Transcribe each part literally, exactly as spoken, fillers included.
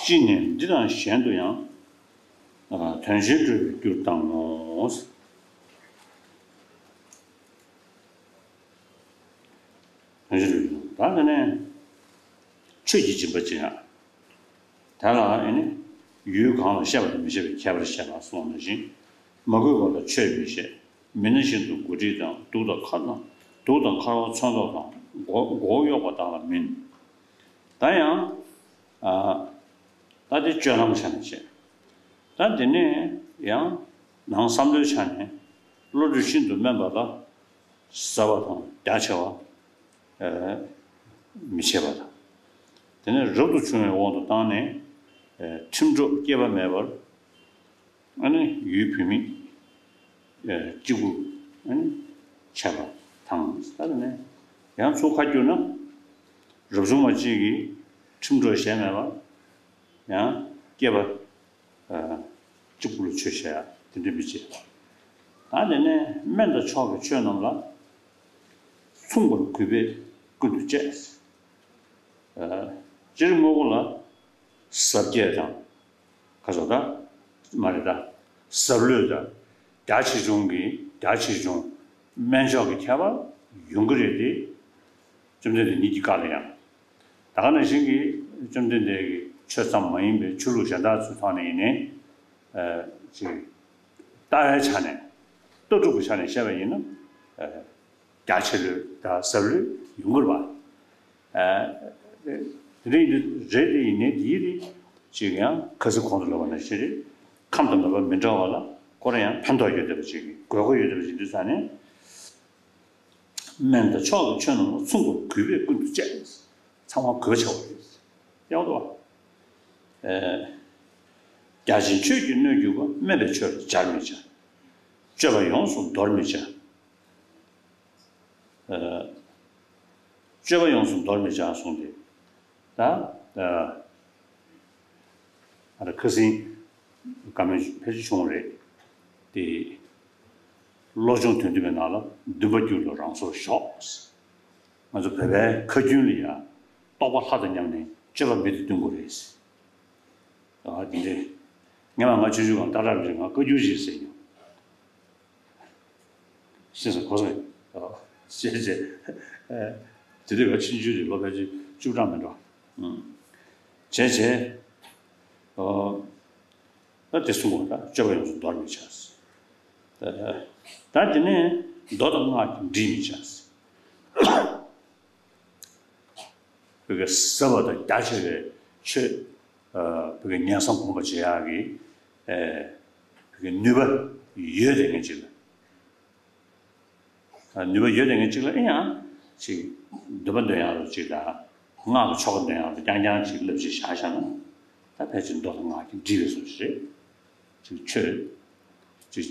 ཅི་ནས་འདི་དང་གཞན་དུ་ཡང་། དོན་གཞན་སྤྲོས་པའི་རྒྱུར་བཏང་ངོ་། དོན་གཞན་སྤྲོས་པའི་རྒྱུར་བཏང་། ད་དེ་ནས་ཆོས་ཀྱི་སྦྱིན་པ་ཅི་ཡང་། དེ་ལ་ཨེ་ནི་ཡུལ་གང་ལ་བཤད་པ་དང་མི་བཤད་པའི་ཁྱད་པར་བཤད་པ་སོགས་ནང་བཞིན། མ་གུས་པ་ལ་ཆོས་མི་བཤད། མི་སྣ་བཞིན་དུ་མགོ་ཁྲིད་དང་གདུགས་དང་ཁ་དང་གདུགས་དང་ཁ་རོག་ཚོན་མདོག་དང་མགོ་མགོ་བོ་གཡོགས་པ་དག་ལ་མིན། ད་ཡང་། ཨ། ད་དེ་སྤྱོད་ལམ་ཆ་ནས་བཤད། ད་དེ་ནས་ཡང་ནང་བསམ་བློའི་ཆ་ནས་བློ་གྲོས་ཤིན་ཏུ་དམན་པ་ལ་ཟབ་པ་དང་རྒྱ་ཆེ་བ་མི་བྱེད་པ་དང་། དེ་ནས་རབ་ཏུ་བྱུང་བའི་དབང་དུ་བཏང་ནས་ཁྲིམས་གྲོགས་སྐྱེས་པ་མེད་པར། ཨ་ནི་ཡུལ་བུད་མེད་གཅིག་པུ་ཨ་ནི་བྱས་པ་དང་། ད་ནི་ཡང་ཚུར་ཁ་བསྒྱུར་ན། རབ་བྱུང་བ་གཅིག་གིས་ཁྲིམས་གྲོགས་གཞན་མེད་པར་ཡང་སྐྱེས་པ་གཅིག་པུ་ལ་ཆོས་བཤད་ཡ་དེ་འདྲ་མི་བྱེད། ད་དེ་ནས་སྨན་དང་མཆོག་གི་ཆོས་རྣམས་ལ་མཚུངས་པར་གུས་པས་ཀུན་ཏུ་སྤྱད། སྤྱིར་དངོས་པོ་ལ་ཟབ་རྒྱས་དང་། ཁ་སོ་ད། མ་རེད་ད། ཟབ་ལྷོད་ད། རྒྱ་ཆེ་ཆུང་གི་རྒྱ་ཆེ་ཆུང་། དམན་མཆོག་གི་ཁྱད་པར་ཡོང་གི་རེད་དེ། བཅོམ་ལྡན་འདས་ཉིད་ཀྱི་བཀའ་ལ་ཡང་། ད་ག་ནང་བཞིན་གྱི་བཅོམ་ལྡན་འདས་ཀྱི་ཆོས་ཙམ་མ་ཡིན་པའི་ཆོས་ལུགས་གཞན་དག་ཚོའི་ཐོག་ནས་ཡིན་ནའི། ཅིག་ལྟ་བའི་ཆ་ནས། ལྟ་གྲུབ་ཀྱི་ཆ་ནས་བཤད་པ་ཡིན་ན། རྒྱ་ཆེ་ལོས་དང་ཟབ་ལོས་ཡོང་གི་རེད་པ། དེ་འདྲ་ཡིན་དུས་རེད་དེ་ཡིན་ནའི་དེའི་རིགས་ཅིག་ཡང་ཁ་སང་གོང་དུ་ལབ་པ་ནང་བཞིན་རེད། ཁམས་དང་མོས་པ་མི་འདྲ་བ་ལ་ཁོ་རང་ཡང་ཕན་ཐོགས་ཡོད་བསྡད་པ་ཅིག་དགོས་མཁོ་ཡོད་བསྡད་པ་ཅིག་འདུག་ས་ནས། སྨན་དང་མཆོག་གི་ཆོས་རྣམས་ལ་མཚུངས་པར་གུས་པས་ཀུན་ཏུ་སྤྱད། ཚང་མ་གུས་པ་བྱ་བ་རེད། ཡག་པོ་འདུག་བ། རྒྱ་ཆེན་ཆོས་ཀྱི་སྣོད་གྱུར་པ། དམན་པའི་ཆོས་ལ་སྦྱར་མི་བྱ། སྤྱོད་པ་ཡོངས་སུ་འདོར་མི་བྱ། སྤྱོད་པ་ཡོངས་སུ་འདོར་མི་བྱ་གསུངས་ཏེ། ད། ཨ་ད་ཁ་སང་བཀའ་མོལ་ཕལ་ཆེར་བྱུང་བ་རེད། དེ། བློ་སྦྱོང་དོན་བསྡུས་པའི་ནང་ལ་འདུན་པ་བསྒྱུར་ལ་རང་སོར་ཞོག་ང་ཚོ་བོད་པའི་ཁ་རྒྱུན་ལ་ཡང་རྟོགས་པ་ལྷ་དང་མཉམ་ནས་སྤྱོད་པ་མི་དེ་འདུན་དགོས་རེད། ཨ་དེ་འདྲས། ངས་མ་ང་ཆུང་ཆུང་སྒང་ཏག་ཏག་རེད། ང་བཀའ་འགྱུར་ཞིག་ཟེར་མྱོང་། ཤེས་སོང་གོ་སོང་། ཨོ། བྱས་བྱས། དེ་དུས་ང་ཆུང་ཆུང་རེད། ལོ་ཕལ་ཆེར་བཅུ་གྲངས་མིན་འགྲོ། ཨུམ། བྱས་བྱས། ཨོ། ད་དེ་གསུང་བ་ད་སྤྱོད་པ་ཡོངས་སུ་འདོར་མི་བྱ། ད་དེ་ནས་མདོ་དང་སྔགས་ཀྱིས་འདྲིས་མི་བྱ། བོད་ཀྱི་ཟབ་པ་དང་རྒྱ་ཆེ་བའི་ཆོས། བོད་ཀྱི་ཉན་བསམ་སྒོམ་པ་བྱེད་ཡག་གི། བོད་ཀྱི་ནུས་པ་ཡོད་དེ་ངེས་ཅིག་ལ། ནུས་པ་ཡོད་དེ་ངེས་ཅིག་ལ་ཨེ་ཡང་། ཅིག་འདོན་པ་འདོན་ཡག་རུ་ཅིག་དང་། སྔགས་ཀྱི་ཆོ་ག་འདོན་ཡག་རུ་རྐྱང་རྐྱང་ཅིག་བསླབ་བྱ་བཞག་བཞག་ན། ད་ཕལ་ཆེར་མདོ་དང་སྔགས་ཀྱིས་འདྲིས་པའི་བཟོ་ཅིག་རེད། ཅིག་ཆོས། ཅིག་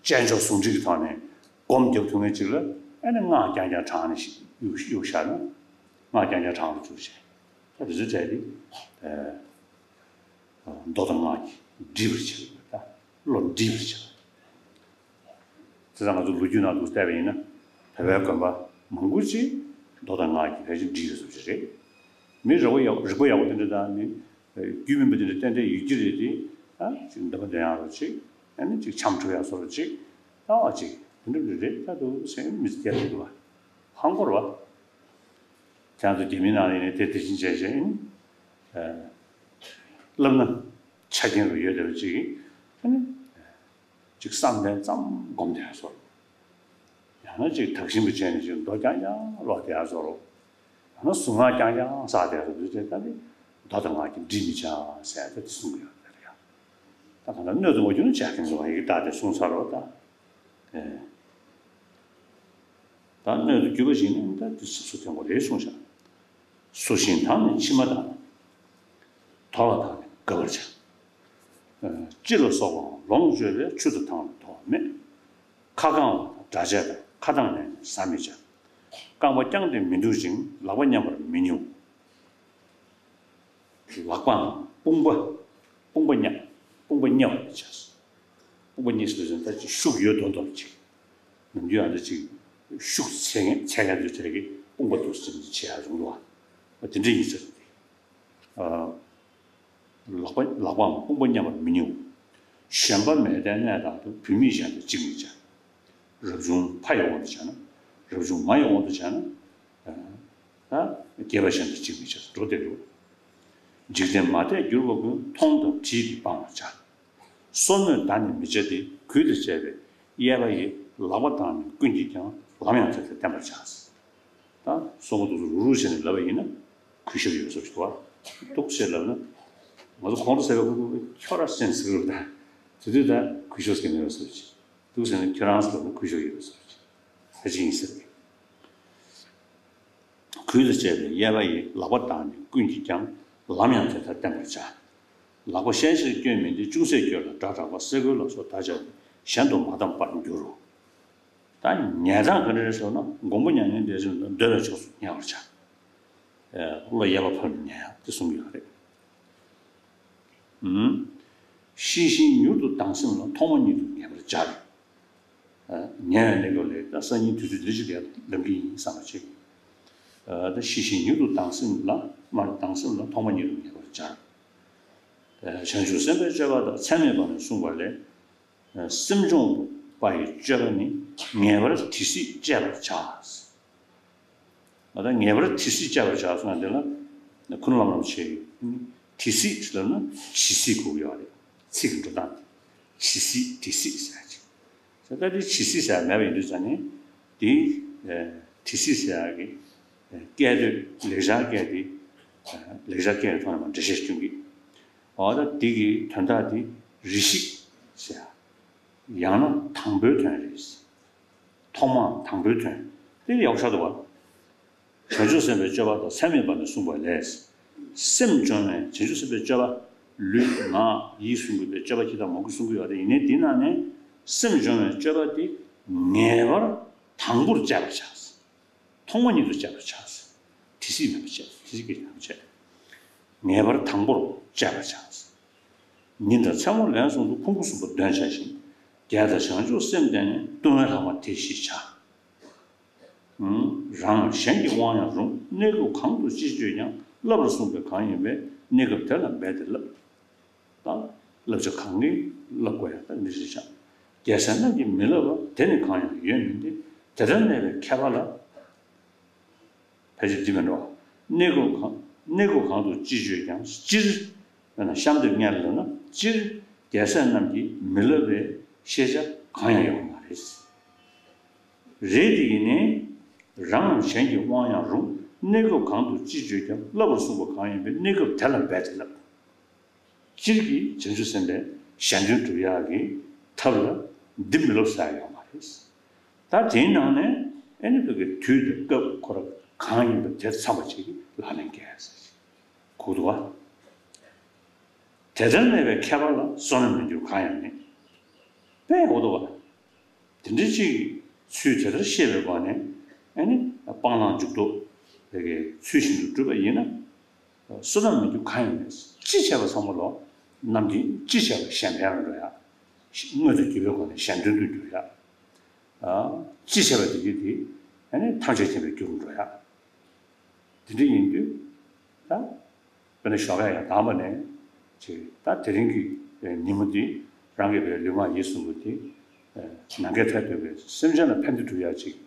དཔྱད་འཇོག་ཟུང་འབྲེལ་གྱི་ཐོག་ནས་སྒོམ་རྒྱབ་ཐུབ་མཁན་ཅིག་ལ་ཨ་ནི་སྔགས་རྐྱང་རྐྱང་བགྲངས་ནས་ཤིག་གཡུག་གཡུག་བཞག་ན། སྔགས་རྐྱང་རྐྱང་བགྲངས་རུ་བཅུག་བྱས། ད་དེ་ཚོའི་གྲས་དེ། མདོ་དང་སྔགས་ཀྱིས་འདྲིས་པར་བྱེད་པ། བློ་འདྲིས་པར་བྱེད་པ། དེ་ཙང་ང་ཚོ་ལོ་རྒྱུས་ནང་དུ་བལྟས་པ་ཡིན་ན། བོད་པའི་དགོན་པ་མང་པོ་ཅིག་མདོ་དང་སྔགས་ཀྱིས་ཕལ་ཆེར་འདྲིས་ཡོད་བཟོ་ཅིག་རེད། མི་རིག་པ་ཡག་རིག་པ་ཡག་པོ་དེ་འདྲ་དང་མི། རྒྱུས་མིན་པ་དེ་འདྲ་ཏན་ཏན་ཡོད་ཀྱི་རེད་དེ། ཨ་ཅིག་འདོན་པ་འདོན་ཡག་རུ་ཅིག་ཨ་ནི་ཅིག་འཆམ་འཁྲུག་ཡག་བཟོ་རུ་ཅིག་ལྟ་བ་ཅིག་དེ་འདྲ་རེད་རེད་ལྟ་འདུག་སེམས་མི་སྐྱིད་རེད་འདུག་བ། ཧང་གོ་ར་བ། ཁྱེད་ཚོ་རྒྱ་མིའི་ནང་ལ་ཡིན་ནའི་དེ་དེ་བཞིན་བྱས་བྱས་ཡིན། བསླབ་ན་ཆ་རྐྱེན་རུ་ཡོད་བསྡད་པ་ཅིག་ཨ་ནི། ཅིག་བསམ་གཏན་ཙམ་སྒོམ་བསྡད་ཡག་བཟོ་རུ། ཡང་ན་ཅིག་དག་ཞིང་དུ་བྱས་ནས་ཅིག་མདོ་རྐྱང་རྐྱང་ཀློག་བསྡད་ཡག་བཟོ་རུ། ཡང་ན་གཟུངས་སྔགས་རྐྱང་རྐྱང་བསགས་བསྡད་རུ་འདུག་ཅེས་ད་ནི་མདོ་དང་སྔགས་ཀྱིས་འདྲིས་མི་བྱ་ཟེར་ཏེ་དེ་གསུང་གི་ཡོད་རེད་ཡ། ད་གང་ལྟར་སྣོད་དུ་མ་གྱུར་ན་ཅི་ཡང་ཁྱད་མི་འདུག་བ། ཡི་གེ་བཏགས་ཏེ་གསུངས་ཚར་རོ་ད། ཨེ། ད་སྣོད་དུ་གྱུར་པ་ཞིག་ནི་ད་དེ་ཟབ་སུ་ཐོན་དགོས་རེད་གསུངས་བཞག་ཟུར་ཞིང་དག་ནི་མཆིལ་མ་དང་། དོར་བ་དག་ནི་དགབ་པར་བྱ། ཨེ། དཔྱི་ལ་སོགས་པའང་ལོངས་སྤྱོད་པས། ཆུ་དང་ཐང་ལ་དོར་བ་མེད། ཁ་བཀང་བ་དང་སྒྲ་བཅས་པའང་ཁ་གདངས་ནས་ཟ་མི་བྱ། རྐང་པ་བརྐྱངས་ཏེ་མི་འདུག་ཅིང་ལག་པ་མཉམ་པར་མི་ཉལ། ལག་པའང་དཔུང་པ། དཔུང་པ་མཉམ། དཔུང་པ་མཉེ་བར་མི་བྱ། དཔུང་པ་མཉེ་ཟེར་དུས་ད་ཅིག་ཤུགས་ཡོད་མདོག་མདོག་ཅིག་ནམ་རྒྱུན་ཨ་འདྲ་ཅིག་ཤུགས་ཆེ་ངེས་ཆེ་ངེས་དུས་དེ་གི་དཔུང་པ་འདུག་སེ་བྱེད་ཡག་རུང་རུང་བ། དེ་འདྲ་ཡིན་ཟེར་ཏེ། ཨ། ལག་པ་ལག་པའམ་དཔུང་པ་མཉམ་པར་མི་ཉེའོ། གཞན་པ་མལ་སྟན་གནས་དག་ཏུ། བུད་མེད་གཞན་དང་གཅིག་མི་བྱ། རབ་བྱུང་ཕ་ཡི་དབང་དུ་བྱས་ན། རབ་བྱུང་མ་ཡི་དབང་དུ་བྱས་ན། ད་སྐྱེས་པ་གཞན་དང་གཅིག་མི་བྱ། འགྲོ་དེ་རུ། འཇིག་རྟེན་མ་དད་གྱུར་པ་ཀུན། མཐོང་དང་དྲིས་ཏེ་སྤང་བར་བྱ། སོར་མོས་བརྡ་ནི་མི་བྱ་སྟེ། གུས་དང་བཅས་པས་གཡས་པ་ཡི། ལག་པ་དང་ནི་ཀུན་གྱིས་ཀྱང་། ལམ་ཡང་དེ་ལྟར་བསྟན་པར་བྱ། ད་སོར་མོ་འདུག་སེ་རུག་རུག་བྱས་ནས་ལབ་པ་ཡིན་ན་གུས་ཞབས་ཡོད་ས་རེད་བ། འདུག་སེ་ལབ་ན་ང་ཚོ་གོང་དུ་ཟེར་བའི་ཁོ་ཁོ་ཁྱོད་ར་སེམས་ཟེར་བ་དང་དེ་དུས་ད་གུས་ཞབས་ཟེར་མཁན་ཡོད་ས་རེད། འདུག་ཟེར་ན་ཁྱོད་རང་ཟེར་ལབ་ན་གུས་ཞབས་ཡོད་ས་རེད། ད་ཅི་ཡིན་ཟེར་གི། གུས་དང་བཅས་པས་གཡས་པ་ཡི། ལག་པ་དང་ནི་ཀུན་གྱིས་ཀྱང་། ལམ་ཡང་དེ་ལྟར་བསྟན་པར་བྱ། ལག་པ་གཤན་གཤེར་སྐྱོན་མིན་ཏེ། ཅུང་ཟད་སྐྱོན་ལ་སྒྲ་གྲགས་པ། སེ་གོལ་ལ་སོགས་བརྡ་སྦྱར་ཏེ། གཞན་དུ་མ་བསྡམས་པར་འགྱུར་རོ། ད་ཉལ་སྟངས་ག་འདྲ་རེད་ཟེར་ན་མགོན་པོ་མྱ་ངན་འདས་མཆོག་ཏུ་འདོད་པའི་ཕྱོགས་སུ་ཉལ་བར་བྱ། ཨེ་བློ་གཡས་པ་ཕབ་ནས་ཉལ་ཡག་དེ་གསུང་གི་ཡོད་རེད། ཨུམ། ཤེས་བཞིན་མྱུར་དུ་སྡང་སེམས་ལ། ཐོག་མ་ཉིད་དུ་ངེས་པར་སྦྱར། ཨ་ཉལ་བའི་གནས་སྐབས་ལ་ད་སང་ཉིན་དུས་ཚོད་འདི་ཅིག་ལ་ལབ་ཀྱི་ཡིན་བསམ་པ་བྱེད། ཨ་ད་ཤེས་བཞིན་མྱུར་དུ་སྡང་སེམས་ལ། མར་སྡང་སེམས་ལ། ཐོག་མ་ཉིད་དུ་ངེས་པར་སྦྱར། ཨ་བྱང་ཆུབ་སེམས་དཔའི་སྤྱོད་པ་དག། ཚད་མེད་པ་ནས་གསུངས་པ་ལས། སེམས་སྦྱོང་བ་ཡི་སྤྱོད་པ་ནི། ངེས་པར་དེ་སྲིད་སྤྱད་པར་བྱ། ད་ངེས་པར་དེ་སྲིད་སྤྱད་པར་བྱ་གསུངས་པ་འདི་ལ་ཁུངས་ལམ་ལམ་བྱས་ཡོད། དེ་སྲིད་ལབ་ན་ཇི་སྲིད་གོ་གི་ཡོད་རེད། ཚིག་གི་འགྲོ་སྟངས་དེ་ཇི་སྲིད་དེ་སྲིད་ཟེར་ཡག་ཅིག་ད་ལྟ་དེ་ཇི་སྲིད་ཟེར་ཡག་མེད་པ་ཡིན་དུས་ཙང་ནས་དེ་དེ་སྲིད་ཟེར་ཡག་གི་སྐད་དོད་ལེགས་སྦྱར་སྐད་དེ་ལེགས་སྦྱར་སྐད་ཀྱི་ཐོག་ནས་མར་འགྲེལ་བཤད་སྐྱོན་གྱི། འོ་ད་དེ་གི་དོན་དག་དེ་རེ་ཞིག་ཟེར། ཡང་ན་དང་པོའི་དོན་རེད། ཐོག་མའམ་དང་པོའི་དོན། དེ་ཡག་ཤོས་འདུག་བ། བྱང་ཆུབ་སེམས་དཔའི་སྤྱོད་པ་དག། ཚད་མེད་པ་ནས་གསུངས་པ་ལས། སེམས་སྦྱོང་བའི་བྱང་ཆུབ་སེམས་དཔའི་སྤྱོད་པ། ལུས་ངག་ཡིད་གསུམ་གྱི་སྤྱོད་པ་ཅི་ལྟར་མང་པོ་གསུང་གི་ཡོད་རེད། ཡིན་ནའི་དེའི་ནང་ནས་སེམས་སྦྱོང་བའི་སྤྱོད་པ་དེ་ངེས་པར་དང་པོར་སྤྱད་པར་བྱ། ཐོག་མ་ཉིད་དུ་སྤྱད་པར་བྱ། དེ་སྲིད་མེད་པར་བྱ། དེ་སྲིད་ཀྱི་ཡང་བྱ། ངེས་པར་དང་པོར་སྤྱད་པར་བྱ། ཉིན་དང་མཚན་མོ་ལན་གསུམ་དུ། ཕུང་པོ་གསུམ་པོ་འདོན་བྱ་ཞིང་། རྒྱལ་དང་བྱང་ཆུབ་སེམས་བརྟེན་ནས། ལྟུང་བའི་ལྷག་མ་དེ་ཞེས་བྱ། རང་གཞན་གྱི་དབང་ཡང་རུང་། གནས་སྐབས་གང་དུ་ཅི་སྤྱོད་ཀྱང་། བསླབ་པར་གསུངས་པས་གང་ཡིན་པའི། གནས་སྐབས་དེ་ལ་འབད་དེ་བསླབ། ད་བསླབ་བྱ་གང་གིས་བསླབ་དགོས་ཡག་ད་འདི་ཞིག་བྱ། རྒྱལ་སྲས་རྣམས་ཀྱིས་མི་བསླབ་པ། དེ་ནི་གང་ཡང་ཡོད་མིན་ཏེ། དེ་ལྟར་གནས་པའི་མཁས་པ་ལ། ཕལ་ཆེར་འདི་མིན་འགྲོ། གནས་སྐབས་གང་གནས་སྐབས་གང་དུ་ཅི་སྤྱོད་ཀྱང་། སྤྱིར། དཔེར་ན་གཤམ་དེར་སྔོན་ལ་ལབ་ན། སྤྱིར་རྒྱལ་སྲས་རྣམས་ཀྱིས་མི་བསླབ་པའི་ཤེས་བྱ་གང་ཡང་ཡོད་མ་རེད། རེད་དེ་ཡིན་ནའི། རང་གཞན་གྱི་དབང་ཡང་རུང་། གནས་སྐབས་གང་དུ་ཅི་སྤྱོད་ཀྱང་། བསླབ་པར་གསུངས་པ་གང་ཡིན་པའི། གནས་སྐབས་དེ་ལ་འབད་དེ་བསླབ། སྤྱིར་གྱི་བྱང་ཆུབ་སེམས་དཔའི་གཞན་དོན་སྒྲུབ་ཡག་གི་ཐབས་ལ་འདི་མི་སློབ་ཟེར་ཡག་ཡོད་མ་རེད། ད་དེའི་ནང་ནས་ཨེ་ནི་བོད་ཀྱི་དུས་དང་སྐབས་ཁོ་ར་གང་ཡིན་པ་དེར་འཚམ་པ་ཅིག་གིས་ལག་ལེན་འཁེལ་ཟེར་གྱི་གོ་འདུག་བ། དེ་ལྟར་གནས་པའི་མཁས་པ་ལ། བསོད་ནམས་མི་འགྱུར་གང་ཡང་མེད། དཔེ་ཡག་པོ་འདུག་བ། དེ་འདྲའི་ཅིག་ཚུལ་དེ་ལྟར་ཤེས་པའི་སྒོ་ནས་ཨ་ནི་སྤང་བླང་འཇུག་ལྡོག་ལས་ཀྱི་ཚུལ་བཞིན་དུ་བསྒྲུབས་པ་ཡིན་ན། བསོད་ནམས་མི་འགྱུར་གང་ཡང་མེད། ཅི་བྱས་པ་ཚང་མ་ལོ་ནམ་རྒྱུན་ཅི་བྱས་པ་གཞན་ཕན་ལ་འགྲོ་ཡག་དངོས་དང་བརྒྱུད་པའི་སྒོ་ནས་གཞན་དོན་དུ་འགྱུར་ཡག་ཅི་བྱས་པ་དེ་གྱིས་དེ་ཨ་ནི་ཐམས་ཅད་མཁྱེན་པའི་རྒྱུར་འགྲོ་ཡག་དེ་འདྲ་ཡིན་དུས་ད། དཔེར་ན་ཞོགས་ཀས་ཡར་ལངས་པ་ནས་ཅིག་ད་དེ་རིང་གི་ཉིན་མོ་འདི་རང་གི་བའི་ལུས་ངག་ཡིད་གསུམ་པོ་འདི་ནམ་མཁའི་མཐས་གཏུགས་པའི་སེམས་ཅན་ལ་ཕན་བདེ་སྒྲུབ་ཡག་ཅིག་བྱེད་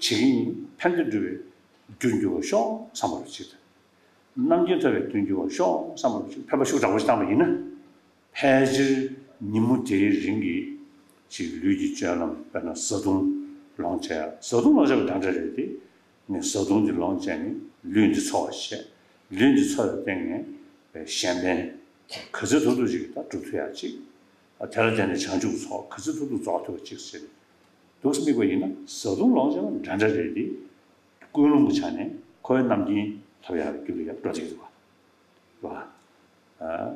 ཀྱི་ཡིན། ཕན་བདེ་སྒྲུབ་པའི་རྒྱུར་འགྱུར་བར་ཤོག་བསམ་པ་རུ་ཅིག་དང་། རྣམ་མཁྱེན་ཐོབ་པའི་དོན་འགྱུར་བར་ཤོག་བསམ་པ་རུ་ཅིག་འཕེན་པ་ཤུགས་དྲག་པོ་ཞིག་བཏང་པ་ཡིན་ན། ཕལ་ཆེར་ཉིན་མོ་དེའི་རིང་གི་ཅིག་ལུས་ཀྱི་སྤྱོད་ལམ་དཔེར་ན་བཟའ་བཏུང་ལོངས་སྤྱད། བཟའ་བཏུང་ལོངས་སྤྱད་པ་འདྲ་འདྲ་རེད་དེ། ནས་བཟའ་བཏུང་འདི་ལོངས་སྤྱད་ནས་ལུས་འདི་འཚོ་བར་བྱེད། ལུས་འདི་འཚོ་བའི་སྟེང་ནས་གཞན་ཕན་ག་ཚོད་ཐུབ་ཐུབ་ཅིག་ད་སྒྲུབ་ཐུབ་ཡག་ཅིག་དེ་ལ་བརྟེན་ནས་བྱང་ཆུབ་ཚོགས་ག་ཚོད་ཐུབ་ཐུབ་རྫོགས་ཐུབ་པ་ཅིག་ཟེར་ནས་འདུག་སེ་དམིགས་པ་ཡིན་ན་བཟའ་བཏུང་ལོངས་སྤྱད་པ་འདྲ་འདྲ་རེད་དེ། ཀུན་སློང་གི་ཆ་ནས་འཁོར་བའི་རྣམ་མཁྱེན་ཐོབ་ཡག་རྒྱུ་ལ་ཡང་འགྲོ་བསྡད་ཀྱི་འདུག་བ། རེད་བ། ཨ།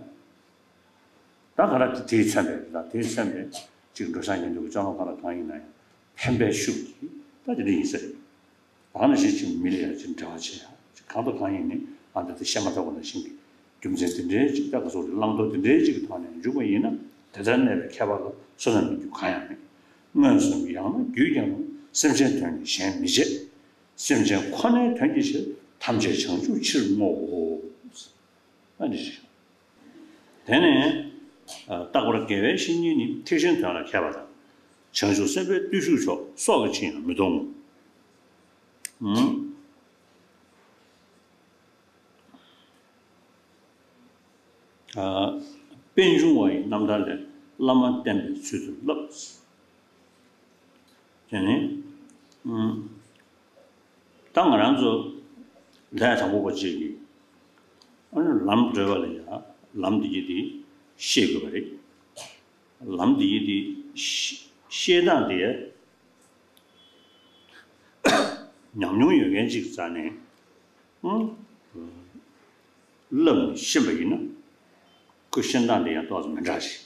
ད་ག་རེ་དེས་མཚོན་པའི་ད་དེས་མཚོན་པའི་ཅིག་འགྲོ་བྱ་ཉན་ཐོས་ཀྱི་སྤྱོད་ལམ་ག་རེ་གང་ཡིན་ན་ཡང་ཕན་པའི་ཤུགས་ཀྱིས་ད་དེ་འདྲ་ཡིན་ས་རེད། གང་ནས་ཤེས་ཀྱི་མི་ལ་ཡང་ཅིག་འབྲེལ་བ་བྱེད་ཡ་ཅིག་གང་དང་གང་ཡིན་ནི་ཨ་འདི་དེ་བཤད་མ་ཐག་པ་ནང་བཞིན་གྱི་རྒྱུ་མཚན་དེ་འདྲའི་ཅིག་ད་ག་སོགས་ཀྱི་བླང་དོར་དེ་འདྲའི་ཅིག་གི་ཐོག་ནས་འཇུག་པ་ཡིན་ན་དེ་ལྟར་གནས་པའི་མཁས་པ་ལ་བསོད་ནམས་མི་འགྱུར་གང་ཡང་མེད། མངོན་སུམ་ཡང་ན་རྒྱུད་ཀྱང་རུང་། སེམས་ཅན་དོན་ནི་གཞན་མི་བྱེད། སེམས་ཅན་ཁོ་ནའི་དོན་གྱི་ཕྱིར། ཐམས་ཅད་བྱང་ཆུབ་ཕྱིར་བསྔོའོ། ཨ་འདི་ཞིག་དེ་ནས་རྟག་པར་དགེ་བའི་བཤེས་གཉེན་ནི། ཐེག་ཆེན་དོན་ལ་མཁས་པ་དང་། བྱང་ཆུབ་སེམས་དཔའི་བརྟུལ་ཞུགས་མཆོག་སྲོག་གི་ཕྱིར་ཡང་མི་གཏོང་ངོ་། ཨ། པད་འབྱུང་བ་ཡི་རྣམ་ཐར་ལས། བླ་མ་བསྟེན་པའི་ཚུལ་དུ་བསླབ། དེ་ནི། ཨུམ། ད་ང་རང་ཚོ་ལས་དང་པོ་པ་གཅིག་གིས། ཨ་ནི་ལམ་བགྲོད་པ་ལ་ཡང་ལམ་འདི་ཡི་དེ་ཤེས་དགོས་པ་རེད། ལམ་འདི་ཡི་དེ་ཤེས་སྟངས་དེ། ཉམས་མྱོང་ཡོད་མཁན་ཅིག་རྩ་ནས། ཨང་། བསླབ་ནས་ཤེས་པ་ཡིན་ན། ཁོའི་ཤེས་སྟངས་དེ་ཡང་ཏོག་ཙམ་མི་འདྲ་ཞིག་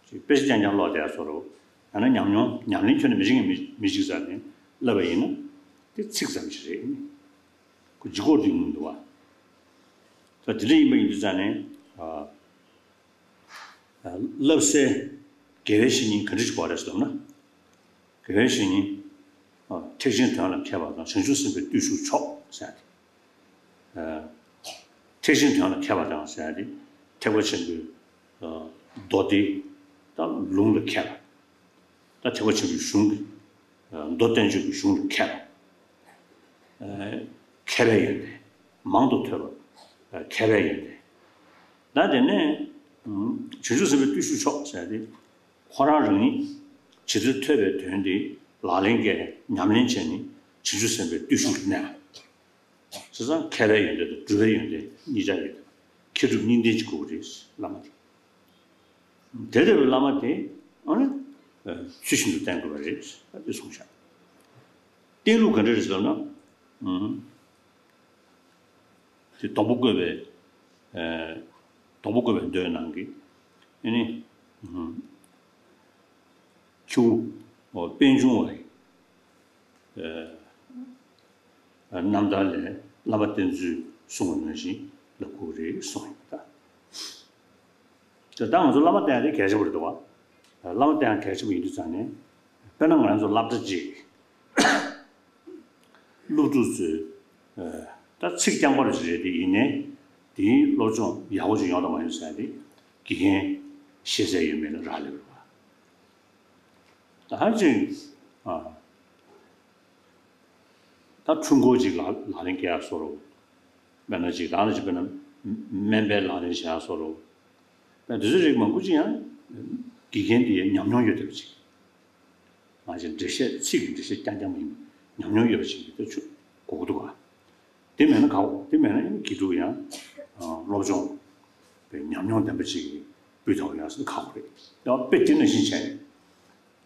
ཅིག་དཔེ་ཆ་རྐྱང་རྐྱང་ཀློག་བསྡད་ཡ་བཟོ་འདྲ། ཡང་ན་ཉམས་མྱོང་ཉམས་ལེན་ཁྱོན་ནས་མི་བྱེད་མཁན་མི་མི་ཅིག་རྩ་ནས་བསླབ་པ་ཡིན་ན། དེ་ཚིག་ཙམ་ཞིག་རེད། ཁོ་ལྗིད་ཁོག་དེ་ཡོང་གི་འདུག་བ། ད་དེ་འདྲ་ཡིན་པ་ཡིན་དུས་རྩ་ནས། ཨ། བསླབ་སའི་དགེ་བའི་བཤེས་གཉེན་ག་འདྲ་ཞིག་དགོས་རེད་ཟེར་ན། དགེ་བའི་བཤེས་གཉེན། ཨ། ཐེག་ཆེན་དོན་ལ་མཁས་པ་དང་། བྱང་ཆུབ་སེམས་དཔའི་བརྟུལ་ཞུགས་མཆོག་ཟེར་ཏེ། ཨ། ཐེག་ཆེན་དོན་ལ་མཁས་པ་དང་ཟེར་ཏེ། ཐེག་པ་ཆེན་པོའི། ཨ། མདོ་སྡེ་དང་ལུང་ལ་མཁས་པ། ད་ཐེག་པ་ཆེན་པོའི་གཞུང་གི། ཨ། མདོ་བསྟན་བཅོས་ཀྱི་གཞུང་ལ་མཁས་པ། ཨ། མཁས་པའི་ཡོན་ཏན། མང་དུ་ཐོས་པ། ཨ། མཁས་པའི་ཡོན་ཏན། ད་དེ་ནས། ཨུམ། བྱང་ཆུབ་སེམས་དཔའི་བརྟུལ་ཞུགས་མཆོག་ཟེར་ཏེ། ཁོ་རང་རང་ཉིད་ཇི་ལྟར་ཐོས་པའི་དོན་དེ་ལག་ལེན་བཀལ། ཉམས་ལེན་བྱས་ནས་བྱང་ཆུབ་སེམས་དཔའི་བརྟུལ་ཞུགས་ལ་གནས་པ། བྱས་ཙང་མཁས་པའི་ཡོན་ཏན་དང་གྲུབ་པའི་ཡོན་ཏན་གཉིས་ཆར་ཡོད་པ། མཁས་གྲུབ་གཉིས་ལྡན་གྱི་སྐུ་རེད། བླ་མ་དེ། དེ་ལྟ་བུའི་བླ་མ་དེ། ཨ་ནི། ཚུལ་བཞིན་དུ་བསྟེན་དགོས་པ་རེད། དེ་གསུངས་བཞག་བསྟེན་ལུགས་ག་འདྲ་རེད་ཟེར་ན། ཨུམ། དེ་སྡོང་པོ་བཀོད་པའི། ཨ། སྡོང་པོ་བཀོད་པའི་མདོའི་ནང་གི། ཨ་ནི། ཨུམ། ཁྱེའུ་པད་འབྱུང་བ་ཡི། ཨ། རྣམ་ཐར་ལས་བླ་མ་བསྟེན་ཚུལ་གསུངས་པ་ནང་བཞིན་ལ་གོ་རེད་གསུངས་ཡོད་ད། དེ་ལྟར་ང་ཚོ་བླ་མ་བསྟེན་ཡ་དེ་གལ་ཆེན་པོ་རེད་འདུག་བ། བླ་མ་བསྟེན་ཡ་གལ་ཆེན་པོ་ཡིན་དུས་ཙང་ནས། དཔེར་ན་ང་རང་ཚོ་སློབ་གྲྭ་གཅིག་སློབ་ཕྲུག་ཚོས། ཨ། ད་ཚིག་རྐྱང་པ་རེ་རེད་དེ། ཡིན་ནའི་དེའི་སློབ་སྦྱོང་ཡག་པོ་ཅིག་ཡོང་དང་མ་ཡོང་ཟེར་ཡ་དེ། དགེ་རྒན་ཤེས་ཚད་ཡོད་མེད་ལ་རག་ལས་པ་རེད་བ། ད་ཧ་ཅང་། ཨ། ད་ཁྲུང་སྐོར་ཅིག་ལག་ལག་ལེན་བཀལ་ཡག་བཟོ་འདྲ། དཔེར་ན་ཅིག་རང་ལ་ཅིག་དཔེར་ན་སྨན་པའི་ལག་ལེན་བྱེད་ཡག་བཟོ་འདྲ། ད་དེ་ཚོའི་རིགས་མང་པོ་ཅིག་ཡང་དགེ་རྒན་དེའི་ཉམས་མྱོང་ཡོད་བསྡད་པ་ཅིག་མ་གཞི་འགྲེལ་བཤད། ཚིག་གི་འགྲེལ་བཤད་རྐྱང་རྐྱང་མ་ཡིན་པ། ཉམས་མྱོང་ཡོད་པ་ཅིག་གིས་དེ་ཆུ་གོ་གི་འདུག་ག་དེ་མེད་ན་ག་འོ། དེ་མེད་ན་ཨ་ནི་དགེ་ཕྲུག་ཡང་། ཨ། སློབ་སྦྱོང་བའི་ཉམས་མྱོང་ལྡན་པ་ཅིག་གིས་སྤུས་དག་ཡོང་ཡག་ཟེར་ཁག་པོ་རེད། ཡང་དཔེ་དེ་ནང་བཞིན་བྱས་ནས།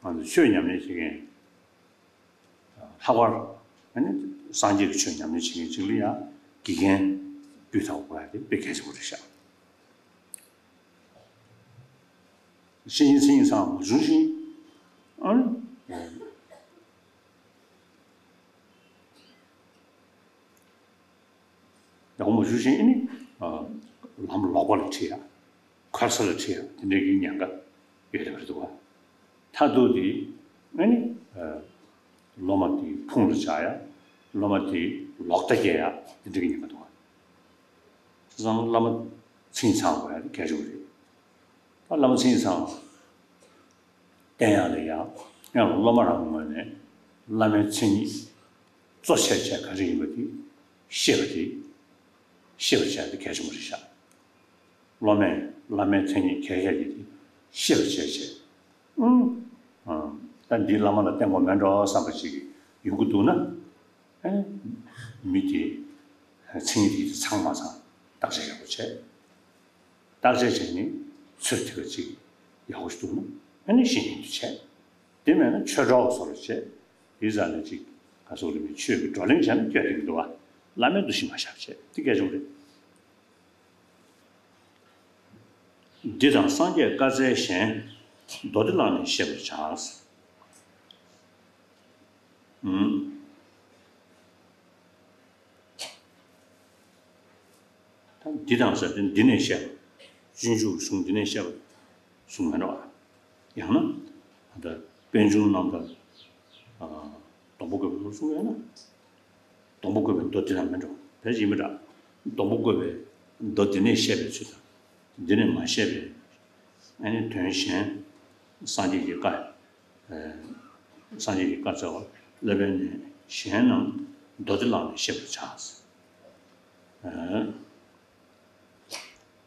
ང་ཚོ་ཆོས་ཉམས་ལེན་བྱེད་མཁན། ལྷག་པར་ཨ་ནི་སངས་རྒྱས་ཀྱི་ཆོས་ཉམས་ལེན་བྱེད་མཁན་ཅིག་ལ་ཡང་དགེ་རྒན་སྤུས་དག་པོ་དགོས་ཡ་དེ་དཔེ་གལ་ཆེན་པོ་རེད་ཤག་བཤེས་གཉེན་མཚན་ཉིད་ཚང་མ་བྱུང་ཞིང་། ཨ་ནི། ཡག་པོ་མ་བྱུང་ཞིང་ཨ་ནི། ཨ། ལམ་ལོག་པ་ལ་ཁྲིད་ཡ། འཁོར་ས་ལ་ཁྲིད་ཡ། དེ་འདྲའི་གི་ཉེན་ཁ་ཡོད་བསྡད་པ་རེད་འདུག་བ། མཐར་ཐུག་དེ་ཨ་ནི། ཨ། སློབ་མ་དེ་ཕུང་ལ་བཅག་ཡ། སློབ་མ་དེ་ལོག་ལྟ་སྐྱེ་ཡ། དེ་འདྲའི་གི་ཉེན་ཁ་འདུག་བ། བྱས་ཙང་བླ་མ་མཚན་ཉིད་ཚང་དགོས་ཡ་དེ་གལ་ཆེན་པོ་རེད། ད་བླ་མ་མཚན་ཉིད་ཚང་བསྟེན་ཡ་ལ་ཡང་ཡང་སློབ་མ་རང་གི་ངོས་ནས་བླ་མའི་མཚན་ཉིད་གཙོ་ཆེ་ཆེ་ག་རེ་ཡིན་པ་དེ་ཤེས་པ་དེ། ཤེས་པར་བྱ་ཡ་དེ་གལ་ཆེན་པོ་རེད་ཤག་སློབ་མས་བླ་མའི་མཚན་ཉིད་གལ་ཆེ་ཆེ་དེ་ཤེས་པར་བྱས་བྱས། ཨུམ། ཨ། ད་འདི་བླ་མ་ལ་བསྟེན་དགོས་མེད་འགྲོ་བསམ་པ་ཞིག་ཡོང་གི་འདུག་ན། ཨེ། མི་དེ་མཚན་ཉིད་དེ་ཚང་མ་ཚང་བརྟག་དཔྱད་ཡག་པོ་བྱས། བརྟག་དཔྱད་བྱས་ནས་ཚོད་ཐིག་ཅིག་ཡག་པོ་ཞིག་འདུག་ན། ཨ་ནི་བཤེས་གཉེན་དུ་བྱས། དེ་མེད་ན་ཆོས་གྲོགས་བཟོ་འདྲ་བྱས། དེའི་རྩ་ནས་ཅིག་ག་ཟེར་དགོས་རེད། མི་ཆོས་ཀྱི་བགྲོ་གླེང་བྱས་ན་སྐྱོ་དེ་གི་འདུག་བ། བླ་མའི་འདུ་ཤེས་མ་བཞག་བྱས། དེ་གལ་ཆེན་པོ་རེད། འདི་དང་སངས་རྒྱས་བཀའ་སྩལ་གཞན། མདོ་སྡེ་བླངས་ནས་བཤད་པར་བྱ། ཨུམ། ད་འདི་དང་ཟེར་དེ་འདི་ནས་བཤད་པ། སྤྱོད་འཇུག་གི་གཞུང་འདི་ནས་བཤད་པ་གསུངས་མེད་འགྲོ་བ། ཡང་ན་ད་ལྟ་པད་འབྱུང་རྣམ་ཐར། ཨ། སྡོང་པོ་བཀོད་པའི་ལུགས་གསུངས་ཡོད་ན། སྡོང་པོ་བཀོད་པའི་མདོ་འདི་དང་མི་འདྲ་བ་དེ་ཡིན་པ་འདྲ། སྡོང་པོ་བཀོད་པའི་མདོ་འདི་ནས་བཤད་པའི་ཚུལ་དང་ འདི་ནས་མ་བཤད་པའི་ཨ་ནི་དོན་གཞན། སངས་རྒྱས་ཀྱི་བཀའ། ཨ། སངས་རྒྱས་ཀྱི་བཀའ་སྩལ་བ་སློབ་དཔོན་ནས་གཞན་རྣམས་མདོ་སྡེ་བླངས་ནས་བཤད་པར་བྱ། ཨ།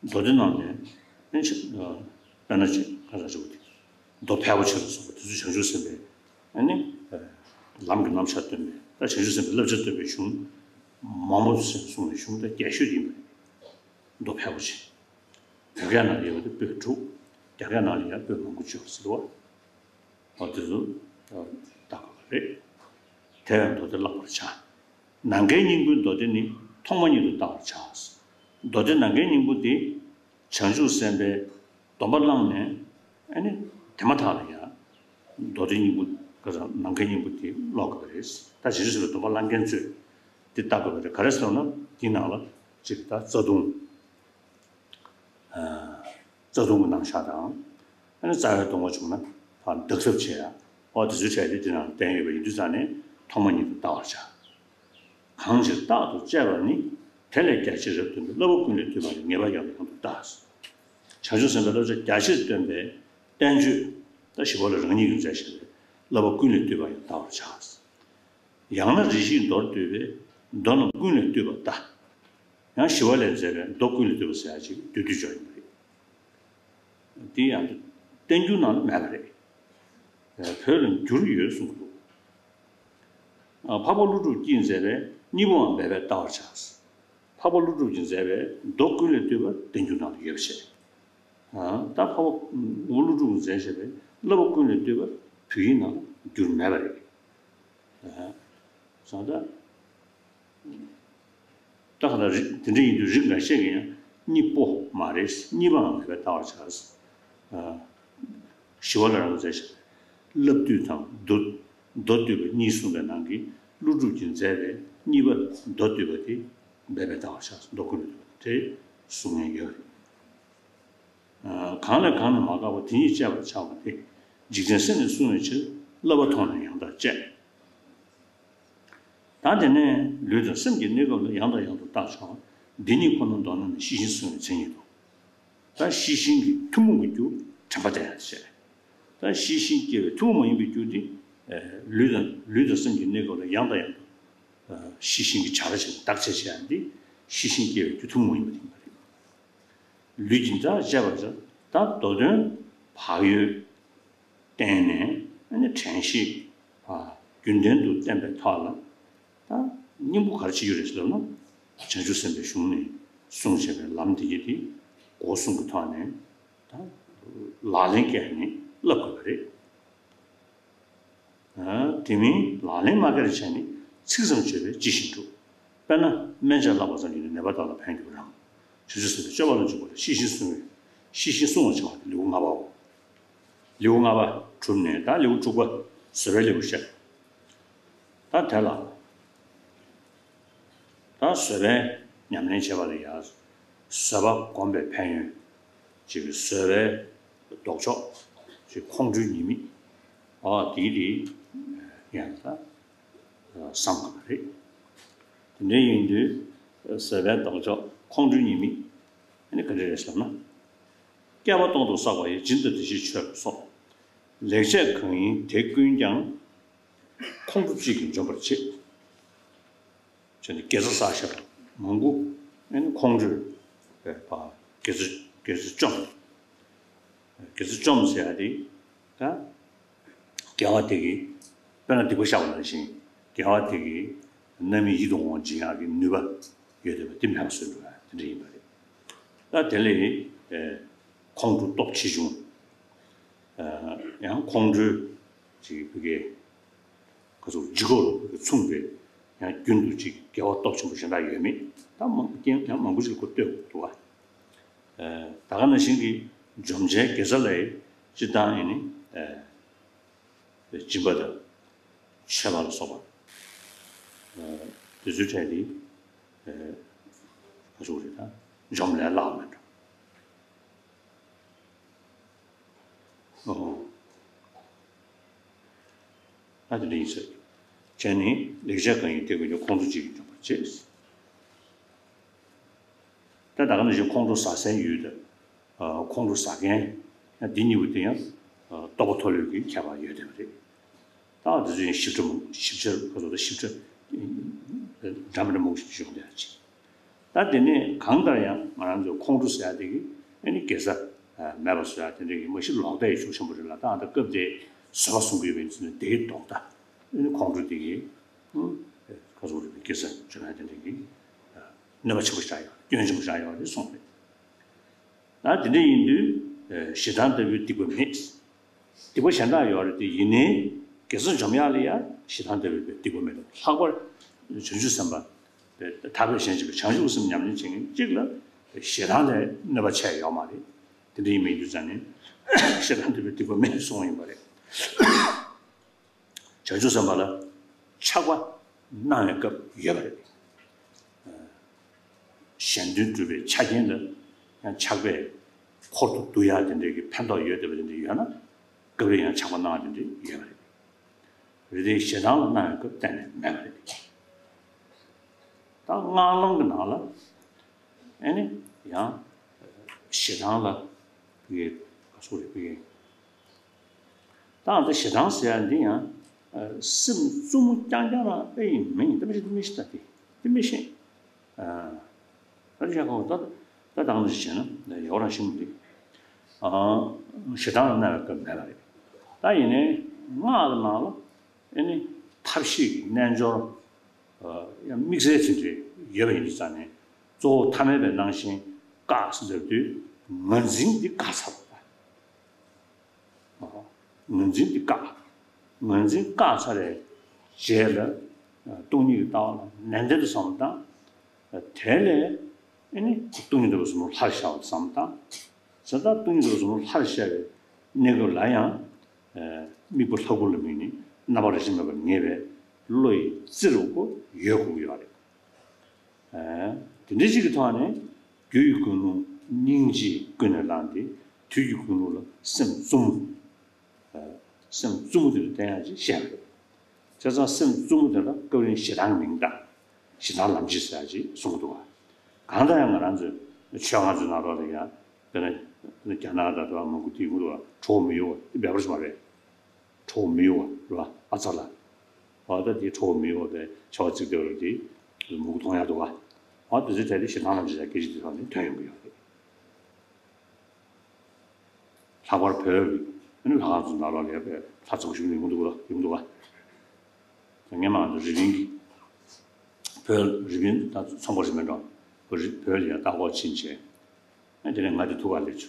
མདོ་སྡེ་བླངས་ནས། ཨ་ནི་ཆ། ཨ། དཔེར་ན་ཆ་ག་རེ་ཟེར་བ་དེ། མདོ་ཕལ་པོ་ཆེ་ལ་སོགས་པ་དེ་ཚོ་བྱང་ཆུབ་སེམས་དཔའི། ཨ་ནི། ཨ། ལམ་གྱི་རྣམ་གཞག་སྟོན་པའི། ད་བྱང་ཆུབ་སེམས་དཔའི་བསླབ་བྱ་སྟོན་པའི་གཞུང་མང་པོ་ཞིག་གསུངས་ནས། གཞུང་ད་རྒྱས་ཤོས་ཡིན་པས། མདོ་ཕལ་པོ་ཆེ། བོད་སྐད་ནང་ལ་ཡོད་པ་དེ་པོད་དྲུག་རྒྱ་སྐད་ནང་ལ་ཡང་པོད་མང་པོ་ཅིག་ཡོད་ཟེར་བ། འོ་དེ་ཚོ་ལྟ་དགོས་པ་རེད། དེ་ཡང་མདོ་སྡེ་བླང་བར་བྱ། ནམ་མཁའི་སྙིང་པོའི་མདོ་སྡེ་ནི་ཐོག་མ་ཉིད་དུ་བལྟ་བར་བྱ། མདོ་སྡེ་ནམ་མཁའི་སྙིང་པོ་དེ་བྱང་ཆུབ་སེམས་དཔའི་སྡོམ་པ་བླངས་ནས། ཨ་ནི་དེ་མ་ཐག་ལ་ཡང་མདོ་སྡེ་སྙིང་པོ། ག་ས། ནམ་མཁའི་སྙིང་པོ་དེ་ཀློག་དགོས་པ་རེད། ད་བྱང་ཆུབ་སེམས་དཔའི་སྡོམ་པ་བླང་མཁན་ཚོས་དེ་ལྟ་དགོས་པ་རེད། ག་རེ་ཟེར་ན། དེའི་ནང་ལ་གཅིག་ད་རྩ་ལྟུང་། ཨ། རྩ་ལྟུང་གི་རྣམ་གཞག་དང་། ཨ་ནི་རྩ་བའི་སྡོམ་པ་བྱུང་ན་ཕར་འདག་ཐབས་བྱེད་ཡ། འོ་དེ་ཚོའི་གྲས་དེ་དེ་ནང་བསྟན་ཡོད་པ་ཡིན་དུས་ཙང་ནས་ཐོག་མ་ཉིད་དུ་བལྟ་བར་བྱ། གང་ཕྱིར་རྟག་ཏུ་དཔྱད་པ་ནི། དེ་ལས་རྒྱ་ཆེར་རབ་སྟོན་པའི། བསླབ་པ་ཀུན་ལས་བཏུས་པ་ཡང་། ངེས་པར་ཡང་དང་ཡང་དུ་བལྟ། བྱང་ཆུབ་སེམས་དཔའི་བསླབ་བྱ་རྒྱ་ཆེར་སྟོན་པའི་བསྟན་བཅོས། ད་ཞི་བ་ལྷ་རང་ཉིད་ཀྱིས་མཛད་བཞག་པའི། བསླབ་པ་ཀུན་ལས་བཏུས་པ་ཡང་བལྟ་བར་བྱ། ཡང་ན་རེ་ཞིག་མདོར་བསྡུས་པའི། མདོ་རྣམས་ཀུན་ལས་བཏུས་པ་ལྟ། ཡང་ཞི་བ་ལྷས་མཛད་པའི་མདོ་ཀུན་ལས་བཏུས་པ་ཟེར་ཡ་ཅིག་བསྡུས་བསྡུས་ཅིག་ཡོད་པ་རེད། དེ་ཡང་བསྟན་འགྱུར་ནང་ལ་མེད་པ་རེད། བོད་ལ་འགྱུར་ཡོད་གསུངས་འདུག་ཨ། འཕགས་པ་ཀླུ་སྒྲུབ་ཀྱིས་མཛད་པའི་གཉིས་པོའང་འབད་པས་བལྟ་བར་བྱ། འཕགས་པ་ཀླུ་སྒྲུབ་ཀྱིས་མཛད་པའི་མདོ་ཀུན་ལས་བཏུས་པ་བསྟན་འགྱུར་ནང་ལ་ཡོད་པ་བྱས། ཨ། ད་འཕགས་པ་ཀླུ་སྒྲུབ་ཀྱིས་མཛད་བཞག་པའི་བསླབ་པ་ཀུན་ལས་བཏུས་པ་བོད་ཡིག་ནང་ལ་འགྱུར་མེད་པ་རེད། ཨ། བྱས་ཙང་ད། ད་ག་ད་རིགས་དེ་འདྲ་ཡིན་དུས་རིགས་འགའ་ཤས་ཀྱིས་ཡང་གཉིས་པོ་མ་རེད། གཉིས་པའང་འབད་པས་བལྟ་བར་བྱ། ཨ། ཞི་བ་ལྷ་རང་གིས་མཛད་བཞག་པའི་བསླབ་བཏུས་དང་མདོ། མདོ་བཏུས་པ་གཉིས་གསུངས་པའི་ནང་གི་ཀླུ་སྒྲུབ་ཀྱིས་མཛད་པའི་གཉིས་པ་མདོ་བཏུས་པ་དེ་འབད་པས་བལྟ་བར་བྱ། མདོ་ཀུན་ལས་བཏུས་པ་དེ་གསུང་མཁན་ཡོད་རེད། ཨ། གང་ལས་གང་ནས་མ་འགགས་པ། དེ་ཉིད་དཔྱད་པར་བྱ་བ་སྟེ། འཇིག་རྟེན་སེམས་ནི་བསྲུང་བའི་ཕྱིར། བསླབ་པ་མཐོང་ནས་ཡང་དག་དཔྱད། ད་དེ་ནས་ལུས་དང་སེམས་ཀྱི་གནས་སྐབས་ལ་ཡང་དང་ཡང་དུ་བརྟག་བྱའོ། འདི་ཉིད་ཁོ་ན་མདོར་ན་ནི་ཤེས་བཞིན་བསྲུང་བའི་མཚན་ཉིད་དོ། ད་ཤེས་བཞིན་གྱི་ཐུན་མོང་གི་རྒྱུ་དྲན་པ་དང་ཡང་དུ་བྱས། ད་ཤེས་བཞིན་སྐྱེ་བའི་ཐུན་མོང་མ་ཡིན་པའི་རྒྱུ་དེ། ཨ། ལུས་དང་། ལུས་དང་སེམས་ཀྱི་གནས་སྐབས་ལ་ཡང་དང་ཡང་དུ། ཨ། ཤེས་བཞིན་གྱི་བྱ་ར་བྱས་ནས་བརྟག་དཔྱད་བྱེད་ཡ་འདི་ཤེས་བཞིན་སྐྱེ་བའི་རྒྱུ་ཐུན་མོང་མ་ཡིན་པ་དེ་ཡིན་པ་རེད། ལུས་ཀྱི་འདི་དག་དཔྱད་པར་བྱ། ད་མདོ་དོན་བག་ཡོད་བསྟན་ནས། ཨ་ནི་དྲན་ཤེས། ཨ། རྒྱུན་ལྡན་དུ་བསྟེན་པའི་ཐོག་ལ། ད་སྙིང་པོ་ག་རེ་བྱེད་རྒྱུ་རེད་ཟེར་ན། བྱང་ཆུབ་སེམས་དཔའི་གཞུང་ནས་གསུངས་བཞག་པའི་ལམ་འདི་ཡི་དེ་སྒོ་གསུམ་གྱི་ཐོག་ནས་ད་ལག་ལེན་བཀལ་ནས་བསླབ་དགོས་པ་རེད། ཨ། དེ་མིན་ལག་ལེན་མ་བཀལ་བྱས་ནས་ཚིག་ཙམ་བརྗོད་པས་ཅི་ཞིག་འགྲུབ། དཔེར་ན་སྨན་ལྕགས་བླུགས་པ་ཙམ་གྱིས་ནི་ནད་པ་དག་ལ་ཕན་གྱུར་པ་རང་། བྱང་ཆུབ་སེམས་དཔའི་སྤྱོད་པ་ལ་འཇུག་པ་ལ་ཤེས་བཞིན་བསྲུང་བའི། ཤེས་བཞིན་བསྲུང་བར་བྱ་བ་སྟེ་ལེའུ་ལྔ་པའོ། ལེའུ་ལྔ་པ་གྲུབ་ནས་ད་ལེའུ་དྲུག་པ་བཟོད་པའི་ལེའུ་བཤད། ད་དེ་ལ། ད་བཟོད་པའི་ཉམས་ལེན་བྱེད་པ་ལ་ཡང་། བཟོད་པ་སྒོམ་པའི་ཕན་ཡོན། ཅིག་བཟོད་པའི་ལྡོག་ཕྱོགས། ཅིག་ཁོང་ཁྲོའི་ཉེས་དམིགས། ཨ། དེའི་དེ་ཡང་ད་བསམ་དགོས་པ་རེད། དེ་འདྲ་ཡིན་དུས་བཟོད་པའི་ལྡོག་ཕྱོགས་ཁོང་ཁྲོའི་ཉེས་དམིགས། ཨ་ནི་ག་འདྲ་རེད་ཟེར་ན། བསྐལ་པ་སྟོང་དུ་བསགས་པ་ཡི། སྦྱིན་དང་བདེ་གཤེགས་མཆོད་པ་སོགས། ལེགས་སྤྱད་གང་ཡིན་དེ་ཀུན་ཀྱང་། ཁོང་ཁྲོ་གཅིག་གིས་འཇོམས་པར་བྱེད། བྱས་ནས་དགེ་རྩ་བསགས་བཞག་པ་མང་པོ། ཨ་ནི་ཁོང་ཁྲོས་པ། དགེ་རྩ། དགེ་རྩ་བཅོམ། དགེ་རྩ་བཅོམ་ཟེར་ཡ་དེ། ད་དགེ་བ་དེ་གིས། དཔེར་ན་སྡིག་པ་བཤགས་པ་ནང་བཞིན། དགེ་བ་དེ་གིས་རྣམ་སྨིན་ཡིད་དུ་འོང་བ་འབྱིན་ཡག་གི་ནུས་པ་ཡོད་བསྡད་པ་དེ་མེད་པ་བཟོ་འགྲོ་ཡ་དེ་འདྲ་ཡིན་པ་རེད། ད་དེ་ལས། ཨ། ཁོང་ཁྲོ་སྟོབས་ཆེ་ཆུང་། ཨ། ཡང་ཁོང་ཁྲོའི་ཅིག་བུ་གའི་ག་ཚོད་ལྗིད་ཁོག་ལ་མཚུངས་པའི་ཡང་རྒྱུན་དུ་ཅིག་དགེ་བ་སྟོབས་ཆེན་པོ་གཞན་དག་ཡོད་མེད། ད་མང་རྐྱེན་ཡང་མང་པོ་ཞིག་ལ་གོ་ལྟོས་དགོས་འདུག་བ། ཨ། ད་ག་ནང་བཞིན་གྱི་འཇོམས་བྱའི་དགེ་རྩ་ལ་སྤྱིར་བཏང་ཡིན་ནི། ཨ། སྦྱིན་པ་དང་མཆོད་པ་ལ་སོགས་པ། ཨ། དེ་ཚོའི་གྲས་དེ། ཨ། ག་ཚོད་རེད། ད་འཇོམས་ལས་ལྷག་མེད་འགྲོ། ཨོ། ད་དེ་འདྲ་ཡིན་ཟེར། བྱས་ནས་ལེགས་སྤྱད་གང་ཡིན་དེ་ཀུན་ཀྱང་། ཁོང་ཁྲོ་གཅིག་གིས་འཇོམས་པར་བྱེད། ད་ད་ག་ནང་བཞིན་ཁོང་ཁྲོ་ཟ་སའི་ཡུལ་དང་ ཁོང་ཁྲོ་ཟ་མཁན་འདི་གཉིས་པོ་དེ་ཡང་རྟོགས་པ་མཐོ་ལོས་ཀྱི་ཁྱད་པར་ཡོད་བསྡད་པ་རེད། ད་འདི་ཚོ་ཡང་ཞིབ་ཕྲ་མོ་ཞིབ་ཆ་ཁོ་ཚོ་ད་ཞིབ་ཕྲ་འདྲ་མི་འདྲ་མང་པོ་ཞིག་བྱུང་བསྡད་ཅིང་། ད་དེ་ནས་གང་ལྟར་ཡང་ང་རང་ཚོ་ཁོང་ཁྲོ་ཟ་ཡ་དེ་གི་ཨ་ནི་དགེ་རྩ་མེད་པ་བཟོ་ཡ་དེ་འདྲ་གི་མ་གཞི་ལོག་ལྟ་ཡི་ཤུགས་ཆེན་པོ་རེད་ལ། ད་ཨ་ད་སྐབས་དེ་བཟོད་པ་གསུང་གི་ཡོད་པའི་ཚུལ་ནས་དེའི་ལྡོག་ལྟ་ཨ་ནི་ཁོང་ཁྲོ་དེ་གི་ཁོ་ཚོ་རེད་པའི་དགེ་རྩ་བྱུང་ཡ་དེ་འདྲ་གི་གནོད་པ་ཆེན་པོ་བཞག་ཡོད་རེད། སྐྱོན་ཆེན་པོ་བཞག་ཡོད་རེད་གསུངས་རེད། ད་དེ་འདྲ་ཡིན་དུས་ཞེ་སྡང་ལྟ་བུའི་སྡིག་པ་མེད། སྡིག་པ་གཞན་དག་ཡོད་རེད་དེ་ཡིན་ནའི་དགེ་རྩ་འཇོམས་ཡག་ལ་ཡང་ཞེ་སྡང་ལྟ་བུའི་སྡིག་པ་མེད་དོ། ལྷག་པར་བྱང་ཆུབ་སེམས་དཔའ་ཐར་པའི་གཞན་གཅེས་པའི་བྱང་ཆུབ་སེམས་ཉམས་ལེན་བྱེད་མཁན་གཅིག་ལ་ཞེ་སྡང་ལས་གནོད་པ་ཆེ་ཡོད་མ་རེད། དེ་འདྲ་ཡིན་མིན་དུས་ཙང་ནས་ཞེ་སྡང་ལྟ་བུའི་སྡིག་པ་མེད་གསུངས་ཡིན་པ་རེད། བྱང་ཆུབ་སེམས་དཔའ་ལ་ཆགས་པ་སྣང་བའི་སྐབས་ཡོད་པ་རེད། གཞན་དོན་སྒྲུབ་པའི་ཆ་རྐྱེན་ལ་ཡང་ཆགས་པས་འཁོར་དུ་བསྡུ་ཡ་དེ་འདྲའི་གི་ཕན་ཐོགས་ཡོད་བསྡད་པ་དེ་འདྲ་ཡོད་ན་སྐབས་རེ་ཡང་ཆགས་པ་སྣང་བ་དེ་འདྲ་ཡོད་པ་རེད། རེད་དེ་ཞེ་སྡང་ལ་སྣང་བའི་སྐབས་གཏན་ནས་མེད་པ་རེད། ད་སྔགས་ལམ་གྱི་ནང་ལ་ཨེ་ནི་ཡང་ཞེ་སྡང་ལ་ཕ་གི་ག་སོགས་རེད་ཕ་གི། ད་ང་ཚོ་ཞེ་སྡང་ཟེར་ཡ་འདི་ཡང་སེམས་རྩུབ་མོ་རྐྱང་རྐྱང་རང་ཨེ་ཡིན་མིན་ཡིན་ད་མི་ཤེས་ད་མི་ཤེས་ད་དེ་འདི་མི་ཤེས། ད་ལྟ་ཡང་ཁོང་ད་ད་དང་འདི་བྱས་ན་ཡོག་རང་ཤེས་མི་འདུག་ཞེ་སྡང་ལ་སྣང་བའི་སྐབས་མེད་པ་རེད། ད་ཡིན་ནའི་སྔགས་ཀྱི་ནང་ལ་ཨེ་ནི་ཐབས་ཤེས་ཀྱི་རྣལ་འབྱོར། ཡང་དམིགས་བསལ་ཅིག་རེ་ཡོད་པ་ཡིན་དུས་ཙང་ནས་གཙོ་བོ་ཐ་མལ་པའི་སྣང་ཞེན་བཀག་ཟེར་དུས་ངར་འཛིན་འདི་བཀག་ཚར་བ། ངར་འཛིན་འདི་བཀག་ངར་འཛིན་བཀག་ཚར་བའི་རྗེས་ལ་སྟོང་ཉིད་ཀྱི་ལྟ་བ་ལ་ནན་ཏན་དུ་བསམ་བློ་བཏང་། དེ་ལས་ཨེ་ནི་སྟོང་ཉིད་རྟོགས་པའི་བཟང་པོ་སླར་ཤར་བ་བསམ་བློ་བཏང་། བྱས་ཙང་སྟོང་ཉིད་རྟོགས་པའི་བཟང་པོ་སླར་ཤར་བའི་གནས་སྐབས་ལ་ཡང་། དམིགས་པ་ལྷ་སྐུ་ལ་དམིགས་ནས་རྣམ་པ་རེ་ཞིག་མེད་པར་ངེས་པའི་བློ་ཡི་རྩེ་རུ་ཁོ་ཡོད་དགོས་ཀྱི་ཡོད་རེད། དེ་འདྲའི་ཞིག་གི་ཐོག་ནས་རྒྱུ་ཡི་ཀུན་སློང་སྙིང་རྗེ་ཀུན་ནས་བསླངས་ཏེ་དུས་ཀྱི་ཀུན་སློང་ལ་སེམས་བཙུམ། སེམས་བཙུམ་མོ་དེ་ལ་བསྟེན་ཡག་ཅིག་བཤད་པ་རེད། བྱས་ཙང་སེམས་བཙུམ་མོ་དེ་ལ་སྐབས་རིང་ཞེ་སྡང་གི་མིང་བཏགས་ཞེ་སྡང་ལམ་བྱེད་ཟེར་ཡག་ཅིག་གསུང་གི་འདུག་ག་གང་ལྟར་ཡང་ང་རང་ཚོའི་ཆོས་ཁང་ཚོའི་ནང་ལོགས་ལ་ཡང་དཔེར་ན་རྒྱ་ནག་དང་འདྲ་བ་མང་པོ་དེའི་ངོ་ལ་གྲོགས་མི་ཡོང་བ་དེ་འབད་པར་བྱུང་བ་རེད། གྲོགས་མི་ཡོང་བ་རེད་བ་ཨ་ཚ་ལ། བ་ད་དེ་གྲོགས་མི་ཡོང་བ་བས་ཆ་བ་ཚིག་དེ་བ་རེད་དེ་མུ་གུ་མཐོང་ཡག་འདུག་བ། བ་དེ་ཚོའི་གྲས་དེ་ཞེ་སྡང་ལམ་བྱེད་ཡག་སྐད་ཆ་དེ་ཐོག་ནས་ཐོན་ཡོང་གི་ཡོད་རེད། ལྷག་པར་བོད་ཨ་ནི་ལྷ་ཁང་ཚོ་ནང་ལོགས་ལ་ཡོད་པའི་ལྷ་ཚོགས་ཞུ་ནས་ཡོང་གི་འདུག་ག་ཡོང་གི་འདུག་ག་ངས་མ་འདུག་རི་པིན་གྱི་བོད་རི་པིན་ད་ཚོང་པ་རི་པིན་འགྲོ་བོད་རི་བོད་ལ་ཡང་ལྟ་སྐོར་ཕྱིན་བྱས། ཨ་དེ་ནས་ང་དེ་ཐུག་ག་སླེབས་བྱུང་།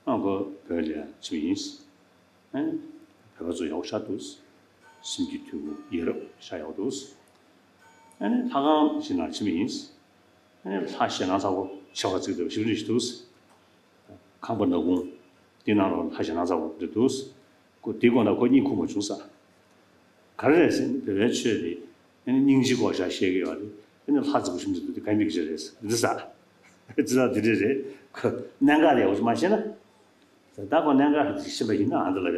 ཨ་ཁོ་བོད་ལ་ཡང་ཕྱིན་པ་ཡིན། ཨ་ནི་བོད་པ་ཚོ་ཡག་པོ་ཤར་འདུག་སེམས་ཀྱི་དུས་འགོ་ཡ་རབས་ཤར་ཡག་འདུག་ཨ་ནི་ལྷ་ཁང་ཞིག་ནང་ཕྱིན་པ་ཡིན། ཨ་ནི་ལྷ་ཞེ་སྣང་ཚ་པོ་ཆེ་བ་ཚིག་འདུག་ཞིབ་འཇུག་ཞིག་འདུག་ཁང་པ་ནག་ཁུང་། དེ་ནང་ལ་ལྷ་ཞེ་སྣང་ཚ་པོ་འདི་འདུག་ཁོ་དེ་དགོང་དག་ཁོ་གཉིད་ཁུག་མ་བྱུང་ས། ག་རེ་རེད་ཟེར་ན་བོད་པའི་ཆོས་དེ་ཨ་ནི་སྙིང་རྗེ་སྐོར་ཞིག་བཤད་ཀྱི་ཡོད་རེད། ཨ་ནི་ལྷ་རྫིག་པོ་ཞིག་འདུག་དེ་ག་མི་གི་རེད་ཟེར་འདི་ས། འདི་ས་འདི་འདྲ་རེད། ཁོ་གནད་འགག་དེ་ཡག་པོ་ཞིག་མ་ཤེས་ན། ད་ཁོ་གནད་འགག་ཞིག་ཤེས་པ་ཡིན་ན་ཨ་འདི་ལ་ཡ་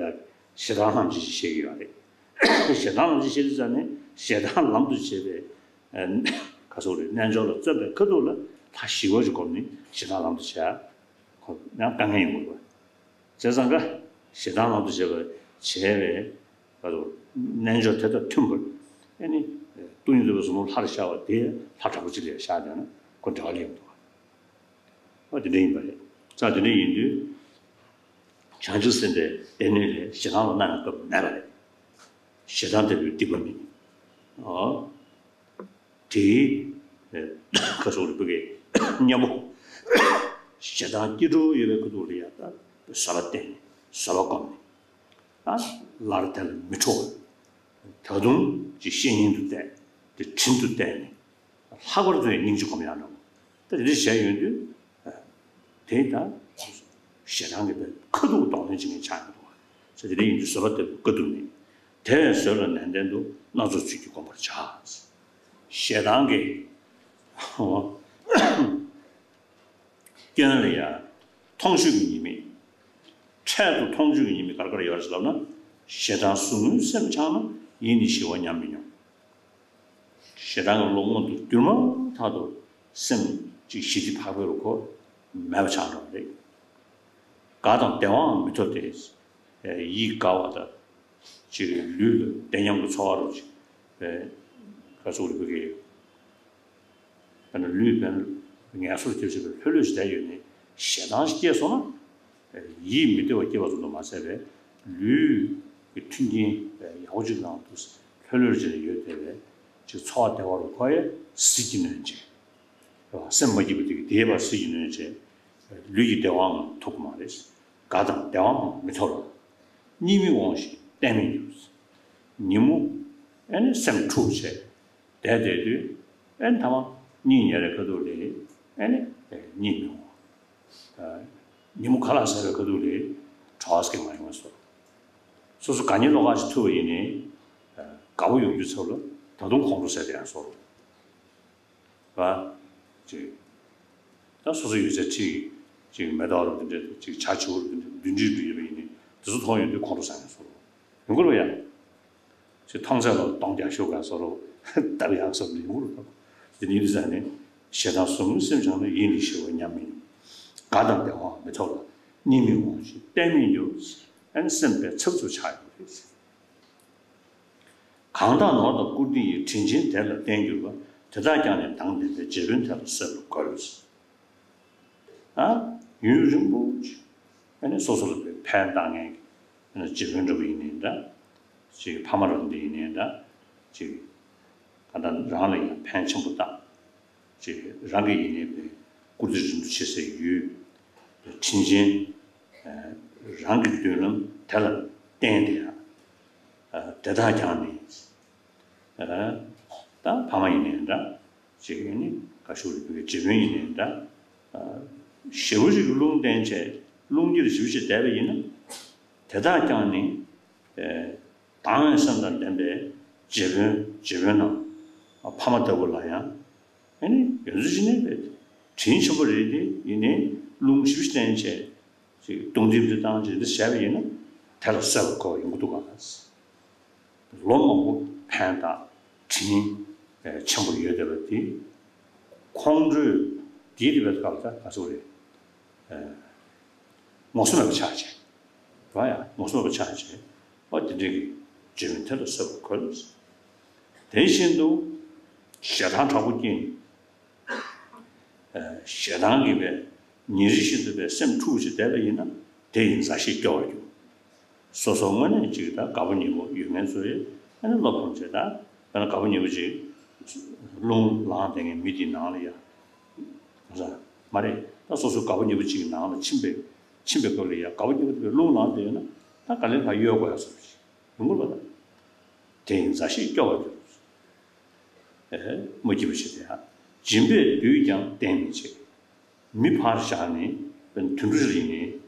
ཞེ་སྡང་ལམ་བྱེད་ཅིག་བཤད་ཀྱི་ཡོད་རེད། ཞེ་སྡང་ལམ་བྱེད་ཅིག་བཤད་དུས་ཙང་ནས་ཞེ་སྡང་ལམ་དུ་བྱེད་པའི་ག་སོགས་རེད་རྣལ་འབྱོར་ལ་བརྩོན་པའི་ཁ་ཐུག་ལ་ལྷ་ཞི་བ་ཞིག་བསྒོམས་ནས་ཞེ་སྡང་ལམ་དུ་བྱེད་ཡག་ཁོ་ཡང་དཀའ་ངལ་ཡོང་གི་རེད། བྱས་ཙང་ཀ་ཞེ་སྡང་ལམ་དུ་བྱེད་པ་བྱས་པའི་ག་སོགས་རྣལ་འབྱོར་དེ་དང་མཐུན་པར་ཨ་ནི་སྟོང་ཉིད་རྟོགས་པའི་བཟང་པོ་ལྷར་ཤར་བ་དེ་ལྷ་དྲག་པོ་ཅིག་ལ་བཞག་བསྡད་ན་ཁོ་འབྲེལ་བ་ལེན་མི་འདུག་ཨ་དེ་འདྲ་ཡིན་པ་རེད། ཙང་དེ་འདྲ་ཡིན་དུས། བྱང་ཆུབ་སེམས་དཔའི་སྡེ་སྣོད་ལས་ཞེ་སྡང་ལ་སྣང་བའི་སྐབས་མེད་པ་རེད། ཞེ་སྡང་ལྟ་བུའི་སྡིག་པ་མེད། ཨོ། དེའི་ཁ་སོགས་རིག་པ་གི་གཉེན་པོ། ཞེ་སྡང་སྐྱེ་འགྲོ་ཡོད་པའི་ཁ་ཐུག་ལ་ཡང་ད་བཟོད་པ་བསྟེན་ནས་བཟོད་པ་བསྒོམས་ནས། ད་སླར་དེ་ལ་མི་འཕྲོ་བར། ད་དུང་ཅིག་བཤེས་གཉེན་དུ་བསྟེན་ཏེ་དྲིན་དུ་བསྟེན་ནས། ལྷག་པར་དུ་ཡང་སྙིང་རྗེ་སྒོམ་ཡག་འདྲ་བོ། ད་དེ་འདྲ་བྱས་ཡོང་དུས། དེ་ད་ཞེ་སྡང་གི་ཁ་ཐུག་གདོང་ལེན་བྱེད་མཁན་ཆགས་ཡོང་འདུག་བ། ཟེར་དེ་འདྲ་ཡིན་དུས་བཟོད་པ་ལྟ་བུ་དཀའ་ཐུབ་མེད། དེ་བས་བཟོད་ལ་ནན་ཏན་དུ་སྣ་ཚོགས་ཚུལ་གྱིས་བསྒོམ་པར་བྱ། ཞེ་སྡང་གི་སྐྱོན་ལ་ཡང་མཐོང་ཆོས་ཀྱི་ཉེས་དམིགས། འཕྲལ་དུ་མཐོང་ཆོས་ཀྱི་ཉེས་དམིགས་ག་རེ་ག་རེ་ཡོད་རེད་ཟེར་ལབ་ན། ཞེ་སྡང་ཟུག་རྔུའི་སེམས་འཆང་ན། ཡིད་ནི་ཞི་བ་མཉམ་མི་མྱོང་། ཞེ་སྡང་གི་བློ་མངོན་དུ་གྱུར་མ་ཐག་ཏུ་སེམས་ཀྱི་ཞི་བདེ་འཕགས་པའི་རུ་ཁོ་མེད་པ་ཆགས་འགྲོ་བ་རེད། དགའ་དང་བདེ་བའང་མི་ཐོབ་སྟེ། ཡིད་དགའ་བ་དང་། ཅིག་ལུས་ལ་བདེ་ཉམས་ཀྱི་ཚོར་བ་རུ་ཅིག་ཁ་སུག་རུ་བུ་གེ། དཔེར་ན་ལུས་དཔེར་ན་ངལ་གསོ་རྒྱབ་བྱེད་པའི་ལྷོད་ལྷོད་ཞིག་བསྡད་ཡོད་ནས་ཞེ་སྡང་ཞིག་སྐྱེས་སོང་ན། ཡིད་མི་བདེ་བ་སྐྱེ་བ་ཙམ་དུ་མ་ཟད་པའི་ལུས་ཀྱི་མཐུན་རྐྱེན་ཡག་པོ་ཅིག་ནང་དུ་ལྷོད་ལྷོད་བྱས་ཡོད་བསྡད་པའི་ཅིག་ཚོར་བ་བདེ་བ་རུ་ཁོ་ཡང་ཟིལ་གྱིས་གནོན་བྱས། སེམས་མ་སྐྱིད་པ་དེ་གིས་དེའི་བར་ཟིལ་གྱིས་གནོན་བྱས། ལུས་ཀྱི་བདེ་བའང་ཐོབ་ཀྱི་མ་རེད། དགའ་དང་བདེ་བའང་མི་ཐོབ་ལ། གཉིད་མི་འོང་ཞིང་གཏན་མི་འགྱུར། ཉིན་མོ་ཨེ་ནི་སེམས་འཁྲུགས་བྱས། བསྡད་བསྡད་དུས་ཨེ་ནི་ཐ་མ་གཉིད་ཉལ་བའི་ཁ་ཐུག་ལ་ཨེ་ནི་གཉིད་མི་འོང་། ཉིན་མོ་ཁ་ལག་ཟ་བའི་ཁ་ཐུག་ལ་གྲོགས་སྐད་མ་ཡོང་བ་བཟོ། སོ་སོ་དགའ་ཉེ་བློ་ཁ་ཞིག་ཐུབ་པ་ཡིན་ནའི། དགའ་པོ་ཡོང་རྒྱུ་ཚབ་ལ་ད་དུང་ཁོང་ཁྲོ་ཟ་དེ་ཡང་བཟོ། བ། ཅིག་ད་སོ་སོ་ཡོད་ཚད་ཁྲིད། ཅིག་མེ་ཏོག་རུ་དེ་འདྲ་ཅིག་བྱ་བྱིའུ་རུ་དེ་འདྲ་བདུན་ཁྲི་བདུན་ཡོད་པ་ཡིན་ནའི་དེ་ཚོ་མཐོང་ཡོང་དུས་ཁོང་ཁྲོ་ཟ་ཡང་བཟོ། ཡོང་གི་རེད་ཡ། ཅིག་མཐོང་ཚད་ལ་སྟོང་རྒྱག་ཤོག་ག་བཟོ་རོགས། ལྟ་བུ་ཡག་བཟོ་ལེའུ་རུ་ལྟ། དེ་ནི་འདི་ཟ་ནས་ཞེ་སྡང་ཟུག་རྔུའི་སེམས་བྱུང་ན་ཡིད་ནི་ཞི་བ་ཉམས་མི་མྱོང་། དགའ་དང་བདེ་བའང་མི་ཐོབ་ལ། གཉིད་མི་འོང་ཞིང་གཏན་མི་འགྱུར། ཨན་སེམས་པའི་ཚབ་ཚུབ་ཆགས་ཡོང་རེད། གང་དག་ནོར་དང་བཀུར་སྟི་ཡི། དྲིན་ཆེན་དེ་ལ་བརྟེན་གྱུར་པ། དེ་དག་ཀྱང་ནི་མདངས་ལྡན་པའི། རྗེ་དཔོན་དེ་ལ་གསོལ་བ་འཁོལ། ཨ། ཡུན་རིང་པོ་ཅིག་ཨ་ནི་སོ་སོ་ལ་ཕན་བཏགས་མཁན་གྱི་རྗེ་དཔོན་འདྲ་པོ་ཡིན་ནའི་འདྲ། ཅིག་ཕ་མ་རང་འདི་ཡིན་ནའི་འདྲ། ཅིག་གང་ལྟར་རང་ལ་ཡང་ཕན་ཆེན་པོ་བཏགས། ཅིག་རང་གི་ཡིན་ནའི་བཀུར་སྟི་རིན་པོ་ཆེ་སའི་ཡུལ། དྲིན་ཆེན་རང་གི་མདུན་ལམ་དེ་ལ་བརྟེན་ཏེ་ཡང་དེ་དག་ཀྱང་ནི། ད་ཕ་མ་ཡིན་ནའི་འདྲ། ཅིག་ཡིན་ནི་བཀའ་ཤོག་རིག་པའི་རྗེ་དཔོན་ཡིན་ནའི་འདྲ། ཞེ་པོ་ཅིག་གི་རླུང་བསྟན་བྱས་རླུང་འཁྱེར་ཞེ་པོ་ཅིག་བསྡད་པ་ཡིན་ན། དེ་དག་ཀྱང་ནི། དང་བའི་སེམས་དང་ལྡན་པའི་རྗེ་དཔོན་རྗེ་དཔོན་ནམ། ཕ་མ་ལྟ་བུ་ལ་ཡང་། ཨ་ནི་ཡོད་ཚད་ཅིག་ནི་དྲིན་ཆེན་པོ་རེད་དེ་ཡིན་ནའི་རླུང་ཞེ་པོ་ཅིག་བསྟན་བྱས། ཅིག་རྡུང་རྡེག་འདི་བཏང་བྱས་འདི་བྱས་པ་ཡིན་ན་དེ་ལ་གསོད་པར་གོ་ཡོང་གི་འདུག་ག། ལོ་མང་པོ་ཕན་བཏགས་དྲིན་ཆེན་པོ་ཡོད་བསྡད་པ་དེ་ཁོང་ཁྲོས་དེའི་དེ་བས་སྐབས་ད་ག་ཚོད་རེད། ངོ་སོ་མེད་པ་ཆགས་བྱས། ར་ཡ་ངོ་སོ་མེད་པ་ཆགས་བྱས། ཨོ་དེ་འདྲའི་གི་བརྗོད་མིན་དེ་ལ་གསོད་པར་གོ། དེ་བཞིན་དུ་ཞེ་སྡང་དྲག་པོ་སྐྱེས། ཞེ་སྡང་གིས་པའི་ཉིན་རེ་བཞིན་དུ་པའི་སེམས་འཁྲུག་ཅིག་བསྡད་པ་ཡིན་ན་དེ་ཡི་མཛའ་བཤེས་སྐྱོ་བར་འགྱུར། སོ་སོ་དངོས་གནས་ཅིག་ད་དགའ་པོ་ཉེ་པོ་ཡོད་མཁན་ཚོ་ཡིས་ཨ་ནི་བློ་ཕམ་བྱས་ད་དཔེར་ན་དགའ་པོ་ཉེ་པོ་ཅིག་རླུང་ལངས་བསྡད་མཁན་མི་དེའི་ནང་ལ་ཡ། མ་རེད། ད་སོ་སོ་དགའ་པོ་ཉེ་པོ་ཅིག་གི་ནང་ལ་ཕྱིན་པའི་ཕྱིན་པའི་སྐབས་ལ་ཡ་དགའ་པོ་ཉེ་པོ་དེ་རླུང་ལངས་བསྡད་ཡོད་ན་ད་ག་ལེར་ཕར་གཡོལ་དགོས་ཡ་བཟོ་ཞིག་ཡོང་གི་རེད་པ། དེ་ཡི་མཛའ་བཤེས་སྐྱོ་བར་འགྱུར། མ་སྐྱིད་པ་ཞིག་དེ་ཡང་། སྦྱིན་པས་བསྡུས་ཀྱང་བརྟན་མི་བྱེད། མི་ཕར་བཞག་ནས་དཔེར་ན་དུད་འགྲོ་ཞིག་ཡིན་ནའི་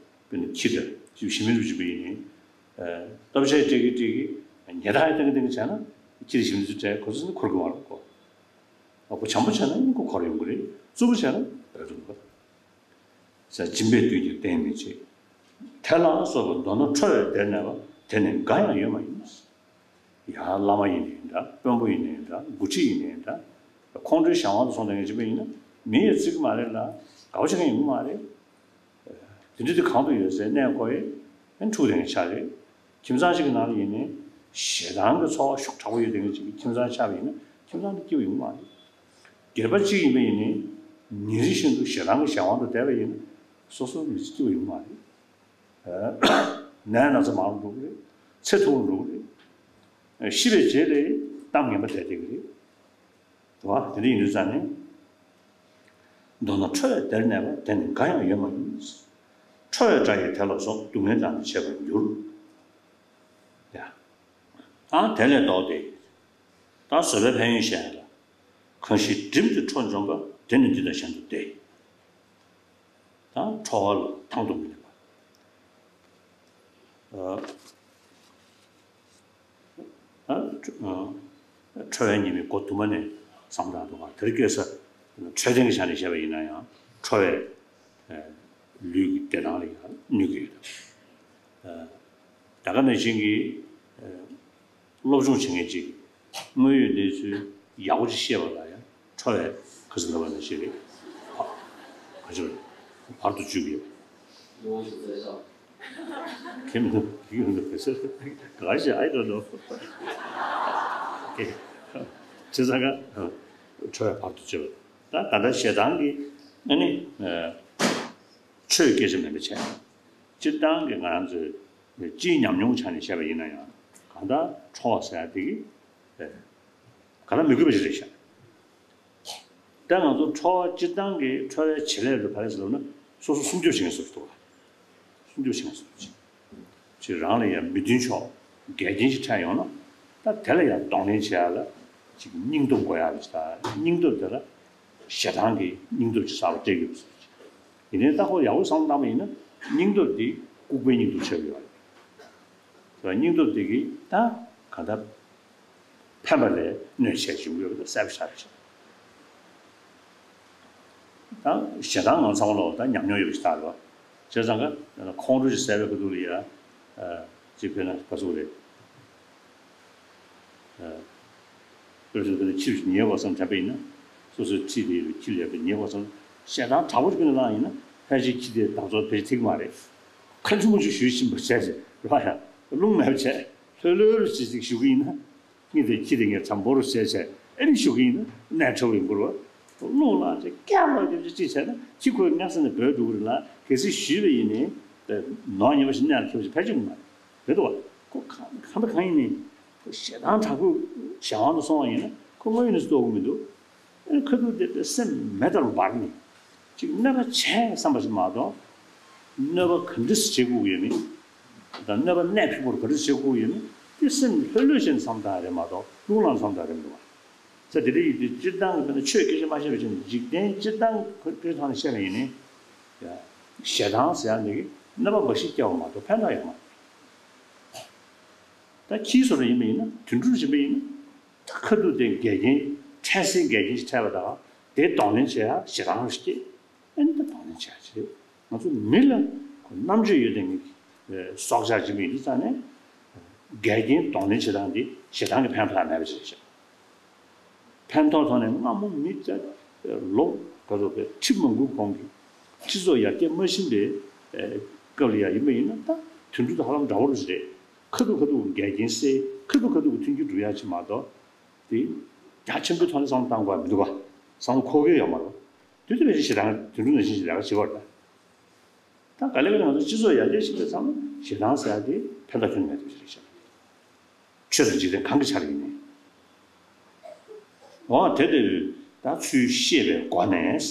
དཔེར་ན་ཁྱི་དང་ཞིབ་ཞིབ་མི་འདུག་ཅིག་པ་ཡིན་ནའི། སྟོབས་ཆེ་སྤྲད་ཀྱི་སྤྲད་ཀྱི་ཉེ་དག་ཡི་སྟེང་གི་སྟེང་གི་བྱས་ན་ཁྱི་དང་ཞིབ་མི་འདུག་སྤྲད་ཁོ་ཚོ་ནི་འཁོར་གི་མ་རེད་ཁོ། ཨ་ཁོ་བྱམས་པོ་བྱས་ན་ཡིན་ཁོ་འཁོར་ཡོང་གི་རེད། རྩུབ་པོ་བྱས་ན་བོད་དུ་འཁོར། ཟེར་སྦྱིན་པས་བསྡུས་ཀྱང་བརྟན་མི་བྱེད། དེ་ལ་སོགས་པ་མདོར་ན་ཁྲོ་བའི་སྡེར་གནས་པ་དེ་ནི་འགའ་ཡང་ཡོད་མ་ཡིན། ཡང་བླ་མ་ཡིན་ནའི་འདྲ་དཔོན་པོ་ཡིན་ནའི་འདྲ་འགོ་ཁྲིད་ཡིན་ནའི་འདྲ་ཁོང་ཁྲོའི་གཞན་དབང་དུ་སོང་བསྡད་མཁན་ཅིག་པ་ཡིན་ན་མི་ཡིས་བརྩི་གི་མ་རེད་ལ་དགའ་བོ་བྱེད་མཁན་ཡོང་གི་མ་རེད། དེ་འདྲ་དེ་གང་དུ་ཡོད་ཟེར་གནས་ཁོ་ཡི་ཨན་འཁྲུག་དེ་ངས་ཆགས་རེད། ཁྱིམ་ཚང་ཞིག་གི་ནང་ལ་ཡིན་ནའི་ཞེ་སྡང་གི་ཚོར་བ་ཤུགས་དྲག་པོ་ཡོད་དེ་ངས་ཅིག་གི་ཁྱིམ་ཚང་ཆགས་པ་ཡིན་ན་ཁྱིམ་ཚང་དེ་སྐྱིད་པོ་ཡོང་གི་མ་རེད། སྒེར་པ་གཅིག་ཡིན་པ་ཡིན་ནའི་ཉིན་རེ་བཞིན་དུ་ཞེ་སྡང་གི་གཞན་དབང་དུ་བསྡད་པ་ཡིན་ན་སོ་སོ་མི་ཚེ་སྐྱིད་པོ་ཡོང་གི་མ་རེད། ནད་ན་ཚ་མང་རུ་འགྲོ་གི་རེད། ཚེ་ཐུང་རུ་འགྲོ་གི་རེད། ཤི་བའི་རྗེས་ལ་གཏམ་ངན་པ་བསྡད་བསྡད་ཀྱི་རེད། དེ་བ་དེ་འདྲ་ཡིན་དུས་ཙང་ནས། མདོར་ན་ཁྲོ་བའི་སྡེར་གནས་པ་དེ་ནི་འགའ་ཡང་ཡོད་མ་ཡིན། ཁྲོ་བའི་དགྲ་ཡིས་དེ་ལ་སོགས་སྡུག་བསྔལ་དང་ནི་བྱེད་པར་འགྱུར། ཡ། ཨ་དེ་ལས་ལྡོག་སྟེ། ད་བཟོད་པའི་ཕན་ཡོན་བཤད་ཡ་ལ། གང་ཞིག་བསྒྲིམས་ཏེ་ཁྲོ་འཇོམས་པ་དེ་ནི་འདི་དང་གཞན་དུ་བདེ། ད་ཁྲོ་བ་ལ་ཐང་དུ་མི་སླེབས་པ། ཨ། ཨ། ཁྲོ་བའི་ཉེས་དམིགས་སྒོ་དུ་མ་ནས་བསམ་བློ་བཏང་དགོས་པ་དེར་སྐྱེས་ས། འཕྲོད་བསྟེན་གྱི་ཆ་ནས་བཤད་པ་ཡིན་ན་ཡང་ཁྲོ་བས་ལུས་ཀྱི་བདེ་ཐང་ལ་ཡང་གནོད་ཀྱི་ཡོད། ད་ག་ནང་བཞིན་གྱི་སློབ་སྦྱོང་བྱེད་མཁན་ཅིག་དངོས་ཡོད་གནས་ཚུལ་ཡག་པོ་ཅིག་ཤེས་པ་ལ་ཡང་ཁྲོ་བས་ཁ་སང་ལབ་པ་ནང་བཞིན་རེད། ག་ཅི་རེད། བར་དུ་གཅོད་ཀྱི་ཡོད། ཁྱེད་མི་འདུག་ཁྱེད་མི་འདུག་ག་ཞིག I don't know. བྱས་ཙང་ཁ་ཁྲོ་བའི་བར་དུ་གཅོད། ད་ད་ལྟ་ཞེ་སྡང་གི་ཨ་ནི་ཆོས་སྐད་ཆ་མིན་པ་བྱས། སྤྱིར་བཏང་གི་ང་རང་ཚོའི་སྤྱིའི་ཉམས་མྱོང་ཆ་ནས་བཤད་པ་ཡིན་ན་ཡང་གང་ལྟར་ཁྲོ་བ་ཟེར་ཡ་དེ་གི་གང་ལྟར་མི་དགོས་པ་ཞིག་རེད་ཤག་ད་ང་ཚོ་ཁྲོ་བ་སྤྱིར་བཏང་གི་ཁྲོ་བའི་བྱེད་ལས་རུ་ག་རེ་ཟེར་ལབ་ན། སོ་སོ་སྲུང་སྐྱོབ་བྱེད་མཁན་སུ་འདུག་སྲུང་སྐྱོབ་བྱེད་མཁན་སུ་འདུག་ཅིག་རང་ལ་ཡང་མི་མཐུན་ཕྱོགས་འགལ་རྐྱེན་ཞིག་འཕྲད་ཡོང་ན། ད་དེ་ལ་ཡང་གདོང་ལེན་བྱེད་ཡ་ལ་ཅིག་སྙིང་སྟོབས་དགོས་ཡ་རེད་ཤག་སྙིང་སྟོབས་དེ་ལ་ཞེ་སྡང་གི་སྙིང་སྟོབས་ཅིག་གསར་པ་སྤྲད་ཀྱི་ཡོད་པ་ཟེར། ཡིན་ནའི་ད་ཁོ་ཡག་པོ་བསམ་བློ་བཏང་པ་ཡིན་ན། སྙིང་སྟོབས་དེ་ལྐུགས་པའི་སྙིང་སྟོབས་ཆགས་ཀྱི་ཡོད་རེད། སྙིང་སྟོབས་དེ་གིས་ད་གང་ལྟར་ཕན་པ་ལས་གནོད་བྱས་བྱུང་ཡོད་པ་གསལ་པོ་ཆགས་ཀྱི། ད་ཞེ་སྡང་ངོ་ཚ་བ་ལོ་ད་ཉམས་མྱོང་ཡོད་པ་ཞིག་ལྟར་བ། བྱས་ཙང་ཀ་ཁོང་ཁྲོ་ཞིག་ཟ་བའི་ཁ་ཐུག་ལ་ཡ། ཅིག་དཔེར་ན་ག་ཚོད་རེད། དཔེར་བཞག་ན་ཕྱིར་ཉལ་བ་བསམ་དྲན་པ་ཡིན་ན། སོ་སོའི་ཁྲི་དེ་ཡོད་པའི་ཁྱི་ལ་ཡར་ཉལ་བ་བསམ། ཞེ་སྡང་དྲག་པོ་ཞིག་ཀུན་ནས་ལངས་ཡིན་ན། ཕལ་ཆེར་ཁྱི་དེ་བདག་འཛིན་ཕལ་ཆེར་ཐེག་མ་རེད། ཁ་ཆུང་ཆུང་ཞུ་བཞིན་པ་བྱས་ཚེ་ར་ཡང་རླུང་མེད་པ་བྱས། ལྷོད་ལྷོད་རུ་ཅིག་ཅིག་ཞུ་གི་ཡིན་ན། ངས་དེ་ཁྱི་དེ་ངས་ཚ་འབོ་རུ་བྱས་བྱས་ཨེ་རི་ཞུ་གི་ཡིན་ན་གནས་ཁྲོ་བའི་མགུར་བ། རླུང་ལངས་ཚེ་སྐྱག་ལོག་རྒྱབ་ཅིག་ཅིག་བྱས་ན་ཁྱི་ཁོའི་སྔ་ས་ནས་འབོད་འགྲོ་གི་རེད་ལ། གལ་སྲིད་ཞུས་པ་ཡིན་ནའི། ནོར་ཉེས་པ་ཞིག་གནས་ལ་འཁེལ་བ་ཞིག་ཕལ་ཆེར་མ་རེད། རེད་དོ། ཁོ་གང་གང་ལྟར་གང་ཡིན་ནའི། ཞེ་སྡང་དྲག་པོས་གཞན་དབང་དུ་སོང་བ་ཡིན་ན་ཁོ་དངོས་ཡོད་གནས་ཚུལ་རྟོགས་ཀྱི་མི་འདུག་ཨེ་ཁ་ཐུག་དེ་དེ་སེམས་མེ་ལྟར་འབར་ནས་ཅིག་གནོད་པ་བྱས་བསམ་པ་ཞིག་མ་གཏོགས། གནོད་པ་ག་འདྲ་སེ་བྱེད་དགོས་ཀྱི་ཡོད་མེད་དང་། གནོད་པ་གནད་ཕིགས་པོར་ག་འདྲ་སེ་བྱེད་དགོས་ཀྱི་ཡོད་མེད་དེ་སེམས་ལྷོད་ལྷོད་བྱས་ནས་བསམ་བཏང་རེད་མ་གཏོགས་རླུང་ལངས་བསམ་བཏང་རེད་མི་འདུག་བ། ས་དེ་འདྲ་ཡིན་དུས་སྤྱིར་བཏང་གི་དཔེར་ན་ཆོས་སྐད་ཆ་མ་བཤད་པ་བྱས་ནས་འཇིག་རྟེན་སྤྱིར་བཏང་གི་ཐོག་ནས་བཤད་པ་ཡིན་ནའི། ཞེ་སྡང་ཟེར་ཡ་འདི་གིས་གནོད་པ་འབའ་ཞིག་བསྐྱལ་བ་མ་གཏོགས་ཕན་ཐོགས་ཡོད་མ་རེད། ད་ཁྱིའི་བཟོ་འདྲ་ཡིན་པ་ཡིན་ན། དུད་འགྲོ་ཡིན་པ་ཡིན་ན། ད་ཁ་ཐུག་དེ་འགལ་རྐྱེན་འཕྲལ་སེལ་འགལ་རྐྱེན་ཞིག་འཕྲད་པ་དང་དེ་གདོང་ལེན་བྱེད་ཡ་ཞེ་སྡང་རུ་སྐྱེས། ཨ་ནི་ད་གདོང་ལེན་བྱེད་ཡ་ཅི་རེད། ང་ཚོ་མི་ལ་ཁོ་རྣམ་དཔྱོད་ཡོད་དེ་ངས་སྲོག་ཆགས་ཅིག་མིན་འདི་ཙང་ནས་འགལ་རྐྱེན་གདོང་ལེན་བྱེད་སྟངས་འདི་ཞེ་སྡང་གི་ཕན་ཐོགས་མེད་པ་ཅིག་རེད་ཤག་ཕན་ཐོགས་ཐོག་ནས་སྔ་མོ་མི་ལོ་ག་ཚོད་པའི་ཁྲི་མང་པོའི་གོང་གི་སྤྱི་ཚོགས་ཡར་རྒྱས་མ་ཕྱིན་པའི་སྐབས་ལ་ཡ་ཡིན་པ་ཡིན་ན། ད་དུད་འགྲོ་དང་ཧ་ལམ་འདྲ་བོ་རེད། ཁ་ཐུག་ཁ་ཐུག་འགལ་རྐྱེན་སེལ། ཁ་ཐུག་ཁ་ཐུག་མཐུན་འགྱུར་འགྲུབ་ཡ་ཅིག་མ་གཏོགས། དེ་རྒྱ་ཆེན་པོའི་ཐོག་ནས་བསམ་བློ་བཏང་དགོས་མི་འདུག་ག་བསམ་བློ་འཁོར་གྱི་ཡོད་མ་རེད། དེ་དུས་ལ་ཞེ་སྡང་དུད་འགྲོ་ནང་བཞིན་ཞིག་ལས་ཀ་བྱེད་པ་རེད། ད་ག་ལེ་ག་ལེ་ང་ཚོ་སྤྱི་ཚོགས་ཡར་རྒྱས་ཕྱིན་པའི་མཚམས་ལ་ཞེ་སྡང་ཟེར་ཡ་དེ་ཕན་ཐོགས་ཁྱོན་ནས་མེད་པ་ཞིག་རེད་ཤག་ཆོས་དང་འཇིག་རྟེན་གང་གི་ཆ་ལ་ཡིན་ནའི། འོ་དེ་དེ་ད་ཚུལ་ཤེས་པའི་སྒོ་ནས།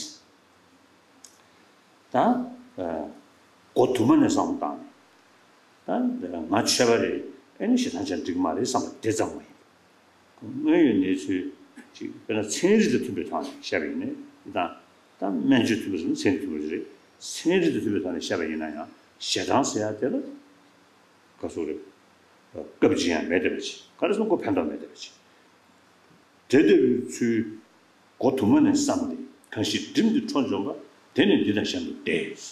ད་སྒོ་དུ་མ་ནས་བསམ་བློ་བཏང་ནས། ད་ང་ཆོས་པ་རེད། ཨེ་ནི་ཞེ་སྡང་ཅན་འགྲིག་མ་རེད་བསམ་པ་དེ་ཙམ་མ་ཡིན། དངོས་ཡོད་གནས་ཚུལ་ཅིག་དཔེར་ན་ཚན་རིག་དང་མཐུན་པའི་ཐོག་ནས་བཤད་པ་ཡིན་ནའི་དང་། ད་སྨན་བཅོས་མཐུན་པ་ཟེར་ན་ཚན་རིག་མཐུན་པ་རེད། ཚན་རིག་དང་མཐུན་པའི་ཐོག་ནས་བཤད་པ་ཡིན་ན་ཡང་ཞེ་སྡང་ཟེར་ཡ་དེ་ལ་ག་ཚོད་རེད། སྐབས་ཅིག་ཡང་མེད་བསྡད་པ་ཅིག་ག་རེ་སོང་ཁོ་ཕན་ཐོགས་མེད་བསྡད་པ་ཅིག་དེ་ལྟ་བུའི་ཚུལ་སྒོ་དུ་མ་ནས་བསམས་ཏེ། གང་ཞིག་བསྒྲིམས་ཏེ་འཕྲོ་འཇོམས་པ། དེ་ནི་འདི་དང་གཞན་དུ་འདས།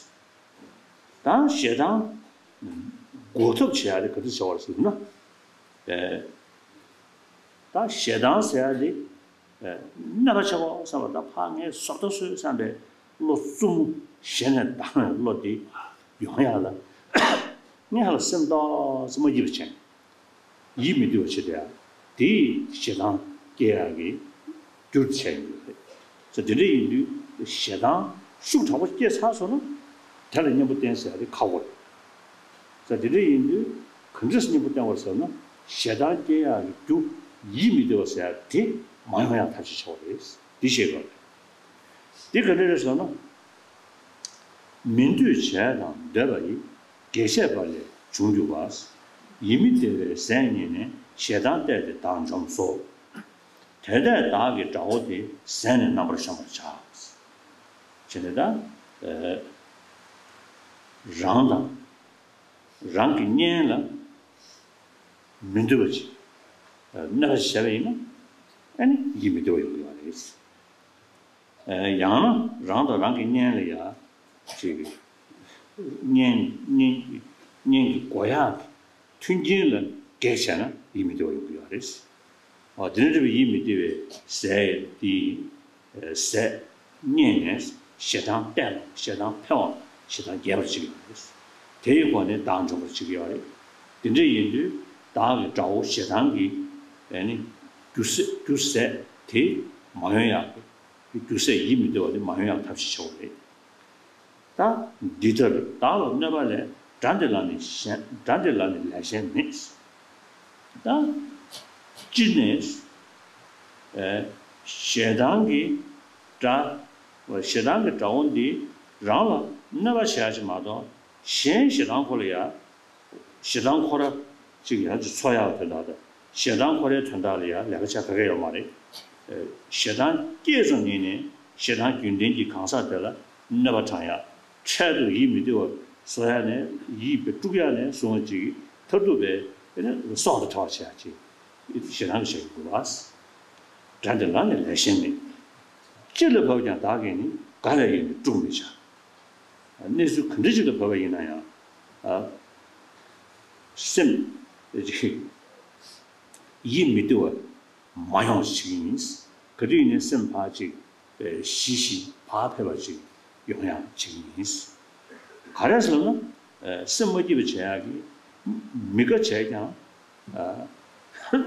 ད་ཞེ་སྡང་འགོག་ཐབས་བྱེད་ཡ་དེ་ག་དུས་བྱ་བ་རེད་ཟེར་ན། ཨེ། ད་ཞེ་སྡང་ཟེར་ཡ་དེ་ཨེ་གནོད་པ་ཆེ་བ་བསམ་པ། ད་ཕར་ངས་བཟོ་ལྟ་བཟོས་བསམ་པའི་བློ་རྩུབ་མོ་གཞན་ལ་བཏང་བའི་བློ་དེ་ཡོང་ཡ་ལ། ངས་ཧ་ལ་སེམས་ཏོག་ཙམ་མ་སྐྱིད་པ་བྱས། ཡིད་མི་བདེ་བ་བྱེད་བསྡད་ཡ་དེ་ཞེ་སྡང་སྐྱེ་ཡག་གི་རྒྱུ་བྱས་ཡོད་རེད། ས་དེ་འདྲ་ཡིན་དུས་ཞེ་སྡང་ཤུགས་དྲག་པོ་སྐྱེས་ཚར་སོང་ན། དེ་ལ་གཉེན་པོ་བསྟེན་ཟེར་ཡ་དེ་ཁག་པོ་རེད། ས་དེ་འདྲ་ཡིན་དུས་ག་འདྲས་སེ་གཉེན་པོ་བསྟེན་དགོས་ཟེར་ན། ཞེ་སྡང་སྐྱེ་ཡག་གི་རྒྱུ་ཡིད་མི་བདེ་བ་ཟེར་ཡ་དེ་མ་ཡོང་ཡག་ཐབས་ཤེས་བྱ་དགོས་རེད། འདི་ཤེས་དགོས་རེད། འདི་ག་འདྲ་རེད་ཟེར་ན། མི་འདོད་བྱས་དང་འདོད་པ་ཡི། གེགས་བྱས་པ་ལས་བྱུང་གྱུར་པ། ཡིད་མི་བདེ་བའི་ཟས་རྙེད་ནས། ཞེ་སྡང་གཏད་དེ་བདག་འཇོམས་སོ། དེ་ལྟས་བདག་གི་དགྲ་བོ་དེ། ཟས་ནི་རྣམ་པར་གཞོམ་པར་བྱ། ཞེས་ནས་ད། རང་དང་རང་གི་གཉེན་ལ་མི་འདོད་པ་ཅིག་གནོད་པ་ཞིག་བྱས་པ་ཡིན་ན། ཨ་ནི་ཡིད་མི་བདེ་བ་ཡོང་གི་ཡོད་རེད། ཡང་ན་རང་དང་རང་གི་གཉེན་ལ་ཡ་ཅིག་གཉེན་གཉེན་གཉེན་གྱི་དགོས་ཡག་གི་མཐུན་རྐྱེན་ལ་གེགས་བྱས་ན་ཡིད་མི་བདེ་བ་ཡོང་གི་ཡོད་རེད། འོ་དེ་ནས་འབྲས་བུ་ཡིད་མི་བདེ་བའི་ཟས་དེ་ཟས་རྙེད་ནས་ཞེ་སྡང་གཏད་པ། ཞེ་སྡང་འཕེལ་བ། ཞེ་སྡང་རྒྱས་པར་བྱེད་ཀྱི་ཡོད་རེད། དེ་ཡི་སྒོ་ནས་བདག་འཇོམས་པར་བྱེད་ཀྱི་ཡོད་རེད། དེ་འདྲ་ཡིན་དུས་བདག་གི་དགྲ་བོ་ཞེ་སྡང་གི་ཨ་ནི་རྒྱུ་ཟས་རྒྱུ་ཟས་དེ་མ་ཡོང་ཡག་གི་རྒྱུ་ཟས་ཡིད་མི་བདེ་བ་དེ་མ་ཡོང་ཡག་ཐབས་ཤེས་བྱེད་དགོས་རེད། ད་འདི་ལྟར་བདག་ལ་གནོད་པ་ལས། དགྲ་འདི་ལ་ནི་གཞན། དགྲ་འདི་ལ་ནི་ལས་གཞན་མེད། ད་སྤྱིར་ནས་ཨེ་ཞེ་སྡང་གི་དགྲ། ཞེ་སྡང་གི་དགྲ་བོ་འདི་རང་ལ་གནོད་པ་བྱེད་ཡག་ཅིག་མ་གཏོགས་གཞན་ཞེ་སྡང་ཁོ་ལ་ཡ། ཞེ་སྡང་ཁོ་ར་ཅིག་ཡང་ཅིག་འཚོ་ཡག་དོན་དག་དང་། ཞེ་སྡང་ཁོ་རའི་དོན་དག་ལ་ཡང་ལས་ཀ་བྱ་ག་གེ་ཡོད་མ་རེད། ཨེ་ཞེ་སྡང་སྐྱེས་ཙམ་ཉིད་ནས་ཞེ་སྡང་རྒྱུན་ལྡན་གྱི་གང་ཟག་དེ་ལ་གནོད་པ་དྲག་ཡག་འཕྲལ་དུ་ཡིད་མི་བདེ་བ་བཟོ་ཡག་ནས་ཡིད་དཔེ་དཀྲུག་ཡག་ནས་བཟུང་བ་ཅིག་མཐར་ཐུག་པའི་ཨེ་ནས་སྲོག་དང་བྲལ་བ་བྱེད་ཡག་ཅིག་ཞེ་སྡང་གིས་བྱེད་དགོས་པ། དགྲ་འདི་ལ་ནི་ལས་གཞན་མེད། ཅི་ལ་བབ་ཀྱང་བདག་གིས་ནི། ག་ལ་ཡིན་ནི་དཀྲུག་མི་བྱ། གནས་ཚུལ་ག་འདྲ་ཅིག་ལ་བབས་པ་ཡིན་ན་ཡང་། ཨ། སེམས་ཡིད་མི་བདེ་བ་མ་ཡོང་བ་ཞིག་ཡིན། ག་དུས་ཡིན་ནའི་སེམས་ཕར་ཅིག་ཞི་ཞིང་བག་ཕེབས་པ་ཅིག་ཡོང་ཡག་ཅིག་ཡིན། ག་རེ་ཟེར་ན། སེམས་མ་སྐྱིད་པ་བྱེད་ཡག་གི་མི་དགའ་བྱས་ཀྱང་། ཨ།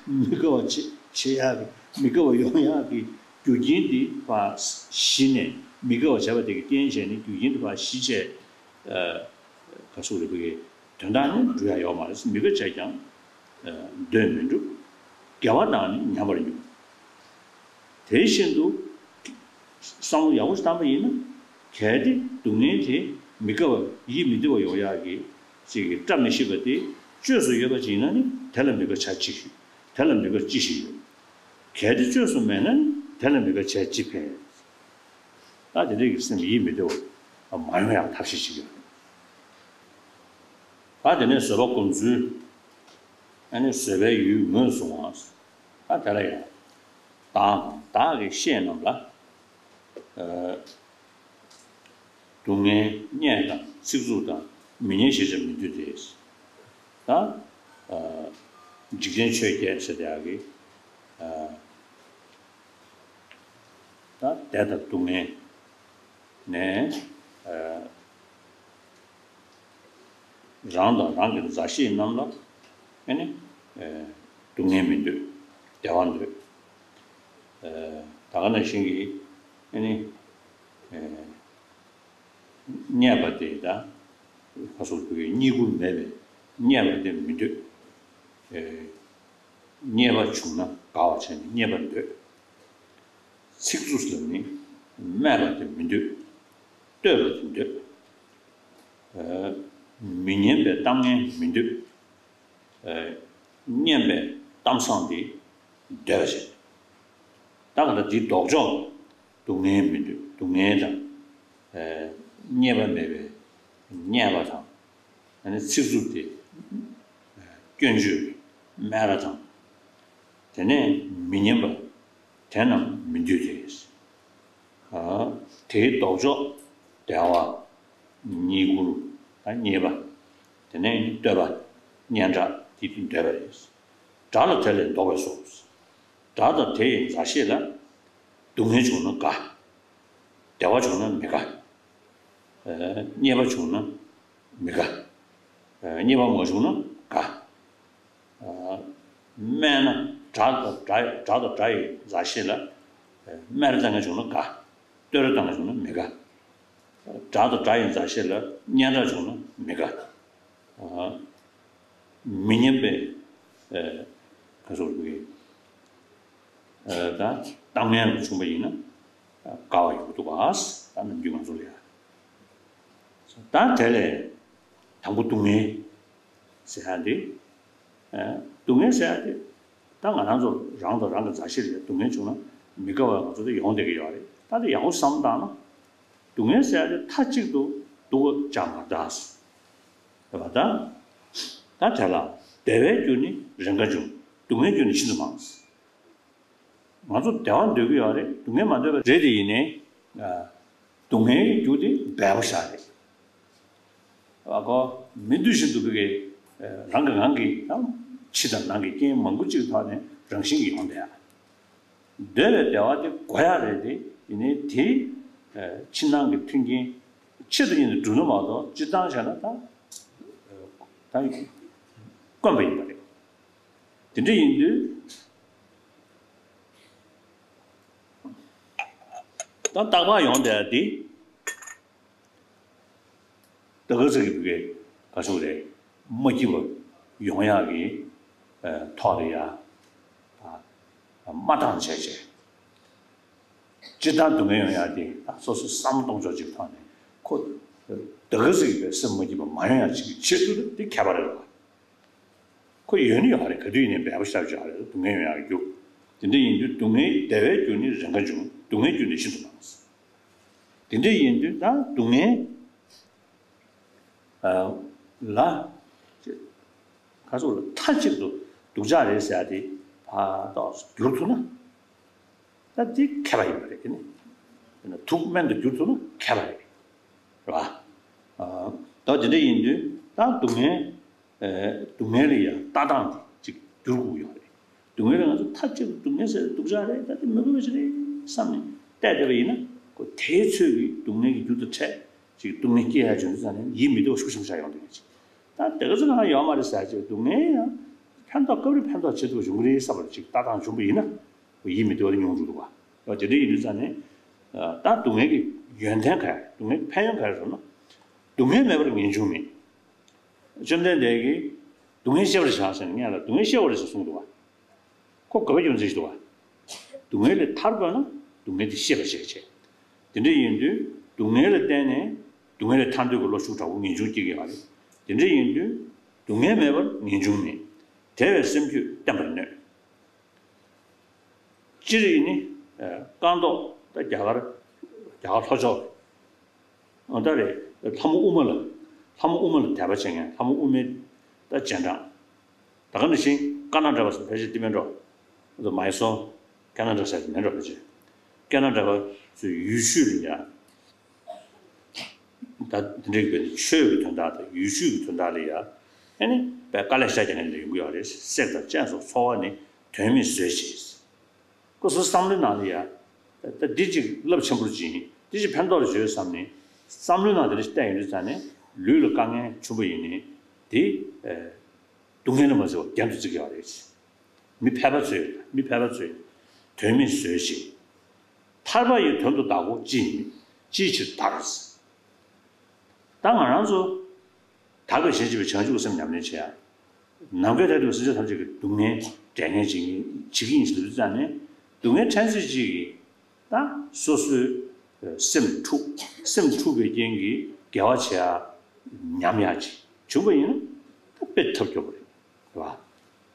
མི་དགའ་བ་བྱེད་བྱེད་ཡག་གི་མི་དགའ་བ་ཡོང་ཡག་གི་རྒྱུ་རྐྱེན་འདི་ཕར་ཞི་ནས་མི་དགའ་བ་བྱས་པ་དེ་གི་རྐྱེན་བྱས་ནས་རྒྱུ་རྐྱེན་འདི་ཕར་ཞི་བྱས། ཨ། ག་སོགས་རེད་པའི་དོན་དག་ནི་འགྲུབ་ཡག་ཡོད་མ་རེད། མི་དགའ་བྱས་ཀྱང་། ཨ། འདོད་མི་འགྲུབ། དགེ་བ་དང་ནི་ཉམས་པར་འགྱུར། དེ་བཞིན་དུ། བསམ་བློ་ཡག་པོ་ཞིག་བཏང་པ་ཡིན་ན། གལ་ཏེ་སྡུག་བསྔལ་དེ་མི་དགའ་བ་ཡིད་མི་བདེ་བ་ཡོང་ཡག་གི་ཅིག་གི་བཀྲ་མི་ཤིས་པ་དེ་བཅོས་སུ་ཡོད་པ་ཅིག་ཡིན་ན་ནི་དེ་ལ་མི་དགའ་བྱ་ཅི་ཞིག་དེ་ལ་མི་དགའ་ཅི་ཞིག་ཡོད། གལ་ཏེ་བཅོས་སུ་མེད་ན་ནི་དེ་ལ་མི་དགའ་བྱ་ཅི་ཕན། ད་དེ་འདྲའི་གི་སེམས་ཡིད་མི་བདེ་བ་མ་ཡོང་ཡག་ཐབས་ཤེས་ཅིག་ཡོད། ད་དེ་ནས་བཟོད་པ་སྒོམ་ཚུལ། ཨ་ནི་བཟོད་པའི་ཡུལ་ངོས་བཟུང་བ། ད་དེ་ལ་ཡང་། བདག་དང་བདག་གི་བཤེས་རྣམས་ལ། ཨ། སྡུག་བསྔལ་བརྙས་དང་ཚིག་རྩུབ་དང་། མི་སྙན་ཞེས་བྱ་མི་འདོད་དེ། ད། ཨ། འཇིག་རྟེན་ཆོས་བརྒྱད་ཟེར་ཡག་གི། ཨ། ད་བདེ་དང་སྡུག་བསྔལ་ནས། ཨ། རང་དང་རང་གི་མཛའ་བཤེས་རྣམས་ལ་ཨ་ནི། ཨ། སྡུག་བསྔལ་མི་འདོད། བདེ་བ་འདོད། ཨ། ད་ག་ནང་བཞིན་གྱི་ཨ་ནི། ཨ། བརྙས་པ་དེ་དང་། ཁ་སོགས་བོད་ཀྱི་བརྙས་བཀུར་མེད་པའི་བརྙས་པ་དེ་མི་འདོད། ཨ། བརྙས་པ་བྱུང་ན་དགའ་བ་བྱས་ནས་བརྙས་པ་འདོད། ཚིག་རྩུབ་ལ་ནི་སྨད་པ་དེ་མི་འདོད། བསྟོད་པ་དེ་འདོད། ཨ། མི་སྙན་པའི་གཏམ་ངན་མི་འདོད། ཨ། སྙན་པའི་གཏམ་བཟང་དེ་འདོད་པ་བྱེད། ད་ག་ལ་འདིའི་ལྡོག་ཕྱོགས། སྡུག་བསྔལ་མི་འདོད། སྡུག་བསྔལ་དང་། ཨ། བརྙས་པ་མེད་པའི་བརྙས་པ་དང་། ཨ་ནི་ཚིག་རྩུབ་དེ་སྐྱོན་བརྗོད་སྨད་ར་དང་། དེ་ནས་མི་སྙན་པ་དེ་རྣམས་མི་འདོད་དེ། ཨ། དེའི་ལྡོག་ཕྱོགས་བདེ་བ། བརྙས་བཀུར་དང་བརྙས་པ། དེ་ནས་བསྟོད་པ། སྙན་གྲགས་དེ་དུས་འདོད་པ་རེད། དགྲ་ལ་དེ་ལས་བཟློག་པས་སོ། དགྲ་དང་དེ་ཡི་མཛའ་བཤེས་ལ། སྡུག་བསྔལ་བྱུང་ན་དགའ། བདེ་བ་བྱུང་ན་མི་དགའ། ཨ། བརྙས་པ་བྱུང་ན་མི་དགའ། ཨ། བརྙས་པ་མ་བྱུང་ན་དགའ། ཨ། སྨད་ན་དགྲ་དང་དགྲ་དགྲ་དང་དགྲ་ཡི་མཛའ་བཤེས་ལ། ཨ། སྨད་ར་བཏང་མཁན་བྱུང་ན་དགའ། བསྟོད་ར་བཏང་མཁན་བྱུང་ན་མི་དགའ། དགྲ་དང་དགྲ་ཡི་མཛའ་བཤེས་ལ་སྙན་གྲགས་བྱུང་ན་མི་དགའ། ཨ། མི་སྙན་པའི། ཨ། ག་སོགས་ཀྱི། ཨ། ད་གཏམ་ངན་ལ་བྱུང་བ་ཡིན་ན་དགའ་བ་ཡོང་གི་འདུག་ག། ད་ནམ་རྒྱུན་ང་ཚོ་ལ་ཡ། ད་དེ་ལས་དང་པོ་སྡུག་བསྔལ་ཟེར་ཡ་དེ། ཨ། སྡུག་བསྔལ་ཟེར་ཡ་དེ། ད་ང་རང་ཚོ་རང་དང་རང་གི་མཛའ་བཤེས་ལ་སྡུག་བསྔལ་བྱུང་ན་མི་དགའ་བ་ང་ཚོ་དེ་ཡོང་བསྡད་ཀྱི་ཡོད་རེད། ད་དེ་ཡག་པོ་བསམ་བློ་བཏང་ན། སྡུག་བསྔལ་ཟེར་ཡ་དེ་མཐའ་གཅིག་ཏུ་སྡུག་ཅག་མ་འདྲ། རེད་པ། ད་ད་དེ་ལ་བདེ་བའི་རྒྱུ་ནི་རེས་འགའ་འབྱུང་། སྡུག་བསྔལ་རྒྱུ་ནི་ཤིན་ཏུ་མང་། ང་ཚོ་བདེ་བ་འདོད་ཀྱི་ཡོད་རེད། སྡུག་བསྔལ་མ་འདོད་པ་རེད། དེ་ཡིན་ནའི། ཨ། སྡུག་བསྔལ་གྱི་རྒྱུ་དེ་འབེལ་པོ་བཞག་རེད། ཨ་ཁོ་མི་འདུ་བཞིན་དུ་བི་གེ་རང་གི་ངང་གིས་ཡང་ཕྱི་དང་ནང་གི་རྐྱེན་མང་པོ་གཅིག་ཐོག་ནས་རང་བཞིན་གྱིས་ཡོང་བསྡད་ཡ། འདོད་པའི་བདེ་བ་དེ་དགོས་ཡ་རེད་དེ། ཡིན་ནའི་དེ་ཕྱི་ནང་གི་མཐུན་རྐྱེན་ ཆེད་དུ་ཡིན་ནས་སྒྲུབ་ནི་མ་གཏོགས་སྤྱིར་བཏང་བྱས་ན་ད་ད་དཀོན་པ་ཡིན་པ་རེད། དེ་འདྲ་ཡིན་དུས་ད་རྟག་པར་ཡོང་བསྡད་དེ། ད་ག་ཚོད་ཀྱི་བུ་གའི་ག་ཚོད་རེད། མ་སྐྱིད་པ་ཡོང་ཡག་གི་ཐོག་ལ་ཡ་མ་བཏང་བྱས་བྱས། སྤྱིར་བཏང་སྡུག་བསྔལ་ཡོང་ཡག་དེ་སོ་སོའི་བསམ་བློ་གཏོང་ཕྱོགས་ཅིག་ཐོག་ནས་ཁོ་ད་ག་ཚོད་ཀྱི་བུ་སེམས་མ་སྐྱིད་པ་མ་ཡོང་ཡག་ཅིག་གི་ཆེད་དུ་དེ་ཁྱད་པར་རེད་བ། ཁོ་ཡོད་ནི་ཡོད་རེད། ག་དུས་ཡིན་ནའི་འབད་པ་ཤ་ཅིག་ཡོད་རེད། སྡུག་བསྔལ་ཡོང་ཡག་གི་རྒྱུ། དེ་འདྲ་ཡིན་དུས་སྡུག་བསྔལ་བདེ་བའི་རྒྱུ་ནི་རེས་འགའ་འབྱུང་། སྡུག་བསྔལ་རྒྱུ་ནི་ཤིན་ཏུ་མང་། དེ་འདྲ་ཡིན་དུས་ད་སྡུག་བསྔལ་ལ་ག་ཚོད་ལ་མཐའ་གཅིག་ཏུ་སྡུག་ཅག་རེད་ཟེར་ཡག་དེ་ཕར་ཏོག་ཙམ་བསྒྱུར་ཐུབ་ན། ད་དེ་མཁས་པ་ཡིན་པ་རེད། དེ་ནི་དུག་སྨན་དུ་བསྒྱུར་ཐུབ་ན་མཁས་པ་རེད། རེད་བ། ད་དེ་འདྲ་ཡིན་དུས་ད་སྡུག་བསྔལ། སྡུག་བསྔལ་ལ་ཡང་ལྟ་སྟངས་དེ་ཅིག་བསྒྱུར་དགོས་ཡོད་རེད། སྡུག་བསྔལ་ལ་ང་ཚོ་མཐའ་གཅིག་ཏུ་སྡུག་བསྔལ་ཟེར་སྡུག་ཅག་རེད། ད་དེ་མི་དགོས་པ་ཞིག་རེད་བསམ་ནས་བལྟས་བསྡད་པ་ཡིན་ན། ཁོ་དེའི་ཚོད་ཀྱིས་སྡུག་བསྔལ་གྱི་རྒྱུ་དང་འཕྲད་ཅིག་སྡུག་བསྔལ་སྐྱེ་ཡག་བྱུང་དུས་ཙང་ནས་ཡིད་མི་བདེ་བ་ཤུགས་ཆེན་པོ་ཆགས་ཡོང་དུས་ཅིག་ད་དེ་ག་ཚོད་གང་ཡོད་མ་རེད་ཟེར་ཅིག་སྡུག་བསྔལ་ཡང་ཕན་ཐོགས་སྐབས་རེ་ཕན་ཐོགས་ཆེ་ཐུབ་པ་བྱུང་གི་རེད་བསམ་པ་ཅིག་ལྟ་སྟངས་བྱུང་པ་ཡིན་ན། ཁོ་ཡིད་མི་བདེ་བ་དེ་ཉུང་འགྲོ་འདུག་བ། ཡང་དེ་འདྲ་ཡིན་དུས་ཙང་ནས། ད་སྡུག་བསྔལ་གྱི་ཡོན་ཏན་ག་རེ། སྡུག་བསྔལ་གྱི་ཕན་ཡོན་ག་རེ་ཟེར་ན། སྡུག་བསྔལ་མེད་པར་ངེས་འབྱུང་མེད། བཅོམ་ལྡན་འདས་ཀྱིས་སྡུག་བསྔལ་ཤེས་པར་བྱ་ཟེར་ནས་སྔོན་ལ་སྡུག་བསྔལ་ཤེས་པར་བྱ་གསུངས་འདུག་བ། ཁོ་དགོས་པ་རྒྱུ་མཚན་ཞིག་འདུག་བ། སྡུག་བསྔལ་ལས་ཐར་དགོས་ན་སྡུག་བསྔལ་དེ་ཤེས་པར་བྱེད་བྱེད། དེ་འདྲ་ཡིན་དུས་སྡུག་བསྔལ་ལ་བརྟེན་ནས་སྡུག་བསྔལ་ལས་ཐར་འདོད་ཀྱི་བློ་ཤུགས་དྲག་པོ་ངེས་འབྱུང་སྐྱེ་གི་ཡོད་རེད། དེ་འདྲ་ཡིན་དུས་སྡུག་བསྔལ་མེད་པར་ངེས་འབྱུང་མེད། དེ་བས་སེམས་རྒྱུད་བརྟན་པར་ནུས། སྤྱིར་ཡིན་ནི། རྐང་ཐོག་ད་རྒྱ་གར། རྒྱ་གར་ལྷོ་ཕྱོགས། ཨ་ད་རེད། ལྷ་མོ་ཨུ་མ་ལ། ལྷ་མོ་ཨུ་མ་ལ་དད་པ་བྱེད་མཁན་ལྷ་མོ་ཨུ་མའི་ད་རྗེས་འབྲང་། ད་ག་ནང་བཞིན་ཀ་ན་ཌ་པ་ཟེར་ཕལ་ཆེར་དེ་མིན་འགྲོ། ཨ་ད་མའི་སོར། ཀ་ན་ཌ་ཟེར་དེ་མིན་འགྲོ་ཕལ་ཆེར། ཀ་ན་ཌ་པ་ཚོའི་ཡུལ་ཤུལ་ལ་ཡ། ད་འདི་འདྲའི་བའི་ཆོས་ཀྱི་དོན་དག་དང་ཡུལ་ཤུལ་གྱི་དོན་དག་ལ་ཡ། ཨ་ནི་བའི་དཀའ་ལས་ཤ་རྒྱག་མཁན་འདྲ་ཡོང་གི་ཡོད་རེད། བསྲེགས་དང་བཅད་སོགས་འཚོ་བ་ནི་དོན་མེད་བཟོས་ཤིང་། ཁོ་ཚོའི་བསམ་བློའི་ནང་ལ་ཡ། ད་འདི་ཅིག་རླབས་ཆེན་པོར་སྦྱིན། འདི་ཅིག་ཕན་ཐོགས་ལ་བརྗོད་བསམ་ནས་བསམ་བློའི་ནང་དེ་འདྲ་ཞིག་བསྟན་ཡོང་དུས་ཙང་ནས་ལུས་ལ་དཀའ་ངལ་བྱུང་བ་ཡིན་ནའི་དེ། སྡུག་བསྔལ་ལ་མ་བརྩི་བར་རྒྱན་དུ་བརྩི་གི་ཡོད་རེད། མི་ཕལ་པ་ཚོས། མི་ཕལ་པ་ཚོས་དོན་མེད་བཟོས་ཤིང་། ཐར་པ་ཡི་དོན་དུ་བདག་གོ་ཅིའི་མི། ཅིའི་ཕྱིར་དར། ད་ང་རང་ཚོ་དག་པའི་ཞིང་བྱེད་པའི་བྱང་ཆུབ་སེམས་ཉམས་ལེན་བྱེད་ཡ། ནམ་མཁའི་མཐས་གཏུགས་པའི་སེམས་ཅན་ཐམས་ཅད་ཀྱི་སྡུག་བསྔལ་འབྲལ་མཁན་ཅིག་ཡིན། བྱེད་ཀྱི་ཡིན་ཟེར་དུས་ཙང་ནས་སྡུག་བསྔལ་ཕྲན་ཚེགས་ཅིག་གིས་ད་སོ་སོའི་སེམས་འཁྲུགས། སེམས་འཁྲུགས་པའི་རྐྱེན་གྱིས་དགེ་བ་བྱེད་ཡ་ཉམས་ཡ་ཅིག་བྱུང་པ་ཡིན་ན་ད་དཔེ་ཐབས་སྐྱོ་པོ་རེད། རེད་བ།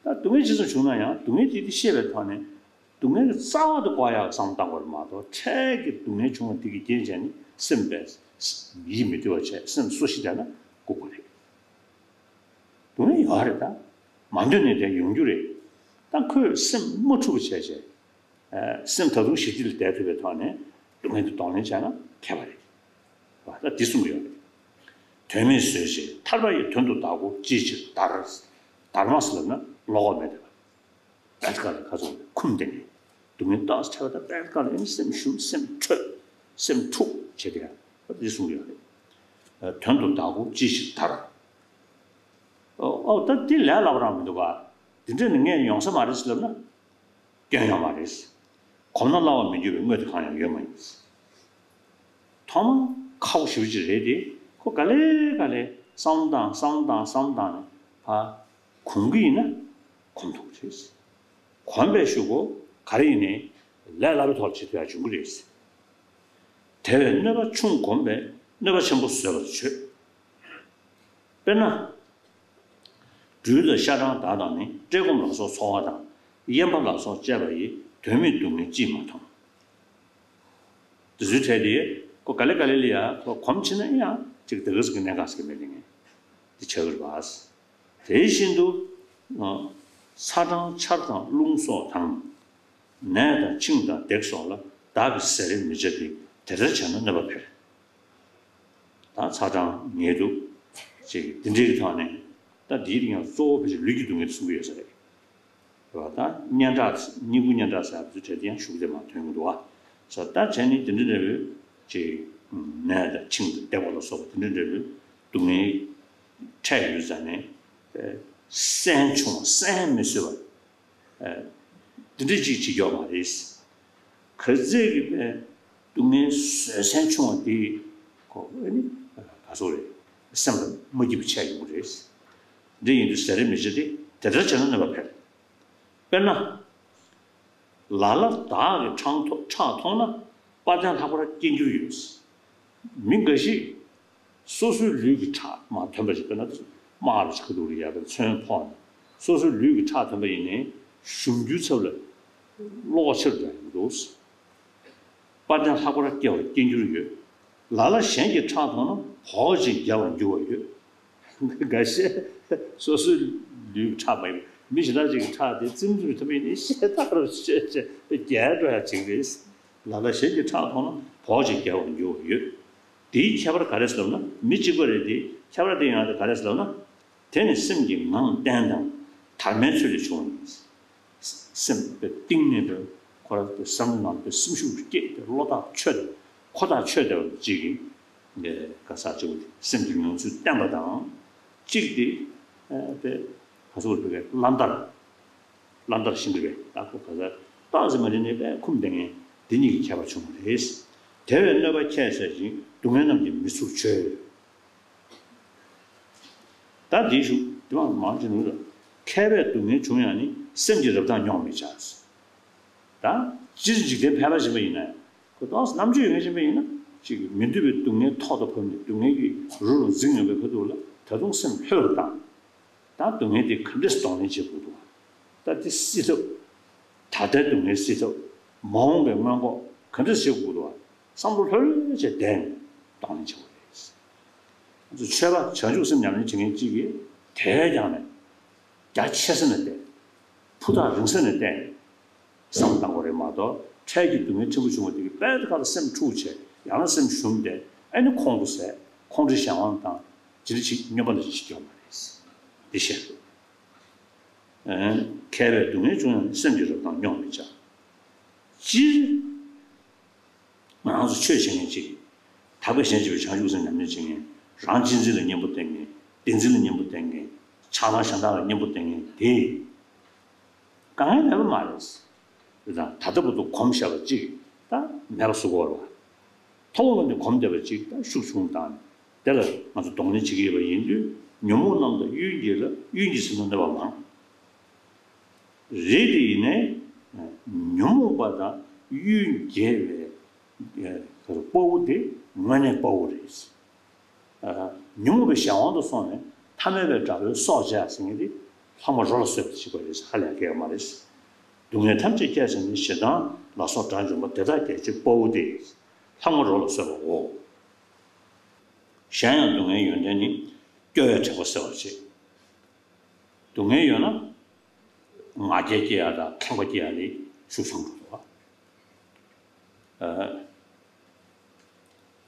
ད་སྡུག་བསྔལ་ཇི་ཙམ་བྱུང་ན་ཡང་སྡུག་བསྔལ་དེ་དེ་ཤེས་པའི་ཐོག་ནས། སྡུག་བསྔལ་གྱི་རྩ་བ་དེ་བཀག་ཡག་བསམ་བློ་བཏང་དགོས་རེད་མ་གཏོགས། འཕྲལ་གྱི་སྡུག་བསྔལ་བྱུང་བ་དེ་གི་རྐྱེན་བྱས་ནས་སེམས་པས་ཡིད་མི་བདེ་བ་བྱས། སེམས་གསོ་ཞིག་བསྡད་ན་ལྐུགས་པ་རེད། སྡུག་བསྔལ་ཡོད་རེད་ད། མ་འདོད་ནས་དེ་ཡོང་རྒྱུ་རེད། ད་ཁོས་སེམས་མ་འཁྲུགས་པ་བྱས་བྱས། སེམས་ད་དུང་ཞི་བདེ་ལ་བསྡད་ཐུབ་པའི་ཐོག་ནས་སྡུག་བསྔལ་དེ་གདོང་ལེན་བྱས་ན་ཁྱད་པར་རེད། བ་ད་འདི་གསུང་གི་ཡོད་རེད། དོན་མེད་བཟོས་ཤིང་། ཐར་པ་ཡི་དོན་དུ་བདག་གོ་ཅིའི་ཕྱིར་དར། དར་མ་ཟེར་ལབ་ན་བློ་ཁོག་མེད་དེ། ད་ཅི་ག་ལ་ཁ་ཚོན་ཁུམ་སྟེ་ནས་སྡུག་བསྔལ་རྟགས་སུ་འཕྲད་པ་དང་། པད་དཀར་ལ་ཨེ་ནི་སེམས་ཞུམ། སེམས་འཕྲོད། སེམས་འཁྲུགས་བྱེད་དེ་ཡང་འདི་གསུང་གི་ཡོད་རེད། དོན་དུ་བདག་གོ་ཅིའི་ཕྱིར་དར། ཨོ་ཨོ་ད་འདི་ལས་སླ་པོ་རང་མི་འདུག་ག་འདི་འདྲ་ནི་ངས་ཡོང་ས་མ་རེད་ཟེར་ལབ་ན། སྐྱོན་ཡོད་མ་རེད། གོམས་ན་སླ་བར་མི་འགྱུར་བའི་དངོས་དེ་གང་ཡང་ཡོད་མ་ཡིན། ཐོག་མར་ཁག་པོ་ཞེ་པོ་ཅིག་རེད་དེ། ཁོ་ག་ལེ་ག་ལེ་བསམ་བློ་བཏང་བསམ་བློ་བཏང་བསམ་བློ་བཏང་ནས་ཕར་གོམས་ཀྱི་ཡིན་ན་གོམས་ཐུབ་ཀྱི་རེད། གོམས་པའི་གཞུག་གུ་ག་རེ་ཡིན་ནའི་ལས་སླ་པོའི་ཐོག་ལ་བྱེད་ཐུབ་ཡག་འབྱུང་གི་རེད། དེ་བས་གནོད་པ་ཆུང་གོམས་པས་གནོད་པ་ཆེན་པོ་བཟོད་པར་བྱོས། དཔེར་ན། སྦྲུལ་དང་ཤ་སྦྲང་དག་དང་ནི། བཀྲེས་སྐོམ་ལ་སོགས་ཚོར་བ་དང་། གཡན་པ་ལ་སོགས་བཅས་པ་ཡི། དོན་མེད་སྡུག་བསྔལ་ཅིས་མ་མཐོང་། དེ་ཚོའི་གྲས་དེ་ཁོ་ག་ལེ་ག་ལེ་ལ་ཡ་ཁོ་གོམས་ཕྱིན་ན་ཡང་ཅིག་དེ་ག་ཟིག་གི་གནད་འགག་ཟིག་མེད་དེ་ངས་འདི་བྱ་གི་རེད་པ། དེ་བཞིན་དུ། ཚ་གྲང་ཆར་དང་རླུང་སོགས་དང་། ནད་དང་འཆིང་དང་བརྡེག་སོགས་ལ། བདག་གིས་བཟོད་རེས་མི་བྱ་སྟེ། དེ་ལྟར་བྱས་ན་གནོད་པ་འཕེལ། ད་ཚ་གྲང་ངལ་དུབ་ཅིག་འདི་འདྲའི་གི་ཐོག་ནས་ད་འདིའི་རིང་ཡང་གཙོ་བོ་ཕལ་ཆེར་ལུས་ཀྱི་སྡུག་བསྔལ་གསུང་གི་ཡོད་ས་རེད། རེད་བ། ད་སྙན་གྲགས་སྙིང་ཁུང་སྙན་གྲགས་ཟེར་བ་ཚོའི་གྲས་དེ་ཡང་ཞུ་གི་དེ་མ་ཐོན་གི་འདུག་བ། ས་ད་བྱས་ནས་འདི་འདྲ་འདྲ་བོའི་ཅིག་ ནད་དང་འཆིང་དང་འདེབས་པ་ལ་སོགས་པ་དེ་འདྲ་འདྲ་བའི་སྡུག་བསྔལ་འཕྲད་ཡོད་ཙང་ནས། བསྲན་ཆུང་བ་བསྲན་མི་བཟོད་པ། འདི་འདྲ་ཅིག་བྱེད་ཀྱི་ཡོད་མ་རེད། ག་ཚད་ཀྱི་པའི་སྡུག་བསྔལ་བཟོད་བསྲན་ཆུང་བ་དེ་ཁོ་ཨ་ནི་ག་ཚོད་རེད། སེམས་ལ་མ་སྐྱིད་པ་ཆགས་ཡོང་གི་རེད། འདི་ཡིན་དུས་ཟས་རིགས་མི་བྱེད་དེ་དེ་ལྟར་བྱས་ན་གནོད་པ་འཕེལ། དཔེར་ན། ལ་ལ་དག་གི་ཁྲག་མཐོ་ཁྲག་མཐོང་ན་དཔའ་ཐན་ལྷག་པར་སྐྱེ་འགྱུར་ཡོད། མི་འགའ་ཞིག་སོ་སོའི་ལུས་ཀྱི་ཁྲག་མར་ཐོན་པ་ཞིག་དཔེར་ན་དམར་བ་ཞིག་ག་འདུག་རེད། ཡ་དང་ཚོན་ཕོག་ནས་སོ་སོའི་ལུས་ཀྱི་ཁྲག་ཐོན་པ་ཡིན་ནའི་གཞོན་འགྱུར་ཚབ་ལ་བློ་ཁོག་ཆེ་རུ་འགྲོ་ཡོང་གི་འདུག། དཔའ་ཐན་ལྷག་པར་སྐྱེ་བ་སྐྱེ་འགྱུར་ཡོད། ལ་ལ་གཞན་གྱི་ཁྲག་མཐོང་ན་བོགས་ཅིག་རྒྱལ་བར་འགྱུར་བ་ཡོད། འགའ་ཤས་སོ་སོའི་ལུས་ཁྲག་མ་ཡིན་པ་མི་གཞན་དག་ཅིག་གི་ཁྲག་དེ་རྩིབ་རྩིབ་ཐུབ་མིན་ནི་ཤ་སྟག་རུ་བཤད་བྱས་རྒྱལ་འགྲོ་ཡ་ཅིག་རེད། ལ་ལ་གཞན་གྱི་ཁྲག་མཐོང་ན་བོགས་ཅིག་རྒྱལ་བར་འགྱུར་བ་ཡོད། དེའི་ཁྱད་པར་ག་རེ་ཟེར་ལབ་ན། མི་གཅིག་པ་རེད་དེ། ཁྱད་པར་དེ་ཡང་དེ་ག་རེ་ཟེར་ལབ་ན། དེ་ནི་སེམས་ཀྱི་ངང་བརྟན་དང་དར་མའི་ཚུལ་ལས་བྱུང་བ་ཡིན། སེམས་དཔེ་གཏིང་ནས་དཔེ་ཁོ་ར་དཔེ་བསམ་བློ་ནང་དཔེ་སེམས་ཤུགས་སྐྱེད་དེ་བློ་ཐག་ཆོད་དེ་ཁོ་ཐག་ཆོད་དེ་བ་གཅིག་གིས་འདི་ག་ས་གཅིག་པུ་སེམས་ཀྱི་མྱོང་ཚུལ་བརྟན་པ་དང་། གཅིག་དེ་དཔེ་ག་ས་བར་དཔེ་བླ་འདར་བླ་འདར་ཤིང་གི་རེད། ད་ཁོ་ག་ས་ཏོག་ཙམ་མ་རེད་ནས་དཔེ་ཁུམ་བསྡད་མཁན་དེ་གཉིས་ཀྱི་ཁྱད་པར་བྱུང་བ་རེད། དེ་བས་གནོད་པ་ཁྱད་བསད་ཅིང་སྡུག་བསྔལ་རྣམས་ཀྱིས་མི་ཚུགས་བྱོས། ད་འདིའི་གཞུག་འདི་མ་མང་ཆེ་ནུས་ལ། མཁས་པས་སྡུག་བསྔལ་བྱུང་ཡང་ནི། སེམས་ཀྱི་རབ་མཐའ་རྙོག་མི་བྱ། ད་སྤྱིར་འཇིག་རྟེན་ཕལ་པ་ཞིག་པ་ཡིན་ན། ཁོ་ཏོག་ཙམ་རྣམ་དཔྱོད་ཡོད་མཁན་ཞིག་པ་ཡིན་ན། ཅིག་མི་འདོད་པའི་སྡུག་བསྔལ་ཐོག་ཏུ་བབས་ནས་སྡུག་བསྔལ་གྱི་རུ་རུ་འཛིངས་ཡོང་པའི་ཁ་ཐུག་ལ་ད་དུང་སེམས་ལྷོད་རུ་བཏང་། ད་སྡུག་བསྔལ་དེ་ག་འདྲས་གདོང་ལེན་བྱེད་དགོས་འདུག། ད་དེ་སེལ་ཐབས། ད་ལྟའི་སྡུག་བསྔལ་སེལ་ཐབས། མ་འོངས་པའི་སྔོན་འགོག་ག་འདྲས་བྱེད་དགོས་འདུག། བསམ་བློ་ལྷོད་ལྷོད་བྱས་བསྡད་ནས་གདོང་ལེན་བྱེད་དགོས་རེད། ང་ཚོ་ཆོས་པ་བྱང་ཆུབ་སེམས་ཉམས་ལེན་བྱེད་མཁན་གཅིག་གིས་དེ་བས་ཀྱང་ནས་རྒྱ་ཆེ་ས་ནས་བལྟས། ཕུ་ཐག་རིང་ས་ནས་བལྟས། བསམ་བཏང་དགོས་རེད་མ་གཏོགས། འཕྲལ་གྱི་སྡུག་བསྔལ་ཕྲན་བུ་བྱུང་བ་དེ་གི་དཔལ་དེ་ཁ་ལ་སེམས་འཁྲུག་བྱས། ཡང་ན་སེམས་ཞུམ་སྟེ་ཨ་ནི་ཁོང་ཁྲོ་ཟས། ཁོང་ཁྲོའི་གཞན་དབང་དང་ཇི་འདྲ་ཞིག་སྨྱོན་པ་འདྲ་ཞིག་སྐྱོན་མ་རེད། འདི་བཤད་འདུག། མཁས་པས་སྡུག་བསྔལ་བྱུང་ཡང་སེམས་ཀྱི་རབ་མཐའ་རྙོག་མི་བྱ། སྤྱིར། ང་རང་ཚོ་ཆོས་བྱེད་མཁན་ཅིག། ཐར་པ་གཞན་གཅེས་པའི་བྱང་ཆུབ་སེམས་ཉམས་ལེན་བྱེད་མཁན། རང་གཅེས་འཛིན་ལ་གཉེན་པོ་བསྟེན་མཁན། བདེན་འཛིན་ལ་གཉེན་པོ་བསྟེན་མཁན། ཆགས་སྡང་གཞན་དག་ལ་གཉེན་པོ་བསྟེན་མཁན་དེ། དཀའ་ངལ་མེད་པ་མ་རེད། རེད་དང་ད་ལྟ་བར་དུ་གོམས་བཞག་པ་ཅིག་ད་མེད་པ་བཟོ་དགོས་རེད་བ། མཐོ་སློབ་ནས་གོམས་བསྡད་པ་ཅིག་ད་ཤུགས་ཆུང་བཏང་ནས་དེ་ལ་ང་ཚོ་གདོང་ལེན་བྱེད་ཀྱི་ཡོད་པ་ཡིན་དུས། ཉོན་མོངས་རྣམས་དང་གཡུལ་འགྱེད་ལ། གཡུལ་འགྱེད་ཟེར་ན་གནོད་པ་མང་། རེད་དེ་ཡིན་ནའི་ཉོན་མོངས་པ་དང་གཡུལ་འགྱེད་པའི་དཔའ་བོ་དེ་དངོས་གནས་དཔའ་བོ་རེད། ཉོན་མོངས་པའི་གཞན་དབང་དུ་སོང་ནས་ཐ་མལ་པའི་དགྲ་བོའི་སྲོག་བཅད་ཟེར་མཁན་དེ་ལྷག་མ་རོ་ལ་གསོད་པ་ཞིག་པ་རེད། ཧ་ལས་ཀྱི་ཡོད་མ་རེད། སྡུག་བསྔལ་ཐམས་ཅད་སྐྱེད་བྱེད་ནི། ཞེ་སྡང་ལ་སོགས་དགྲ་འཇོམས་པ། དེ་དག་རྒྱལ་བྱེད་དཔའ་བོ་སྟེ། ལྷག་མ་རོ་ལ་གསོད་པའོ། གཞན་ཡང་སྡུག་བསྔལ་ཡོན་ཏན་ནི། སྐྱོ་བས་དྲེགས་པ་སེལ་བར་བྱེད། སྡུག་བསྔལ་ཡོད་ན། ང་རྒྱལ་སྐྱེ་ཡ་དང་ཁེངས་པ་སྐྱེ་ཡ་ལས་ཤུགས་ཆུང་དུ་འགྲོ་བ།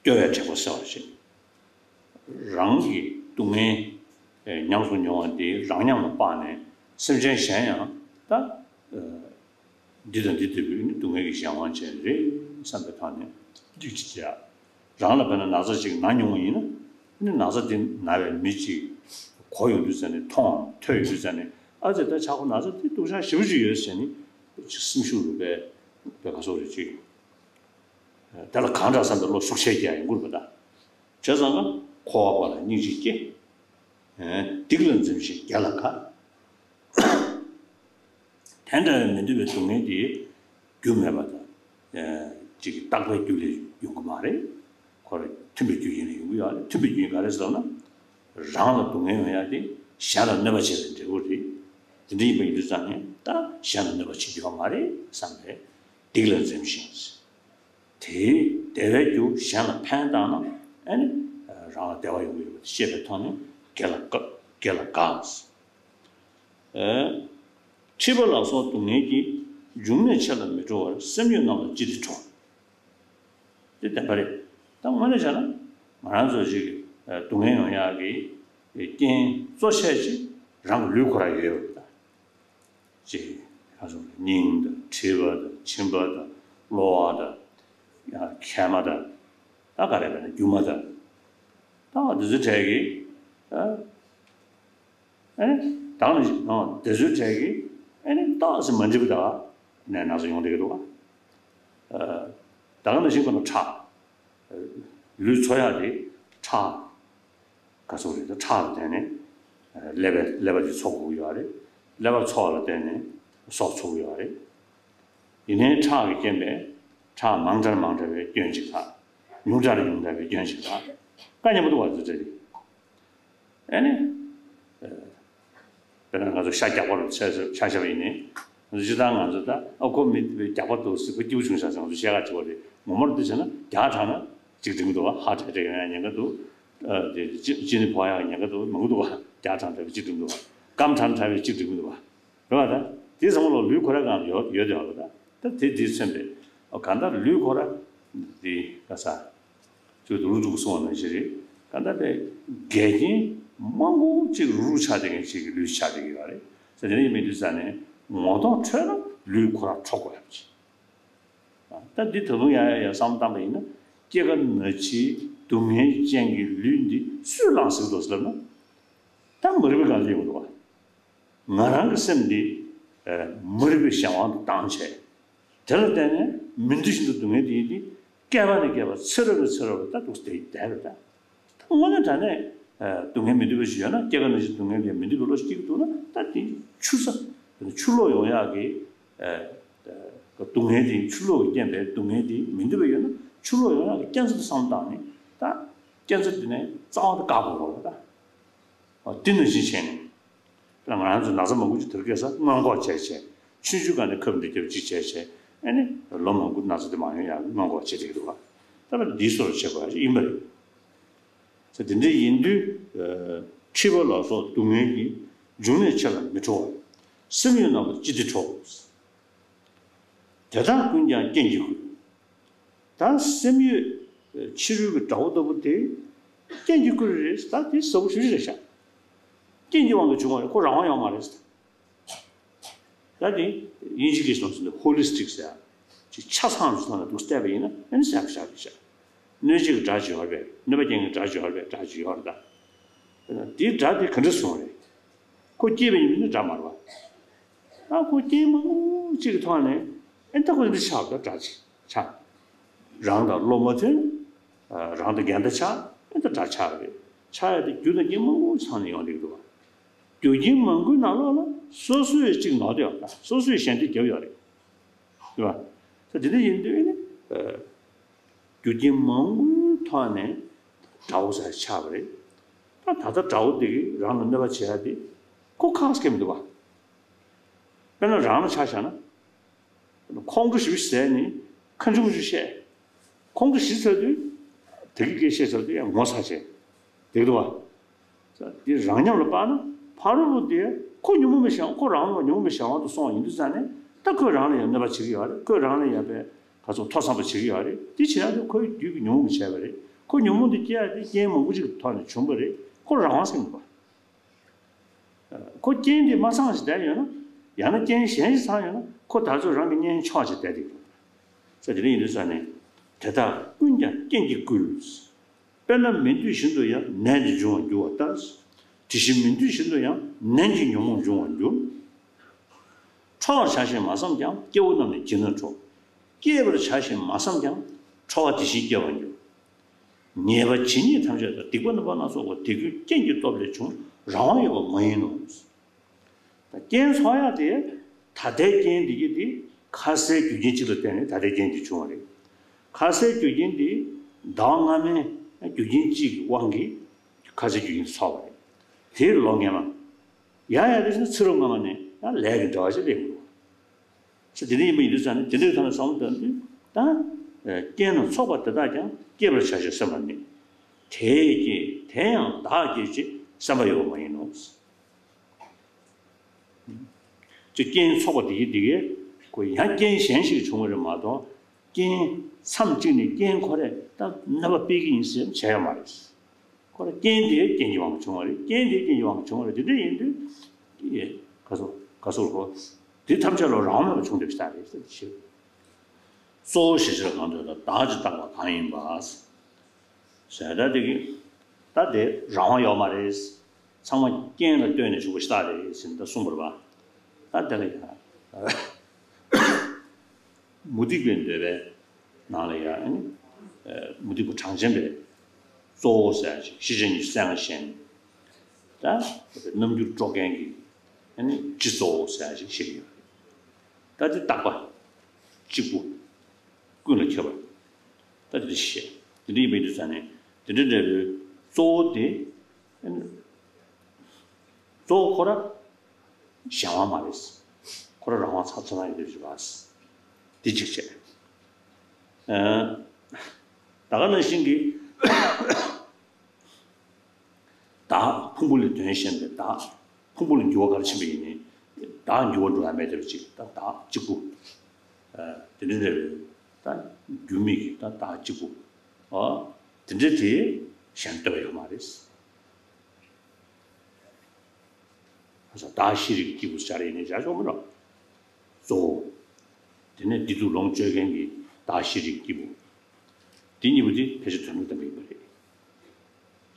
སྐྱོ་བས་དྲེགས་པ་སེལ་བར་བྱེད། རང་གི་སྡུག་བསྔལ་ཉམས་སུ་མྱོང་བ་འདི་རང་ཉམས་ལ་དཔག་ནས་སེམས་ཅན་གཞན་ཡང་ད། འདི་དང་འདི་ལྟ་བུའི་ནི་སྡུག་བསྔལ་གྱི་གཞན་དབང་ཅན་རེད་བསམ་པའི་ཐོག་ནས་འདུས་ཀྱི་བྱ། རང་ལ་དཔེར་ན་ན་ཚ་ཅིག་ན་མྱོང་བ་ཡིན་ན། ནི་ན་ཚ་འདི་ན་བའི་མི་ཅིག་གོ་ཡོང་དུས་ཙ་ནས། མཐོང་ཐོས་ཡོང་དུས་ཙ་ནས། ཨ་ཙི་ད་ཆག་སྒོ་ན་ཚ་འདི་སྡུག་ཅག་ཞེ་པོ་ཅིག་ཡོད་ཟེར་ནས་སེམས་ཤུགས་རུ་བས་བས་ག་སོགས་རེ་ཅིག་དེ་ལ་གང་དྲག་བསམ་པའི་བློ་ཤུགས་ཆེ་རྒྱག་ཡོང་གི་རེད་པ། ད་བྱས་ཙང་ན་འཁོར་བ་པོ་ལ་སྙིང་རྗེ་སྐྱེ། སྡིག་ལ་འཛེམ་ཞིང་དགེ་ལ་དགའ། དེ་འདྲ་བའི་མི་འདོད་པའི་སྡུག་བསྔལ་དེ་རྒྱུ་མེད་པ་དང་། ཅིག་རྟག་པའི་རྒྱུ་ལས་ཡོང་གི་མ་རེད། ཁོ་རང་མཐུན་པའི་རྒྱུ་ཡིན་ན་ཡོང་གི་ཡོད་རེད། མཐུན་པའི་རྒྱུ་ཡིན་ག་རེ་ཟེར་ན། རང་ལ་སྡུག་བསྔལ་ཡོང་ཡ་དེ་གཞན་ལ་གནོད་པ་བྱས་པའི་འབྲས་བུ་རེད། དེ་འདྲ་ཡིན་པ་ཡིན་དུས་ཙང་ནས་ད་གཞན་ལ་གནོད་པ་བྱེད་རྒྱུ་ཡོད་མ་རེད་བསམ་པས་སྡིག་ལ་འཛེམ་ཞིང་། དེའི་བདེ་བའི་རྒྱུ་གཞན་ལ་ཕན་བཏང་ན་ཨ་ནི་རང་ལ་བདེ་བ་ཡོང་གི་ཡོད་པ་དེ་ཤེས་པའི་ཐོག་ནས་དགེ་ལ་དགའ། དགེ་ལ་དགའ། ཨེ། མཁྲིས་པ་ལ་སོགས་སྡུག་བསྔལ་གྱི། འབྱུང་གནས་ཆེ་ལ་མི་སྤྲོ་བར། སེམས་ཡུལ་རྣམས་ལ་ཅི་སྟེ་སྤྲོ། དེ་བདེན་པ་རེད། ད་དངོས་གནས་བྱས་ན་ང་རང་ཚོ་ཅིག་སྡུག་བསྔལ་ཡོང་ཡག་གི་རྐྱེན་གཙོ་ཆེ་ཅིག་རང་གི་ལུས་ཁོ་རང་ཡོད་ཡོད་པ་དང་། ཅིག་ང་ཚོ་སྙིང་དང་མཁྲིས་པ་དང་མཆིན་པ་དང་གློ་བ་དང་མཁལ་མ་དང་ ད་ག་རེ་བས་ན་སྒྱུ་མ་ལྟ། ད་འདི་ཚོའི་གྲས་ཀྱི་ཨ་ཨ་ནི་བདག་ནི་ཨ་འདི་ཚོའི་གྲས་ཀྱི་ཨ་ནི་རྟགས་ཟེར་མ་འགྲིག་པ་ད་ནས་ན་ཚ་ཡོང་བསྡད་ཀྱི་འདུག་ག་ཨ་ད་ག་ནང་བཞིན་ཁོ་ན་ཁྲག་ལུས་འཚོ་ཡག་དེ་ཁྲག་ག་ཚོད་རེད། ད་ཁྲག་ལ་བརྟེན་ནས་ཀླད་པའི་ཀླད་པ་དེ་འཚོ་དགོས་ཀྱི་ཡོད་རེད། ཀླད་པ་འཚོ་བ་ལ་བརྟེན་ནས་སྲོག་འཚོ་གི་ཡོད་རེད། ཡིན་ནའི་ཁྲག་གི་རྐྱེན་པས་ཁྲག་མང་དྲགས་མང་དྲགས་པའི་སྐྱོན་གཅིག་ལྷག་ཉུང་དྲགས་ཉུང་དྲགས་པའི་སྐྱོན་གཅིག་ལྷག་དཀའ་ཉེན་པོ་འདུག་བ་ཚོ་དེ་རེད། ཨ་ནི། དཔེར་ན་ང་ཚོ་ཤ་རྒྱགས་པ་རུ་ཆ་ཆ་བཞག་པ་ཡིན་ནའི། ང་ཚོ་སྤྱིར་བཏང་ང་ཚོ་ད་ཨ་ཁོ་མི་རྒྱགས་པ་འདུག་ཟེར་ཁོ་སྐྱིད་པོ་བྱུང་ཤག་ཟེར་ང་ཚོ་བཤད་ཁ་བྱེད་པ་རེད། ངོ་མར་འདི་བྱས་ན་རྒྱགས་དྲགས་ན་གཅིག་འགྲིག་མི་འདུག་བ། ཧ་ཏྲ་ཏྲ་ཡོང་ཡག་ཉེན་ཁ་འདུག་ཨ་དེ་ལྕི་ལྕི་ནད་ཕོག་ཡག་ཉེན་ཁ་འདུག་མང་པོ་འདུག་བ། རྒྱགས་དྲགས་དྲགས་པའི་གཅིག་འགྲིག་མི་འདུག་བ། སྐམ་དྲགས་དྲགས་པའི་གཅིག་འགྲིག་མི་འདུག་བ། རེད་བ། ད་དེ་ཚང་མ་ལོ་ལུས་ཁོ་ར་གང་ཡོད་ཡོད་དེ་བ་ད། ད་དེ་དེ་མཚོན་པའི་གང་ལྟར་ལུས་ཁོ་ར་དེ་ག་ས། ཚུལ་དུ་རུ་དྲུག་གསུངས་པ་ནང་བཞིན་རེད། གང་ལྟར་དེ་འགལ་རྐྱེན་མང་པོ་གཅིག་རུ་རུ་ཆགས་བསྡད་མཁན་གཅིག་གི་ལུས་ཆགས་བསྡད་ཀྱི་ཡོད་རེད། ཟེར་དེ་འདྲ་ཡིན་པའི་དུས་ཙ་ནས་ངོ་གདོང་འཕྲོད་ན་ལུས་ཁོ་ར་འཕྲོག་དགོས་ཡག་ཅིག་ད་འདི་ད་དུང་ཡང་ཡང་ཡང་བསམ་བློ་བཏང་པ་ཡིན་ན་སྐྱེ་རྒ་ན་འཆིའི་སྡུག་བསྔལ་ཅན་གྱི་ལུས་འདི་སུས་བླངས་ཟིན་འདུག་ཟེར་ལབ་ན། ད་མ་རིག་པའི་སྒང་ལ་སླེབས་ཡོང་གི་འདུག་བ། ང་རང་གི་སེམས་འདི་ཨ་མ་རིག་པའི་གཞན་དབང་དུ་བཏང་བྱས། དེ་ལ་བརྟེན་ནས་མི་འདོད་བཞིན་དུ་སྡུག་བསྔལ་དེ་ཡིན་ཏེ། བསྐལ་པ་ནས་བསྐལ་པ་ཚེ་རབས་ནས་ཚེ་རབས་ལ་ད་འདུག་སེ་བསྡད་བསྡད་པ་ད། ད་དངོས་གནས་དྲང་གནས་ཨ་སྡུག་བསྔལ་མི་འདོད་པ་ཞིག་ཡོད་ན། སྐྱེ་རྒ་ན་འཆིའི་སྡུག་བསྔལ་དེ་མི་འདོད་པའི་བློ་ཞིག་སྐྱེ་གི་འདུག་ན། ད་དེ་འཆུ་ས་ཆུ་ལོག་ཡོང་ཡག་གི་ཨ་སྡུག་བསྔལ་དེ་ཆུ་ལོག་གི་རྐྱེན་པས་སྡུག་བསྔལ་དེ་མི་འདོད་པ་ཡོད་ན། ཆུ་ལོག་ཡོང་ཡག་གི་རྐྱེན་རྩ་དེ་བསམ་བློ་བཏང་ནས་ད་རྐྱེན་རྩ་དེ་ནས་རྩ་བ་དེ་བཀག་དགོས་པ་ད། ཨ་དེ་ནང་བཞིན་བྱས་ནས། ང་རང་ཚོ་ན་ཚ་མང་པོ་ཅིག་དེར་སྐྱེས་ས་སྔོན་འགོག་བྱས་བྱས། ཆུང་ཆུང་སྒང་ནས་ཁབ་འདི་རྒྱབ་གཅིག་བྱས་བྱས། ཨ་ནི་ལོ་མང་པོ་ན་ཚ་དེ་མ་ཡོང་ཡག་སྔོན་འགོག་བྱེད་བསྡད་ཀྱི་འདུག་བ། ད་ལྟ་འདིའི་སོར་བྱེད་དགོས་ཡག་ཡིན་པ་རེད། ཟེར་དེ་འདྲ་ཡིན་དུས། ཨ་མཁྲིས་པ་ལ་སོགས་སྡུག་བསྔལ་གྱི། འབྱུང་གནས་ཆེ་ལ་མི་ཁྲོ་བ། སེམས་ཡུལ་རྣམ་པར་ཅི་སྟེ་ཁྲོ། དེ་དག་ཀུན་ཀྱང་རྐྱེན་གྱིས་བསྐུལ། ད་སེམས་ཡུལ་ཕྱི་རོལ་གྱི་དགྲ་བོ་ལྟ་བུ་དེ་རྐྱེན་གྱིས་བསྐུལ་རེད། ད་དེ་ཟབ་པོ་ཞེ་པོ་ཅིག་རེད་ཤག་རྐྱེན་གྱི་དབང་གིས་བྱུང་བ་རེད། ཁོ་རང་དབང་ཡོད་མ་རེད། ད་དེ་དབྱིན་ཇི་སྐད་ནང་གསུངས་ཏེ་ཧོ་ལི་སི་ཊིག་ཟེར་ཡག་ཅིག་ཆ་ཚང་བའི་ཐོག་ནས་འདུག་བལྟས་པ་ཡིན་ན་ཨ་ནི་གསལ་པོ་ཞེ་པོ་ཅིག་རེད་ཤག་གནོད་བྱེད་ཀྱི་དགྲ་ཅིག་ཡོད་རེད་པས། གནོད་པ་སྐྱེལ་མཁན་དགྲ་ཅིག་ཡོད་རེད་པས། དགྲ་ཅིག་ཡོད་རེད་ད། དེའི་དགྲ་དེ་ག་འདྲ་བཟུང་བ་རེད། ཁོ་སྐྱེས་པ་ཡིན་ན་དགྲ་མ་རེད་པ། ཨ་ཁོ་རྐྱེན་མང་པོ་ཅིག་གི་ཐོག་ནས་ཨེ་ད་ཁོ་འདི་ཆགས་པ་དགྲ་ཅིག་ཆགས། རང་དང་བློ་མ་མཐུན། ཨ་རང་དང་འགལ་ཟླ་ཆགས། ཨེ་ད་དགྲ་ཆགས་པ་རེད། ཆགས་ཡག་དེ་རྒྱུ་དང་རྐྱེན་མང་པོ་ཚང་ནས་ཡོང་བསྡད་ཀྱི་འདུག་བ། རྒྱུ་རྐྱེན་མང་པོའི་ནང་ལོགས་ལ་སོ་སོས་ཅིག་ནོར་ཡོད་པ། སོ་སོས་ཞལ་འདེབས་བརྒྱབ་ཡོད་རེད། རེད་པ། ད་དེ་འདྲ་ཡིན་དུས་ནི། ཨ་རྒྱུ་རྐྱེན་མང་པོའི་ཐོག་ནས་དགྲ་བོ་ཟེར་ཆགས་པ་རེད། ད་ད་ལྟ་དགྲ་བོ་དེ་གིས་རང་ལ་གནོད་པ་བྱེད་ཡག་དེ་ཁོ་ཁག་ཁག་མི་འདུག་བ། དཔེར་ན་རང་ལ་ཆ་བཞག་ན། ཁོང་ཁྲོ་ཞེ་པོ་ཟས་ནས་ཁ་ཆུང་ཆུང་བཤད། ཁོང་ཁྲོ་ཞི་ཚར་དུས་དེ་གི་སྐད་བཤད་ཚར་དུས་ཡང་ངོ་ཚ་བྱས། དེ་འདུག་བ། འདི་རང་ཉམས་ལ་དཔག་ན་ཕ་རོལ་པོ་དེ་ཁོ་ཉོན་མོངས་པའི་གཞན་དབང་། ཁོ་རང་ལ་ཉོན་མོངས་པའི་གཞན་དབང་དུ་སོང་བ་ཡིན་དུས་ཙང་ནས། ད་ཁོས་རང་ལ་ཡང་གནོད་པ་བྱེད་ཀྱི་ཡོད་རེད། ཁོས་རང་ལ་ཡང་པའི་ག་ཚོད་ཐོ་འཚམ་པ་བྱེད་ཀྱི་ཡོད་རེད། དེ་བྱེད་ཡག་དེ་ཁོའི་རྒྱུད་ཀྱི་ཉོན་མོངས་ཀྱིས་བྱས་པ་རེད། ཁོ་ཉོན་མོངས་དེ་སྐྱེ་ཡག་དེ་རྐྱེན་མང་པོ་ཅིག་གི་ཐོག་ནས་བྱུང་བ་རེད། ཁོ་རང་དབང་ཟེར་གྱི་མི་འདུག་བ། ཁོ་རྐྱེན་དེ་མ་ཚང་ཞིག་བསྡད་ཡོད་ན། ཡང་ན་རྐྱེན་གཞན་ཞིག་ཚང་ཡོད་ན། ཁོ་ད་གཟོད་རང་གི་གཉེན་ཆོག་ཅིག་བསྡད་དེ་ཡོད་ས་དེ་འདྲ་ཡིན་དུས་ཙང་ནས། དེ་དག་ཀུན་ཀྱང་རྐྱེན་གྱིས་བསྐུལ། དཔེར་ན་མི་འདོད་བཞིན་དུ་ཡང་ནད་འདི་འབྱུང་བར་འགྱུར་བ་ལྟར། དེ་བཞིན་མི་འདོད་བཞིན་དུ་ཡང་ནན་གྱིས་ཉོན་མོངས་འབྱུང་བར་འགྱུར། ཁྲོ་བར་བྱ་ཞིང་མ་བསམས་ཀྱང་། སྐྱེ་བོ་རྣམས་ནི་བགྱིས་ན་ཁྲོ། སྐྱེས་པར་བྱ་ཞིང་མ་བསམས་ཀྱང་། ཁྲོ་བ་དེ་བཞིན་སྐྱེ་བར་འགྱུར། ཉེས་པ་ཇི་སྙེད་ཐམས་ཅད་དང་། སྡིག་པ་རྣམ་པ་སྣ་ཚོགས་པ། དེ་ཀུན་རྐྱེན་གྱི་སྟོབས་ལས་བྱུང་། རང་དབང་ཡོད་པ་མ་ཡིན་ནོ། ད་རྐྱེན་ཚོགས་ཡག་དེ། ད་ལྟའི་རྐྱེན་འདི་གི་དེ་ཁ་སའི་རྒྱུ་རྐྱེན་གཅིག་ལ་བརྟེན་ནས་ད་ལྟའི་རྐྱེན་འདི་བྱུང་བ་རེད། ཁ་སའི་རྒྱུ་རྐྱེན་འདི་ཟླ་བ་སྔ་མའི་རྒྱུ་རྐྱེན་གཅིག་གི་དབང་གིས་ཁ་སའི་རྒྱུ་རྐྱེན་འདི་ཚོགས་པ་རེད། དེ་ལོ་སྔོན་མ། ཡང་ཡང་དེ་བཞིན་ཚེ་རབས་སྔོན་མ་ནས་ཡང་ལས་ཀྱི་འབྲེལ་བ་ཞིག་སླེབས་འདུག་ཟེར། དེ་འདྲ་ཡིན་པ་ཡིན་དུས་ཙང་ནས། དེ་འདྲའི་ཐོག་ནས་བསམ་བློ་བཏང་དུས་ད། རྐྱེན་རྣམས་ཚོགས་པ་དེ་དག་ཀྱང་། སྐྱེད་པར་བྱ་ཞིང་སེམས་པར་ནུས། དེས་བསྐྱེད་དེ་ཡང་བདག་བསྐྱེད་ཅེས། བསམ་པ་ཡོད་པ་མ་ཡིན་ནོ། ཅིག་རྐྱེན་ཚོགས་པ་དེ་གི་དེ་གས་ཁོ་ཡང་རྐྱེན་གཞན་ཞིག་བྱུང་བ་རེད་མ་གཏོགས། རྐྱེན་མཚམས་གཅིག་ནས་རྐྱེན་ཁོ་རས་ད་གནོད་པ་སྤེལ་གྱི་ཡིན་ཟེར་བྱས་ཡོད་མ་རེད། ཁོ་ར་རྐྱེན་དེ་རྐྱེན་གྱི་དབང་གིས་བྱུང་བ་རེད། རྐྱེན་དེ་རྐྱེན་གྱི་དབང་གིས་བྱུང་བ་རེད། དེ་འདྲ་ཡིན་དུས། ཨེ། ག་ཚོད་ག་ཚོད་གོ། དེ་ཐམས་ཅད་ལ་རང་དབང་མེད་པར་བྱུང་བསྡད་པ་ཞིག་རེད་ཟེར་ཞུ། གཙོ་བོ་ཞེས་བྱ་བ་གང་འདོད་ལ། བདག་ཅེས་བཏགས་པ་གང་ཡིན་པ། ཟེར། ད་དེ་གི་ད་དེ་རང་དབང་ཡོད་མ་རེད། ཚང་མ་རྐྱེན་ལ་ལྟོས་ནས་བྱུང་བ་ཞིག་ད་རེད་ཟེར་ནས་ད་གསུངས་པ་རེད་པ། ད་དེ་ལ་ཡང་མུ་སྟེགས་པའི་འདོད་པའི་ནང་ལ་ཡང་ཨ་ནི་མུ་སྟེགས་པ་གྲངས་ཅན་པའི་གཙོ་བོ་ཟེར་ཡ་ཞིག་ཤེས་བྱ་ཉི་ཤུ་རྩ་ལྔ་ཞེས་ནས་ད་རྣམ་འགྱུར་དཀྲོག་མཁན་གྱི་ཨ་ནི་སྤྱི་གཙོ་བོ་ཟེར་ཡ་ཞིག་བཤད་ཀྱི་ཡོད་རེད། ད་དེ་རྟག་པ་གཅིག་པུ། ཀུན་ལ་ཁྱབ་པ། ད་དེ་འདྲ་ཞིག་བཤད། དེ་འདྲ་ཡིན་པའི་དུས་ཙ་ནས་དེ་འདྲ་འདྲ་བའི་གཙོ་བོ་དེ་གཙོ་བོ་ཁོ་ར་གཞན་དབང་མ་རེད། ཁོ་ར་རང་དབང་ཚ་ཚ་ན་ཡོད་དུས་ཞིག་བ། དེ་གཅིག་བྱས། ད་ག་ནང་བཞིན་གྱི་བདག་ཕུང་པོ་ལས་དོན་གཞན་པའི་བདག་ཕུང་པོ་ལས་འགྱུར་བ་ག་རེ་ཕྱིན་པ་ཡིན་ནའི་བདག་འགྱུར་བ་འགྲོ་ཡ་མེད་དེ་བ་ཅིག་ད་བདག་གཅིག་པུ། དེ་འདྲ་འདྲ་བའི་ད་འགྱུར་མེད་ཀྱི་ད་བདག་གཅིག་པུ། ཨོ། དེ་འདྲ་དེ་གཞན་ལྟ་བ་ཡོད་མ་རེད། བདག་ཤེས་རིག་གི་སྐྱེས་བུ་སྦྱར་ཡིན་ནའི་བྱ་ཆོག་མི་འགྲོ། གཙོ་བོ། དེ་ནས་བདེ་སྡུག་ལོངས་སྤྱོད་མཁན་གྱི་བདག་ཤེས་རིག་གི་སྐྱེས་བུ། དེ་གཉིས་པོ་དེ་ཕལ་ཆེར་དོན་དམ་བདེན་པ་ཡིན་པ་རེད།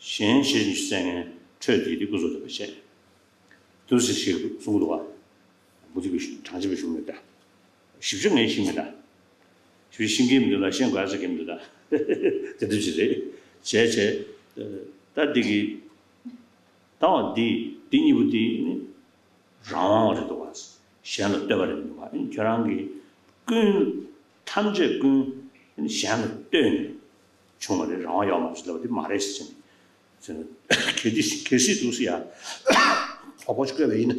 གཞན་ཤེས་རིག་ཉི་ཤུ་རྩ་ལྔའི་འཕྲོས་དེ་དེ་ཀུན་རྫོབ་བདེན་པ་བཤད། དུ་ཟེར་ཞིག་གསུང་གི་འདུག་བ། མུ་སྟེགས་པའི་གྲངས་ཅན་པའི་གཞུང་ནས་ད། ཞིབ་ཆ་ངས་ཤེས་མེད་ད། ཞིབ་ཆ་ཤེས་ཀྱི་མི་འདུག་ད། ཤེས་དགོས་ཟེར་གྱི་མི་འདུག་ད། དེ་འདྲ་ཅིག་རེད། བྱས་བྱས། ད་འདི་གི་ད་བ་འདི་འདི་གཉིས་པོ་འདི་ནི་རང་དབང་རེད་འདུག་བ། གཞན་ལ་ལྟོས་པ་རེད་འདུག་བ། ཁྱོད་རང་གི་ཀུན་ཐམས་ཅད་ཀུན་གཞན་ལ་ལྟོས་ནས་བྱུང་བ་རེད། རང་དབང་ཡོད་མ་རེད་ཟེར་ལབ་པ་འདི་མ་རེད་ཟེར་ནས། ཟེར་ན་གལ་ཏེ་གལ་སྲིད་འདུག་ཟེར་ཡ། དོགས་པ་ཞིག་བཀོད་པ་ཡིན་ན།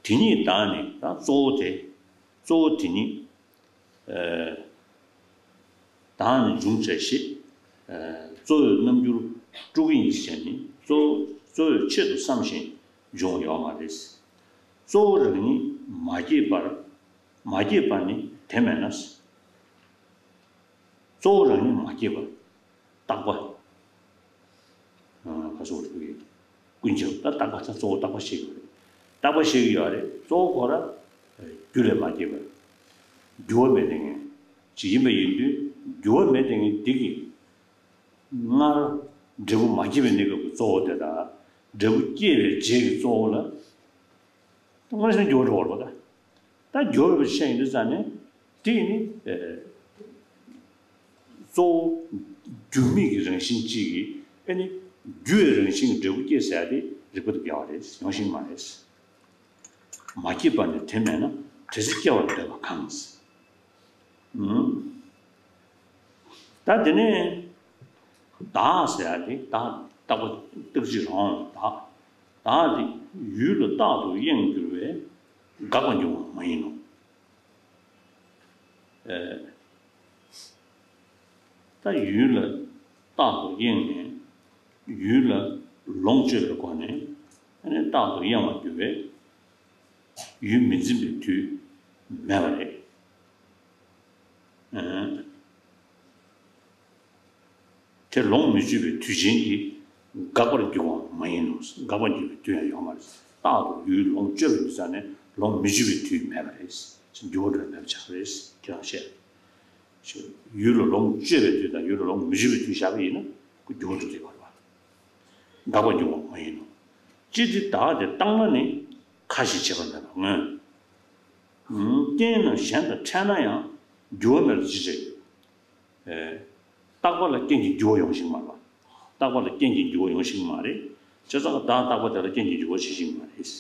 དེ་ཉིད་བདག་ནི་ད་གཙོ་བོ་དེ། གཙོ་བོ་དེ་ཉིད། ཨ། བདག་ནི་འབྱུང་བྱ་ཞེས། ཨ། གཙོ་བོའི་རྣམ་འགྱུར་དཀྲུག་གི་ཡིན་ཟེར་ནི་གཙོ་གཙོ་བོའི་ཆེད་དུ་བསམ་ཞིང་འབྱུང་བ་ཡོད་མ་རེད། གཙོ་བོ་རང་ཉིད་མ་སྐྱེས་པར་མ་སྐྱེས་པ་ནི་དེ་མེད་ན། གཙོ་བོ་རང་ཉིད་མ་སྐྱེས་པར། རྟག་པ། ཨ། ག་ཚོད་རེད། ཀུན་ཁྱབ་ད་རྟག་པ་ད་གཙོ་བོ་རྟག་པ་ཞིག་ཡོད་རེད། རྟག་པ་ཞིག་ཡོད་རེད། གཙོ་བོ་ཁོ་ར་རྒྱུ་ལས་མ་སྐྱེས་པ། འགྱུར་བ་མེད་དེ་ངེས་ཅིག་ཡིན་པ་ཡིན་དུས་འགྱུར་བ་མེད་དེ་ངེས་འདི་གི་སྔར་འབྲས་བུ་མ་སྐྱེས་པའི་གནས་སྐབས་ཀྱི་གཙོ་བོ་དེ་དང་འབྲས་བུ་སྐྱེས་པའི་རྗེས་ཀྱི་གཙོ་བོ་ལ་སྔར་བཞིན་འགྱུར་བ་འགྲོ་བ་རེད་པ། ད་འགྱུར་བའི་ཤེས་ཡིན་དུས་ཙང་ནས་དེ་ནི་གཙོ་བོ་འགྱུར་མེད་ཀྱི་རང་བཞིན་གཅིག་གིས་ཨེ་ནི་འགྱུར་བའི་རང་བཞིན་གྱི་འབྲས་བུ་སྐྱེ་ཟེར་ཡ་དེ་རིགས་པ་དང་འགལ་བ་རེད། ཡོང་བཞིན་མ་རེད། མ་སྐྱེས་པ་ནི་དེ་མེད་ན་དེ་ཚེ་སྐྱེ་བར་འདོད་པ་གང་། ཨུམ། ད་དེ་ནས་བདག་ཟེར་ཡ་དེ་བདག་རྟག་པ་རྟག་གཅིག་རང་དབང་བདག་བདག་དེ་ཡུལ་ལ་རྟག་ཏུ་གཡེང་འགྱུར་བས་འགག་པར་འགྱུར་བ་མ་ཡིན་ནོ། ཨེ། ད་ཡུལ་ལ་རྟག་ཏུ་གཡེང་ནས་ཡུལ་ལ་ལོངས་སྤྱོད་པའི་སྒོ་ནས་ཨ་ནི་རྟག་ཏུ་གཡེང་བར་འགྱུར་བས་ཡུལ་མི་འཛིན་པའི་དུས་མེད་པ་རེད། ཨེ། དེ་ལོངས་མི་སྤྱོད་པའི་དུས་ཅན་གྱི་འགག་པར་འགྱུར་བ་མ་ཡིན་ནོ། འགག་པར་འགྱུར་བའི་དུས་ཡང་ཡོད་མ་རེད། རྟག་ཏུ་ཡུལ་ལོངས་སྤྱོད་པའི་དུས་ཙམ་ནས་ལོངས་མི་སྤྱོད་པའི་དུས་མེད་པ་རེད། འགྱུར་བ་འགྲོ་མེད་པ་ཆགས་པ་རེད། ཁྱེད་རང་བཤད། ཡུལ་ལ་ལོངས་སྤྱོད་པའི་དུས་དང་ཡུལ་ལ་ལོངས་མི་སྤྱོད་པའི་དུས་བཞག་པ་ཡིན་ན་ཁོ་འགྱུར་བ་འགྲོ་བསྡད་པ་རེད་པ། འགག་པར་འགྱུར་བ་མ་ཡིན་ནོ། ཅི་སྟེ་བདག་དེ་བཏང་ན་ནི་ཁ་ཞེས་བྱ་བ་མེད་པར་མངོན། རྐྱེན་རྣམས་གཞན་དང་ཕྲད་ན་ཡང་འགྱུར་བ་མེད་པར་ཅི་བྱེད། ཨེ། རྟག་པ་ལ་རྐྱེན་གྱིས་འགྱུར་བ་ཡོང་བཞིན་མ་རེད་པ། རྟག་པ་ལ་རྐྱེན་གྱིས་འགྱུར་བ་ཡོང་བཞིན་མ་རེད། བྱས་ཙང་བདག་རྟག་པ་དེ་ལ་རྐྱེན་གྱིས་འགྱུར་བ་བྱེད་བཞིན་མ་རེད། བྱས་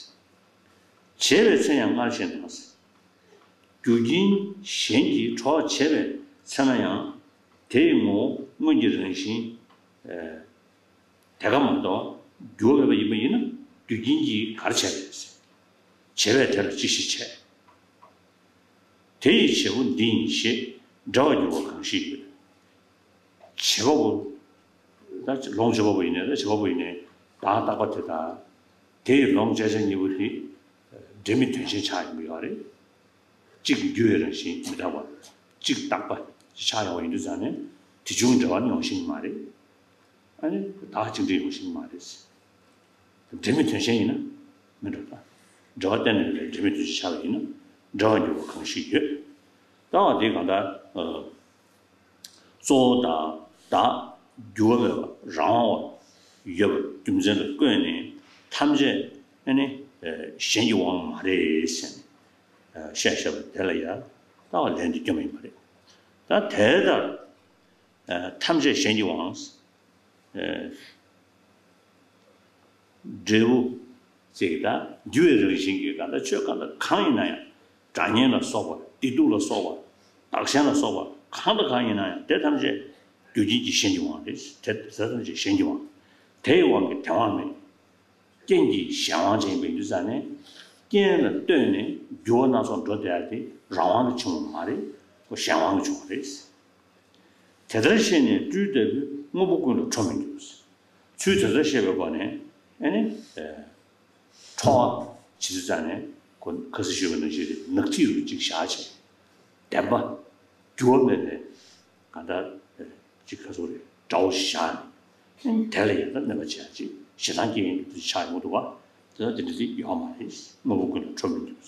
པའི་ཚེ་ཡང་སྔར་བཞིན་དང་། རྒྱུ་རྐྱེན་གཞན་གྱིས་གྲོགས་བྱས་པའི་ཚེ་ན་ཡང་། དེ་ཡི་ངོ་བོ་སྔོན་གྱི་རང་བཞིན། ཨེ། དེ་ཀ་མ་གཏོགས་འགྱུར་བ་མེད་པ་ཡིན་པ་ཡིན་ན་རྒྱུ་རྐྱེན་གྱིས་ག་རེ་བྱས་པ་རེད། བྱས་པས་དེ་ལ་ཅི་ཞིག་བྱས། དེ་ཡི་བྱེད་པོ་འདི་ཡིན་ཞེས་འདྲ་བར་འགྱུར་བ་གང་ཞིག་ཡོད། བྱེད་པ་པོ། ད་ལོངས་སྤྱོད་པ་པོ་ཡིན་ནའི་ད་བྱེད་པ་པོ་ཡིན་ནའི་བདག་རྟག་པ་དེ་དང་། དེ་ཡི་ལོངས་སྤྱོད་བྱ་གཉིས་པོ་དེ་འབྲེལ་མེད་དོན་གཞན་ཆགས་ཡོང་གི་ཡོད་རེད། གཅིག་འགྱུར་བའི་རང་བཞིན་མི་རྟག་པ། གཅིག་རྟག་པ་ཆགས་ཡོང་བ་ཡིན་དུས་ཙང་ནས་དེ་བྱུང་འབྲེལ་བ་ནི་ཡོང་བཞིན་མ་རེད། ཨ་ནི་བདག་གཅིག་འབྲེལ་ཡོང་བཞིན་མ་རེད། འབྲེལ་མེད་དོན་གཞན་ཡིན་ན་མི་འགྲོ་ད། འབྲེལ་བ་གཏན་ནས་མེད་པའི་འབྲེལ་མེད་དོན་གཞན་ཆགས་པ་ཡིན་ན་འདྲ་བར་འགྱུར་བ་གང་ཞིག་ཡོད། ད་བ་དེ་གང་ལྟར། གཙོ་བོ་དང་ བདག་འགྱུར་བ་མེད་པ་རང་དབང་བ་ཡོད་པ་རྒྱུ་མཚན་ལ་བཀོད་ནས་ཐམས་ཅད་ཨ་ནི་གཞན་གྱི་དབང་མ་རེད་ཟེར་ནས་བཤད་བཞག་པ་དེ་ལ་ཡང་ལྟ་བ་ལན་དུ་སྐྱོན་པ་ཡིན་པ་རེད། ད་དེ་ལྟར་ཐམས་ཅད་གཞན་གྱི་དབང་འབྲས་བུ་ཅིག་དང་འགྱུར་བའི་རང་བཞིན་གྱི་གང་ལྟར་ཆོས་གང་ལྟར་གང་ཡིན་ན་ཡང་། དགྲ་གཉེན་ལ་སོགས་པ། བདེ་སྡུག་ལ་སོགས་པ། བདག་གཞན་ལ་སོགས་པ་གང་དང་གང་ཡིན་ན་ཡང་དེ་ཐམས་ཅད་རྒྱུ་རྐྱེན་གྱི་གཞན་གྱི་དབང་རེད། དེ་དེ་ཐམས་ཅད་གཞན་གྱི་དབང་། དེ་ཡི་དབང་གིས་དེ་དབང་མེད། རྐྱེན་གྱི་གཞན་དབང་ཅན་ཡིན་པའི་དུས་ཙང་ནས་རྐྱེན་ལ་ལྟོས་ནས་འགྱུར་བ་སྣ་ཚོགས་འགྲོ་བསྡད་ཡ་དེ་རང་དབང་གིས་བྱུང་བ་མ་རེད། ཁོ་གཞན་དབང་གིས་བྱུང་བ་རེད། དེ་ལྟར་ཤེས་ནས་སྤྲུལ་ལྟ་བུས་དངོས་པོ་ཀུན་ལ་ཁྲོ་མི་འགྱུར། ཚུལ་དེ་ལྟར་ཤེས་པའི་སྒོ་ནས་ཨ་ནི། ཁྲོ་བ་ཇི་ཙམ་ཙམ་ནས་ཁོ་ཁ་སང་ཞུས་པ་ནང་བཞིན་རེད། ནག་ཐིག་རུ་གཅིག་བཞག་བྱས། བདེན་པ་འགྱུར་བ་མེད་པའི་གང་ལྟར་ཅིག་ཁ་སང་རེད་འདྲ་བོ་ཞིག་བཞག་ནས་དེ་ལ་ཡང་ད་གནོད་པ་བྱེད་ཡ་ཅིག་ཞེ་སྡང་སྐྱེ་ཡ་ཅིག་ཆགས་ཡོང་གི་འདུག་བ། དེ་ལ་དེ་འདྲ་ཅིག་ཡོད་མ་རེད། དངོས་པོ་ཀུན་ལ་ཁྲོ་མི་འགྱུར།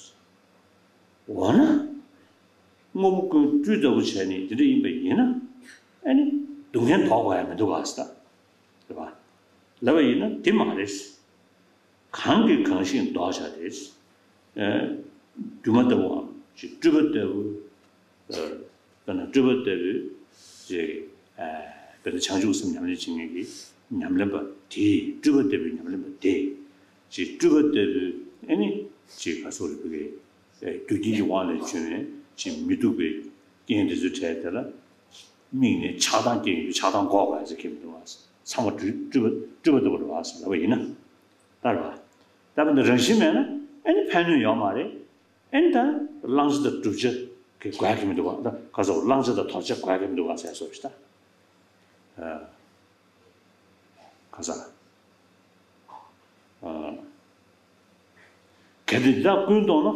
འོ་ན། དངོས་པོ་ཀུན་སྤྲུལ་ལྟ་བུ་བྱས་ནས་དེ་འདྲ་ཡིན་པ་ཡིན་ན། ཨ་ནི་སྡུག་བསྔལ་ལྡོག་དགོས་ཡ་མི་འདུག་ག་ཟེར། རེད་པ། ལབ་པ་ཡིན་ན་དེ་མ་རེད། གང་གིས་གང་ཞིག་བཟློག་བྱ་སྟེ། ཨ། སྒྱུ་མ་ལྟ་བུའམ་ཅིག་སྤྲུལ་པ་ལྟ་བུ། ཨ། དཔེར་ན་སྤྲུལ་པ་ལྟ་བུའི་ཅིག་ཨ། དཔེར་ན་བྱང་ཆུབ་སེམས་ཉམས་ལེན་བྱེད་མཁན་གྱི་ཉམས་ལེན་པ་དེས། སྤྲུལ་པ་ལྟ་བུའི་ཉམས་ལེན་པ་དེས། ཅིག་སྤྲུལ་པ་ལྟ་བུའི་ཨ་ནི་ཅིག་ག་སོགས་རེད་པ་གི། རྒྱུ་རྐྱེན་གྱི་དབང་ལས་བྱུང་བའི་ཅིག་མི་སྡུག་པའི་རྐྱེན་དེ་ཚོའི་གྲས་དེ་ལ་དམིགས་ནས་ཆགས་སྡང་སྐྱེ་ཡོང་དུས་ཆགས་སྡང་འགོག་དགོས་ཟེར་མཁན་མི་འདུག་བ། ཚང་མ་སྤྲུལ་སྤྲུལ་པ་སྤྲུལ་པ་ལྟ་བུ་རེད་བ་ཟེར་ལབ་པ་ཡིན་ན། ལྟར་བ། ལྟ་བུ་འདི་རང་བཞིན་མེད་ན་ཨ་ནི་ཕན་གནོད་ཡོད་མ་རེད། ཨ་ནི་ད་བླང་བྱ་དང་བསྒྲུབ་བྱ་གི་དགོས་ཀྱི་མི་འདུག་བ། ད་ག་ཚོད་བླང་བྱ་དང་ལྡོག་བྱ་དགོས་ཀྱི་མི་འདུག་བ་ཟེར་སོ་ཞིག་ད། ཨ། ག་ས། ཨ། གལ་ཏེ་འདི་དག་ཀུན་སྟོང་ན།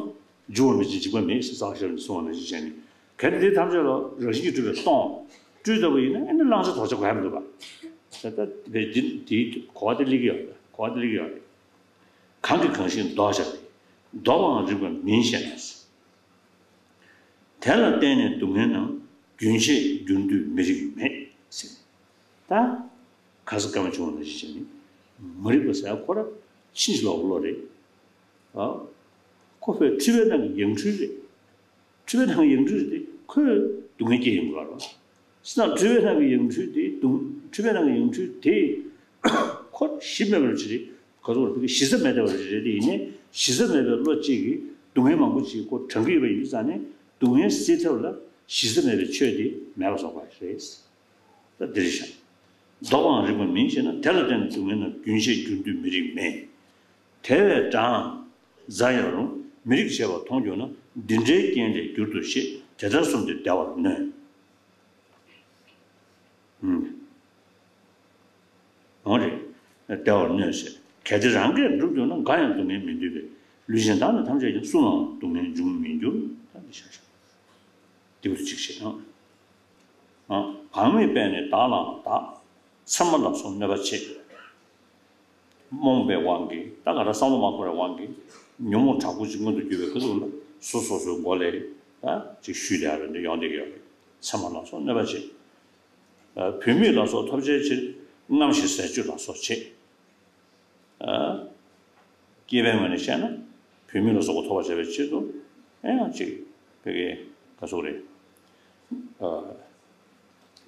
འགྱུར་བ་མེད་ཅིང་འཇིག་པ་མེད་ཟེར་རྩ་བ་ཤེས་རབ་ནས་གསུངས་པ་ནང་བཞིན་བྱས་ནས། གལ་ཏེ་འདི་ཐམས་ཅད་ལ་རང་བཞིན་གྱིས་གྲུབ་པས་སྟོང་། སྤྲུལ་ལྟ་བུ་ཡིན་ན་ཨ་ནི་བླང་བྱ་ལྡོག་བྱ་དགོས་མི་འདུག་ག་ད་ལྟ་བས་འདི་འདིའི་གོ་བ་དེ་སླེབས་ཀྱི་ཡོད་རེད། གོ་བ་དེ་སླེབས་ཀྱི་ཡོད་རེད། གང་གིས་གང་ཞིག་བཟློག་བྱ་སྟེ། བཟློག་པའང་རིགས་པ་མིན་ཞེ་ན། དེ་ལ་བརྟེན་ནས་སྡུག་བསྔལ་རྣམས། རྒྱུན་ཆད་འགྱུར་དུས་མི་རིགས་མེད་ཟེར། ད་ག་ས་ག་མ་བྱུང་བ་ནང་བཞིན་བྱས་ནས་མ་རིག་པ་ཟེར་ཁོ་ར་ཕྱིན་ཅི་ལོག་བློ་རེད། ཨ། ཁོ་བོས་འཁྲུལ་པའི་ནང་གི་ཡང་འཁྲུལ་རེད། འཁྲུལ་པའི་ནང་གི་ཡང་འཁྲུལ་དེ་ཁོས་སྡུག་བསྔལ་སྐྱེ་ཡོང་གི་རེད། བྱས་ཙང་འཁྲུལ་པའི་ནང་གི་ཡང་འཁྲུལ་དེ་སྡུག་འཁྲུལ་པའི་ནང་གི་ཡང་འཁྲུལ་དེ་ཁོ་གཞི་མེད་པར་བྱེད། ག་ཚོད་བར་དེ་གི་གཞི་རྩ་མེད་པར་བྱེད་དེ་ཡིན་ནའི་གཞི་རྩ་མེད་པའི་བློ་གཅིག་གིས་སྡུག་བསྔལ་མང་པོ་ཅིག་ཁོ་དྲང་གི་ཡོད་པ་ཡིན་ཙང་ནས་སྡུག་བསྔལ་སེལ་ཐབས་ལ་གཞི་རྩ་མེད་པའི་ཆོས་དེ་མེད་པ་བཟོ་དགོས་རེད། ད་འདིར་བཞག་བཟློག་པའང་རིགས་པ་མིན་ཞེ་ན། དེ་ལ་བརྟེན་ནས་སྡུག་བསྔལ་རྣམས། རྒྱུན་ཆད་འགྱུར་དུས་མི་རིགས་མེད། དེ་བས་དགྲའང་རྫ་ཡང་རུང་། མི་རིགས་བྱེད་པ་མཐོང་གྱུར་ན། འདི་འདྲའི་རྐྱེན་ལས་བསྒྱུར་དུ་ཤེས། དེ་ལྟར་གསུངས་ཏེ་བདེ་བར་མནོས། ཨང་། འོང་རེད། བདེ་བར་མནོས་ཟེར། གལ་ཏེ་རང་གིས་འགྲུབ་གྱུར་ན། འགའ་ཡང་སྡུག་བསྔལ་མི་འདོད་པས། ལུས་ཅན་བདག་ནི་ཐམས་ཅད་ཀྱང་། སུ་ལའང་སྡུག་བསྔལ་འབྱུང་མི་འགྱུར། ད་འདི་བཞག་བཞག་འདི་བུ་གཅིག་བྱེད་ཨང་། ཨང་། བག་མེད་པས་ནི་བདག་ལའང་བདག་མཚན་མ་ལ་སོགས་གནོད་པ་བྱེད། རྨོངས་པའི་དབང་གིས། ད་ག་ར་བསམ་བློ་མ་འཁོར་བའི་དབང་གིས་ཉོན་མོངས་དྲག་པོ་ཅིག་མངོན་དུ་གྱུར་པའི་ཁ་ཐུག་ལ་སོ་སོ་སོའི་མགོ་ལ་ད་ཅིག་གཞུས་བསྡད་ཡ་རེ་འདི་ཡོང་བསྡད་ཀྱི་ཡོད་རེད། མཚན་མ་ལ་སོགས་གནོད་པ་བྱེད། བུད་མེད་ལ་སོགས་ཐོབ་བྱའི་ཕྱིར། རྔམ་ཞིང་ཟས་སྤྱོད་ལ་སོགས་བྱེད། སྐྱེས་པའི་ངོས་ནས་བཤད་ན་བུད་མེད་ལ་སོགས་པ་ཐོབ་པར་བྱ་བའི་ཆེད་དུ་ཨེ་ཡང་ཅིག་བོད་ཀྱི་ག་ཚོད་རེད།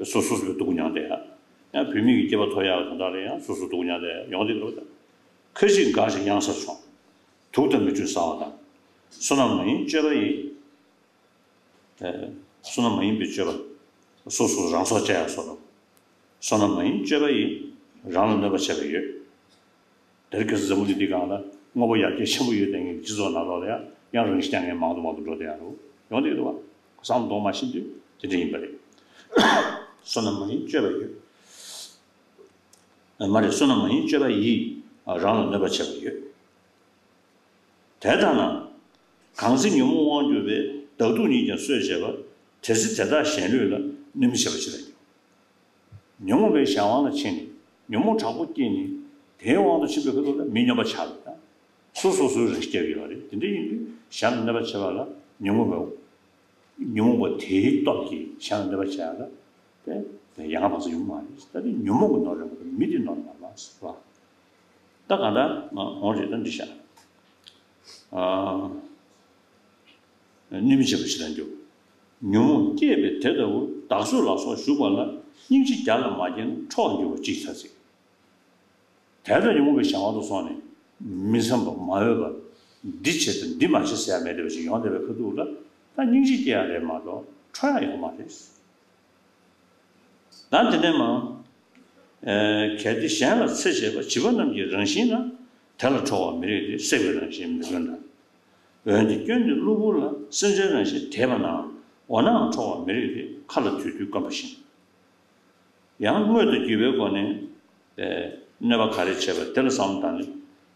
སོ་སོ་སོ་སྡུག་མྱངས་ཏེ་ཡང་བུད་མེད་ཀྱི་སྐྱེས་པ་ཐོབ་ཡག་དོན་དག་ལ་ཡང་སོ་སོ་སྡུག་མྱངས་ཏེ་ཡོང་དེ་འགྲོ། ཁ་ཅིག་འགའ་ཞིག་གཡང་སར་སོང་། དུག་དང་མི་འཕྲོད་ཟ་བ་དང་། བསོད་ནམས་མ་ཡིན་སྤྱོད་པ་ཡིས། བསོད་ནམས་མ་ཡིན་པའི་སྤྱོད་པ། སོ་སོ་རང་སྲོག་བཅད་ཡ་སོགས་དང་། བསོད་ནམས་མ་ཡིན་སྤྱོད་པ་ཡིས། རང་ལ་གནོད་པ་བྱེད་པ་ཡོད། དེར་ཁ་སང་འཛམ་བུ་གླིང་འདིའི་སྒང་ལ་དངོས་པོ་ཡར་རྒྱས་ཆེན་པོ་ཡོད་དེ་ངེད་ཀྱི་སྤྱི་ཚོགས་ནང་ལོགས་ལ་ཡང་ཡང་རང་ཤི་རྐྱང་ངན་མང་དུ་མང་དུ་འགྲོ་བསྡད་ཡ་རུ་ཡོང་བསྡད་འདུག་བ། བསམ་བློ་གཏོང་མ་ཤེས་དུས་དེ་འདྲ་ཡིན་པ་རེད། བསོད་ནམས་མ་ཡིན་སྤྱོད་པ་ཡོད། མ་རེད། བསོད་ནམས་མ་ཡིན་སྤྱོད་པ་ཡིས། རང་ལ་གནོད་པ་བྱེད་པ་ཡོད། དེ་ལྟ་ན། གང་ཚེ་ཉོན་མོངས་དབང་གྱུར་པས། བདག་སྡུག་ཉིད་ཀྱང་གསོད་བྱེད་པ། དེ་ཚེ་དེ་དག་གཞན་ལུས་ལ། གནོད་མི་བྱེད་པ་ཅི་ལ་འགྱུར། ཉོན་མོངས་པའི་གཞན་དབང་ལ་ཕྱིན་ནས་ཉོན་མོངས་དྲག་པོ་སྐྱེས་ནས་དེའི་དབང་དུ་ཕྱིན་པའི་ཁ་ཐུག་ལ་མི་སྨྱོན་པ་ཆགས་པ་དང་། སོ་སོ་སོའི་རང་སྐྱེ་བ་ཡོད་རེད། དེ་འདྲ་ཡིན་དུས་གཞན་ལ་གནོད་པ་བྱེད་པ་ལ་ཉོན་མོངས་པའི་ཉོན་མོངས་པ་དེའི་སྟོབས་ཀྱིས་གཞན་ལ་གནོད་པ་བྱེད་ཡ་ལ་དེ་ ཡ་ང་བ་ཚོ་ཡོང་མ་རེད། ད་དེ་ཉོན་མོངས་ཀྱི་ནོར་རེད་མ་གཏོགས་མི་དེ་ནོར་མ་རེད་ཟེར་བ། ད་གང་ལྟར་ང་འོང་རེད། ད་འདི་བཞག་ཨ། གནོད་མི་བྱེད་པ་ཞེ་སྡང་སྐྱོབ། ཉོན་མོངས་སྐྱེས་པས་དེ་ལྟ་བུར། བདག་སོགས་ལ་སོགས་ཞུགས་པ་ལ། སྙིང་རྗེ་བརྒྱ་ལ་མ་བསྐྱེད་ན། ཁྲོ་བར་འགྱུར་བ་ཅི་ཡིས་ཐར་ཟེར། དེ་ལྟར་ཉོན་མོངས་པའི་གཞན་དབང་དུ་སོང་ནས་མི་བསམ་པ་མ་འོས་པ། འདི་བྱེད་དང་འདི་མ་བྱེད་ཟེར་ཡ་མེད་བསྡད་པ་ཞིག་ཡོང་བསྡད་པའི་ཁ་ཐུག་ལ། ད་སྙིང་རྗེ་སྐྱེ་ཡ་རེད་མ་གཏོགས་ཁྲོ་ཡ་ཡོད་མ་རེད། ད་དེ་ནས་མ། ཨེ། གལ་ཏེ་གཞན་ལ་འཚེ་བྱེད་པ། བྱིས་པ་རྣམས་ཀྱི་རང་བཞིན་ན། དེ་ལ་ཁྲོ་བ་མི་རིགས་ཏེ། སྲེག་པའི་རང་བཞིན་མི་དགོས་འདྲ། འོན་ཏེ་སྐྱོན་འདི་གློ་བུར་ལ། སེམས་ཅན་རང་བཞིན་དེས་པ་ནའང་། འོ་ནའང་ཁྲོ་བ་མི་རིགས་ཏེ། མཁའ་ལ་དུས་དུས་སྐམ་པ་བཞིན། ཡང་དངོས་དང་བརྒྱུད་པའི་སྒོ་ནས། ཨེ། གནོད་པ་ག་རེ་བྱས་པ་དེ་ལ་བསམ་བློ་བཏང་ནས་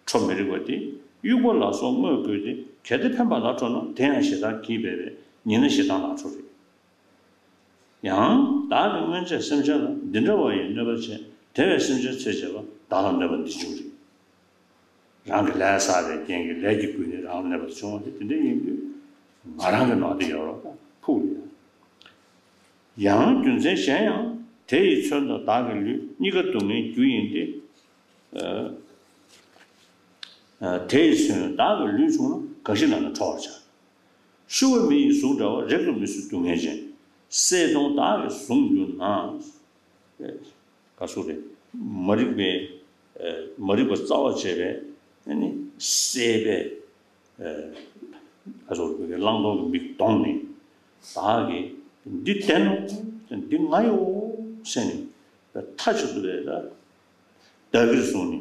ཁྲོ་མི་རིགས་པ་སྟེ། དབྱུག་པ་ལ་སོགས་དངོས་བཀོལ་ཏེ། གལ་ཏེ་ཕན་པ་ལ་ཁྲོ་ན། དེ་ཡང་ཞེ་སྡང་གིས་སྦད་པས། ཉེས་ན་ཞེ་སྡང་ལ་ཁྲོ་རེད། ཡང་བདག་གི་སྔོན་ཆད་སེམས་ཅན་ལ། འདི་འདྲ་བ་ཡི་གནོད་པ་བྱས། དེ་བས་སེམས་ཅན་འཚེ་བྱེད་པ། བདག་ལ་གནོད་པ་འདི་འབྱུང་རིགས། རང་གི་ལས་བསགས་པའི་རྐྱེན་གྱིས་ལས་ཀྱི་བསྐུལ་ནས་རང་ལ་གནོད་པ་བྱུང་བ་རེད། དེ་འདྲ་ཡིན་དུས་ང་རང་གི་ནོར་དེ་ཡོད་རོགས་ཕུག་ལ། ཡང་རྒྱུ་མཚན་གཞན་ཡང་། དེ་ཡི་མཚོན་དང་བདག་གི་ལུས། གཉིས་ཀ་སྡུག་བསྔལ་རྒྱུ་ཡིན་ཏེ། ཨ། དེ་ཡི་མཚོན་བདག་གི་ལུས་བྱུང་ན། གང་ཞིག་ལ་ན་ཁྲོ་བར་བྱ། ཤུ་བ་མི་ཡི་གཟུགས་འདྲ་བ། རེག་ཏུ་མི་བཟོད་སྡུག་བསྔལ་ཅན། གསེར་གདུང་བདག་གིས་བཟུང་གྱུར་ན། ཨེ། ག་ཟེར་རེད། མ་རིག་པའི། ཨེ། མ་རིག་པ་རྩ་བ་བྱས་པའི་ཨ་ནི་སྲེད་པའི། ཨེ། ག་ཟེར་རེད། བླང་དོར་གྱི་མིག་གདོང་ནས་བདག་གིས་འདི་བདེན་ནོ། འདི་ང་ཡོད་ཟེར་ནས་མཐའ་གཅིག་ཏུ་བས་ལ་བདག་གིར་བཟུང་ནས།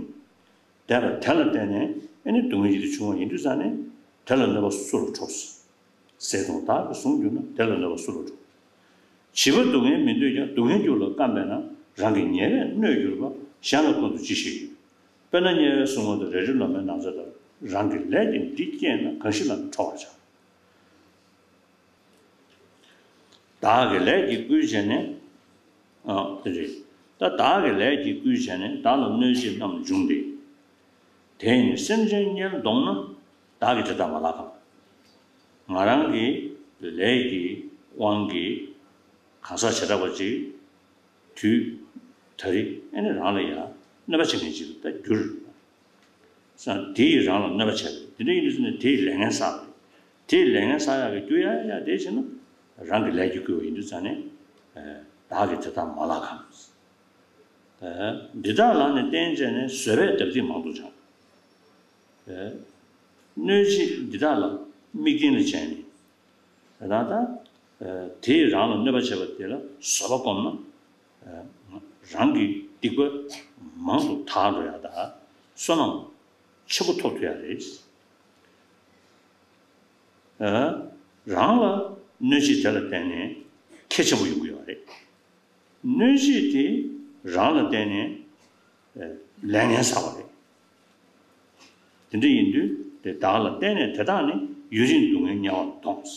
དེ་ལ་དེ་ལ་བརྟེན་ནས་ཨ་ནི་སྡུག་བསྔལ་ཅིག་ཏུ་བྱུང་བ་ཡིན་དུས་ཙང་ནས། དེ་ལ་གནོད་པ་སུ་ལ་ཁྲོ། གསེར་གདུང་བདག་གིས་བཟུང་གྱུར་ན། དེ་ལ་གནོད་པ་སུ་ལ་ཁྲོ། བྱིས་པ་སྡུག་བསྔལ་མི་འདོད་ཀྱང་། སྡུག་བསྔལ་རྒྱུ་ལ་བརྐམ་པས་ན། རང་གི་ཉེ་བས་གནོད་གྱུར་པ། གཞན་ལ་ཀུན་ཏུ་ཅི་ཞིག་ཡོད། དཔེར་ན་དམྱལ་བའི་སྲུང་མ་དང་། རལ་གྲིའི་ལོ་མའི་ན་ཚོད་ལྟར། རང་གི་ལས་ཀྱིས་འདི་བསྐྱེད་ན། གང་ཞིག་ལ་ན་ཁྲོ་བར་བྱ། བདག་གི་ལས་ཀྱིས་བསྐུལ་བྱས་ནས། ཨ། དེ་རེད། ད་བདག་གི་ལས་ཀྱིས་བསྐུལ་བྱས་ནས། བདག་ལ་གནོད་བྱེད་རྣམས་འབྱུང་སྟེ། དེས་ནི་སེམས་ཅན་དམྱལ་དོང་ན། བདག་གིས་དེ་དག་མ་བརླག་གམ། ང་རང་གི་ལས་ཀྱི་དབང་གིས་གང་ཟག་བྱེ་བྲག་པ་ཅིག་དུས་ད་རེས་ཨ་ནི་རང་ལ་ཡང་གནོད་པ་བྱེད་མཁན་ཅིག་ལ་ད་འགྱུར། ས་དེ་ཡིས་རང་ལ་གནོད་པ་བྱས་པ་རེད། དེ་འདྲ་ཡིན་དུས་ཙང་ནས་དེ་ཡི་ལས་ངན་བསགས་པ་རེད། དེ་ཡི་ལས་ངན་བསགས་ཡག་གི་རྒྱུ་ཡ་ཡ་དེ་བྱས་ན་རང་གི་ལས་ཀྱིས་བསྐུལ་བ་ཡིན་དུས་ཙང་ནས། ཨ། བདག་གིས་དེ་དག་མ་བརླག་གམ། ཨ། འདི་དག་ལ་ནི་བརྟེན་བྱས་ནས། བཟོད་པས་དག་སྡིག་མང་དུ་སྦྱང་། ཨ། གནོད་བྱེད་འདི་དག་ལ་དམིགས་རྐྱེན་ལ་བྱས་ནས། དེ་དག་ད། ཨ། དེས་རང་ལ་གནོད་པ་བྱས་པ་དེ་ལ་བཟོད་པ་སྒོམ་ན། ཨ། རང་གི་སྡིག་པ་མང་དུ་དག་འགྲོ་ཡག་དང་བསོད་ནམས་ཆེན་པོ་ཐོབ་ཐུབ་ཡག་རེད། ཨ། རང་ལ་གནོད་བྱེད་དེ་ལ་བརྟེན་ནས་ཁེ་ཆེན་པོ་ཡོང་གི་ཡོད་རེད། གནོད་བྱེད་དེ་རང་ལ་བརྟེན་ནས། ཨ། ལས་ངན་བསགས་པ་རེད། དེ་འདྲ་ཡིན་དུས་དེ་བདག་ལ་བརྟེན་ནས་དེ་དག་ནི། ཡུན་རིང་སྡུག་བསྔལ་དམྱལ་བར་ལྡོངས།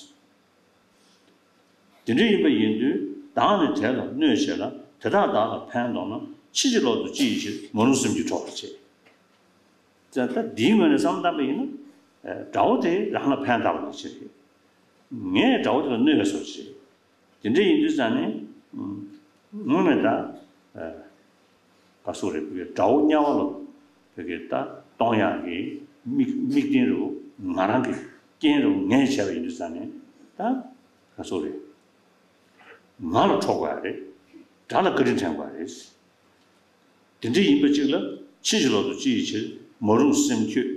དེ་འདྲ་ཡིན་པ་ཡིན་དུས་བདག་ནི་དེ་ལ་གནོད་བྱེད་ལ། དེ་དག་བདག་ལ་ཕན་འདོགས་ན། ཕྱིན་ཅི་ལོག་ཏུ་ཅི་ཡི་ཕྱིར། མ་རུངས་སེམས་ཀྱིས་ཁྲོ་བར་བྱེད། ད་ལྟ་འདིའི་ངོས་ནས་བསམ་བཏང་པ་ཡིན་ན། ཨ། དགྲ་བོ་དེ་རང་ལ་ཕན་བཏགས་པ་ནི་ཅི་རེད། ངས་དགྲ་བོ་དེ་ལ་གནོད་པའི་བཟོ་ཅི་རེད། དེ་འདྲ་ཡིན་དུས་ཙང་ནས། ཨ། ངོ་མས་ད། ཨ། ག་ཟེར་རེད། བོད་ཀྱི་དགྲ་བོ་དམྱལ་བ་ལ་བོད་ཀྱི་ད་གཏོང་ཡག་གི་དམིགས་དམིགས་རྟེན་རུ་ང་རང་གི་རྐྱེན་རུ་ངས་བྱས་པ་ཡིན་དུས་ཙང་ནས། ད་ག་ཟེར་རེད། ང་ལ་ཁྲོ་དགོས་ཡག་རེད། དགྲ་ལ་བཀའ་དྲིན་དྲན་དགོས་ཡག་རེད། དེ་འདྲ་ཡིན་པ་ཅིག་ལ། ཕྱིན་ཅི་ལོག་ཏུ་ཅི་ཡི་ཕྱིར། མ་རུངས་སེམས་ཁྱོད་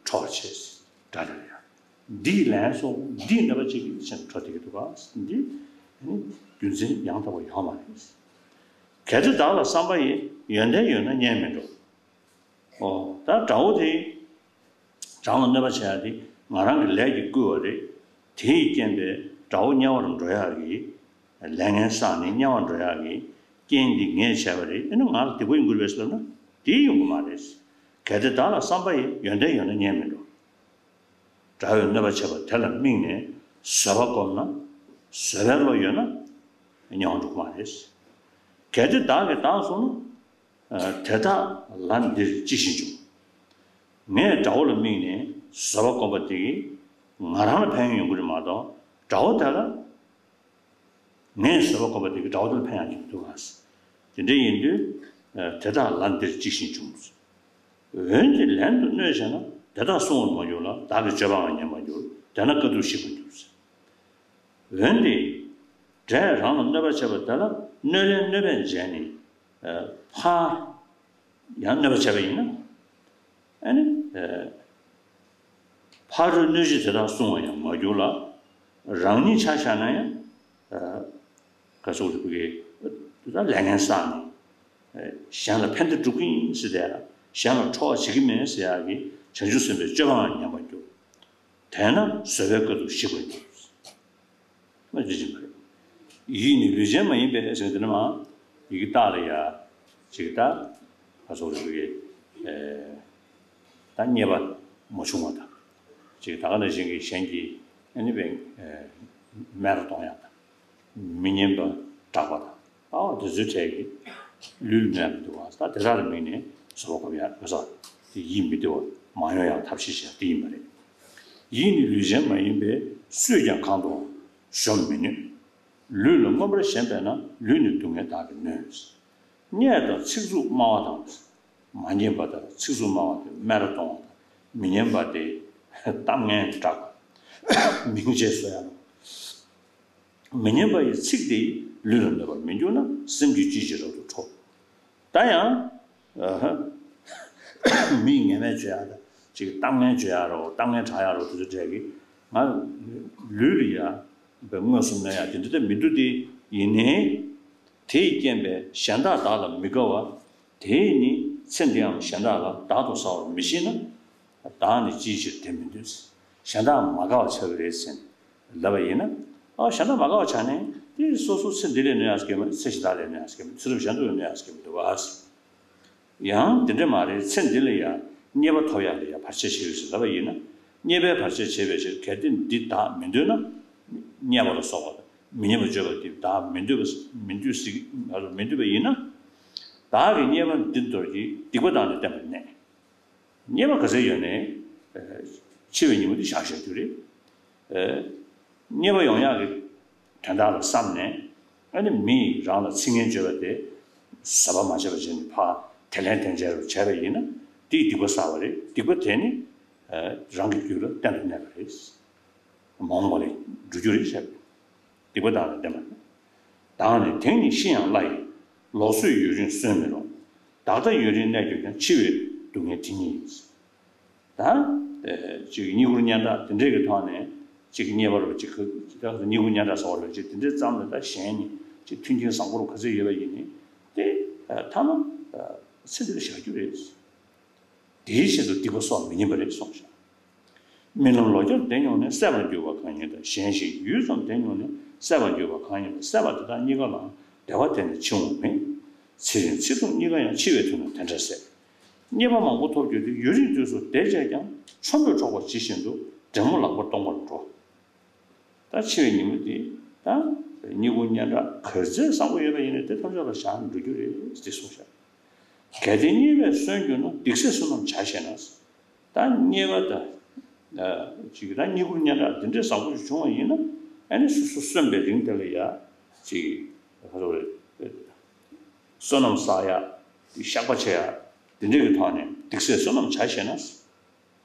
ཁྲོ་བར་བྱེད། དགྲ་ལ་ཡང་འདིའི་ལན་སོགས་འདིའི་གནོད་པ་ཅིག་གིས་ཕྱིན་ཁྲོ་བདེ་གི་འདུག་ག་འདི་ནི་རྒྱུ་མཚན་ཡང་དག་པ་ཡོད་མ་རེད། གལ་ཏེ་བདག་ལ་བསམ་པ་ཡི། ཡོན་ཏན་ཡོད་ན་གཉེན་མི་འགྲོ། ཨོ། ད་དགྲ་བོ་དེ། རང་ལ་གནོད་པ་བྱེད་ཡག་དེ་ང་རང་གི་ལས་ཀྱིས་བསྐུལ་བ་རེད། དེ་ཡི་རྐྱེན་པས་དགྲ་བོ་དམྱལ་བར་འགྲོ་ཡག་གི། ལས་ངན་བསགས་ནས་དམྱལ་བར་འགྲོ་ཡག་གི་རྐྱེན་འདི་ངས་བྱས་པ་རེད། ཨེ་ན་ང་ལ་སྡིག་པ་ཡོང་གི་རེད་པས་ཟེར་ལབ་ན་དེ་ཡོང་གི་མ་རེད། གལ་ཏེ་བདག་ལ་བསམ་པ་ཡི། ཡོན་ཏན་ཡོད་ན་གཉེན་མི་འགྲོ། དགྲ་བོས་གནོད་པ་བྱས་པ་དེ་ལ་དམིགས་ནས་བཟོད་པ་བསྒོམས་ན། བཟོད་པའི་བློ་ཡོད་ན་དམྱལ་བར་འགྲོ་གི་མ་རེད། གལ་ཏེ་བདག་གིས་བདག་བཟུང་ན། ཨ། དེ་དག་ལ་འདིར་ཅི་ཞིག་འབྱུང་། ངས་དགྲ་བོ་ལ་དམིགས་ནས་བཟོད་པ་བསྒོམས་པ་དེ་གིས་ང་རང་ལ་ཕན་ཡོན་ཡོང་གི་རེད་མ་གཏོགས། དགྲ་བོ་དེ་ལ། ངས་བཟོད་པ་བསྒོམས་པ་དེ་གིས་དགྲ་བོ་དེ་ལ་ཕན་ཡོན་ཡོང་གི་འདུག་ག་དེ་འདྲ་ཡིན་དུས་དེ་དག་ལ་འདིར་འཇིགས་ཤིང་འཇུངས། འོན་ཏེ་ལན་དུ་གནོད་བྱས་ན། དེ་དག་བསྲུང་བར་མ་གྱུར་ལ། བདག་གི་སྤྱོད་པའང་ཉམས་པར་འགྱུར། དེས་ན་དཀའ་ཐུབ་ཞི་བར་འགྱུར། འོན་ཏེ་འབྲས་རང་ལ་གནོད་པ་བྱས་པ་དེ་ལ་གནོད་ལན་གནོད་པས་འཇལ་ནས། ཕར་ཡང་གནོད་པ་བྱས་པ་ཡིན་ན། ཨ་ནི། ཕ་རོལ་གནོད་བྱེད་དེ་དག་བསྲུང་བར་ཡང་མ་གྱུར་ལ། རང་ཉིད་ཆ་བཞག་ན་ཡང་། ག་སོགས་རིགས་ཀྱི་ལས་ངན་བསགས་ནས། གཞན་ལ་ཕན་བདེ་སྒྲུབ་ཀྱི་ཡིན་ཟེར་ཏེ། གཞན་ལ་ཁྲོ་བ་བྱེད་ཀྱི་མེད་ཟེར་ཡག་གི་བྱང་ཆུབ་སེམས་དཔའི་སྤྱོད་པའང་ཉམས་པར་འགྱུར། དེས་ན་བཟོད་པའི་དཀའ་ཐུབ་ཞི་བར་འགྱུར། མ་ཇི་བཞིན་པ་རེད། ཡིད་ནི་ལུས་ཅན་མ་ཡིན་པས་ཟེར་དེ་ནི་མ། ཡི་གེ་རྟགས་ལ་ཡ། ཅིག་ད། ཁ་སོགས་རེ་ཞིག་གིས། ད་རྙེད་པ་མ་བྱུང་བ་དང་། ཅིག་ད་ག་ནང་བཞིན་གྱི་གཞན་གྱིས་ཨ་ནི་བས། སྨད་ར་གཏོང་ཡག་དང་། མི་སྙན་པ་བསྒྲགས་པ་དང་། ཨའོ་དེ་ཚོའི་གྲས་ཀྱིས་ལུས་ལ་གནོད་པ་འདུག་བ། ད་དེ་དག་ལ་དམིགས་ནས་བཟོད་པ་སྒོམ་ཡག་དགོས་ས། དེ་ཡིད་མི་བདེ་བ་མ་ཡོང་ཡག་ཐབས་ཤེས་བྱ་དེ་ཡིན་པ་རེད། ཡིད་ནི་ལུས་ཅན་མ་ཡིན་པས། སུས་ཀྱང་གང་དུའང་གཞོམ་མི་ནུས། ལུས་ལ་མངོན་པར་ཞེན་པས་ན། ལུས་ནི་སྡུག་བསྔལ་བདག་གིས་གནོད། བརྙས་དང་ཚིག་རྩུབ་སྨྲ་བ་དང་། མ་ཉན་པ་དང་ཚིག་རྩུབ་སྨྲ་བ་དང་། སྨད་ར་གཏོང་བ་དང་། མི་སྙན་པ་སྟེ་གཏམ་ངན་བསྒྲགས་པ། མིང་བརྗེད་སོ་ཡང་། མི་སྙན་པ་ཡི་ཚིག་དེ་ལུས་ལ་གནོད་པར་མི་འགྱུར་ན། སེམས་ཀྱིས་ཅིའི་ཕྱིར་རབ་ཏུ་ཁྲོ། ད་ཡང་། མིས་ངན་སྨྲས་བརྗོད་ཡག་དང་། ཅིག་གཏམ་ངན་བརྗོད་ཡག་རོ། གཏམ་ངན་བསྒྲགས་ཡག་རོ། དེ་ཚོ་གྲས་ཀྱིས་ང་ལུས་ལ་ཡ་དངོས་སུ་གནོད་ཡག་དེ་འདྲ་དེ་མི་འདུག་སྟེ། ཡིན་ནའི་དེས་རྐྱེན་པས་གཞན་དག་བདག་ལ་མི་དགའ་བ། དེས་ནི་ཚེ་འདིའམ་གཞན་དག་ལ་བདག་ཏུ་ཟ་བར་མི་ཤེས་ན། བདག་ནི་ཅིའི་ཕྱིར་དེ་མི་འདོད། གཞན་དག་མ་དགའ་བ་ཆགས་ཀྱི་རེད་ཟེར་ནས་ལབ་པ་ཡིན་ན། ཨ་གཞན་དག་མ་དགའ་བ་ཆགས་ནས་དེ་སོ་སོ་ཚེ་འདི་ལས་གནོད་ཡག་ཟེར་གྱི་མ་རེད། ཚེ་གཞན་དག་ལས་གནོད་ཡག་ཟེར་གྱི་མ་རེད། ཚེ་རབས་གཞན་དུ་ལས་གནོད་ཡག་ཟེར་གྱི་མི་འདུག་ག། ཡང་དེ་འདྲ་མ་རེད། ཚེ་འདི་ལ་ཡང་རྙེད་པ་ཐོབ་ཡག་ལ་ཡང་བར་ཆད་བྱེད་ཡོད་ཟེར་ལབ་པ་ཡིན་ན། རྙེད་པས་བར་ཆད་བྱེད་པའི་ཕྱིར་གལ་ཏེ་འདི་བདག་མི་འདོད་ན། རྙེད་པ་ལ་སོགས་པ་མི་སྙན་པ་བརྗོད་པ་འདི་བདག་མི་འདོད་པ་མི་འདོད་ཟེར་མི་འདོད་པ་ཡིན་ན། བདག་གིས་རྙེད་པ་འདི་མདོར་གྱིས་སྡིག་པ་བཏང་ནས་བསྟན་པར་གནས། རྙེད་པ་ག་ཚད་ཡོད་ནའི་འཆི་བའི་ཉིན་མོ་འདི་བཞག་བཞག་རྒྱུ་རེད། རྙེད་པ་ཡོང་ཡག་གི་དོན་དག་ལ་བསམ་ནས། ཨ་ནི་མིས་རང་ལ་ཚིག་ངན་བརྗོད་པ་དེ་བཟོད་པ་མ་བྱས་པ་བྱས་ནས་ཕར་དེ་ལན་དེ་འཇལ་རུ་བྱས་པ་ཡིན་ན། དེས་སྡིག་པ་བསགས་པ་རེད། སྡིག་པ་དེ་ནི་རང་གི་རྒྱུད་ལ་གཏན་དུ་གནས་པ་རེད། མ་འོངས་པ་ལ་འགྲོ་རྒྱུ་རེད་བྱས་པ། སྡིག་པ་བདག་ལ་བསྟན་པ། བདག་ནི་དེང་ནི་ཤི་ཡང་སླ་ཡི། ལོག་སྲོད་ཡུན་རིང་གསོན་མི་རུང་། བདག་ལྟ་ཡུན་རིང་གནས་གྱུར་ཀྱང་། འཆི་བའི་སྡུག་བསྔལ་དེ་ཉིད་ཡིན། ད་ཅིག་རྙེད་བཀུར་སྙན་གྲགས་དེ་འདྲས་ཀྱི་ཐོག་ནས་ཅིག་རྙེད་པ་རུ་ཅིག་རྙེད་བཀུར་སྙན་གྲགས་ཟེར་བ་རུ་ཅིག་དེ་འདྲས་ཙམ་ལ་ད་གཞན་ནི་ཅིག་མཐུན་རྐྱེན་བཟང་པོ་རུ་ག་ཚོད་ཡོད་པ་ཡིན་ནི་དེ་ཐ་མ་ཚེ་འདི་ལ་བཞག་རྒྱུ་རེད། དེའི་ཕྱིར་དུ་སྡིག་པ་སོགས་མི་ཉན་པ་རེད་གསུངས་ཤག་རྨི་ལམ་ལོ་བརྒྱར་བདེ་མྱོང་ནས། སད་པར་འགྱུར་བ་གང་ཡིན་ད། གཞན་ཞིག་ཡུད་ཙམ་བདེ་མྱོང་ནས། སད་པར་འགྱུར་བ་གང་ཡིན་པ། སད་པ་དེ་དག་གཉིས་ཀ་ལའང་བདེ་བ་དེ་ནི་འཆི་འོང་མེད། ཚེ་རིང་ཚེ་ཐུང་གཉིས་ཀ་ཡང་། འཆི་བའི་དུས་ན་དེ་འདྲ་ཟད། རྙེད་པ་མང་པོ་ཐོབ་གྱུར་ཏེ། ཡུན་རིང་དུས་སུ་བདེ་སྤྱད་ཀྱང་། ཆོམ་པོས་འཕྲོག་པ་ཇི་བཞིན་དུ། འབྲས་བུ་ལག་པར་གཏོང་བར་འགྲོ། ད་འཆི་བའི་ཉིན་མོ་དེ་ད་རྙེད་བཀུར་སྙན་གྲགས་ག་ཚོད་བཟང་པོ་ཡོད་པ་ཡིན་ནའི་དེ་ཐམས་ཅད་ལ་བཞག་འགྲོ་རྒྱུ་རེད་ཅེས་གསུངས་ཤག་གལ་ཏེ་རྙེད་པས་གསོན་གྱུར་ན། སྡིག་སེལ་བསོད་ནམས་བྱ་ཞེ་ན། ད་རྙེད་པ་ད་ཅིག་ད་རྙེད་བཀུར་སྙན་གྲགས་འདི་འདྲའི་བཟང་པོ་ཞིག་བྱུང་བ་ཡིན་ན། ཨ་ནི་སོ་སོ་གསོན་པའི་རིང་དེ་ལ་ཡ་ཅིག་ག་རེ་བསོད་ནམས་བསགས་ཡ། བཤགས་པ་བྱེད་ཡ། འདི་འདྲའི་གི་ཐོག་ནས་སྡིག་སེལ་བསོད་ནམས་བྱ་ཞེ་ན།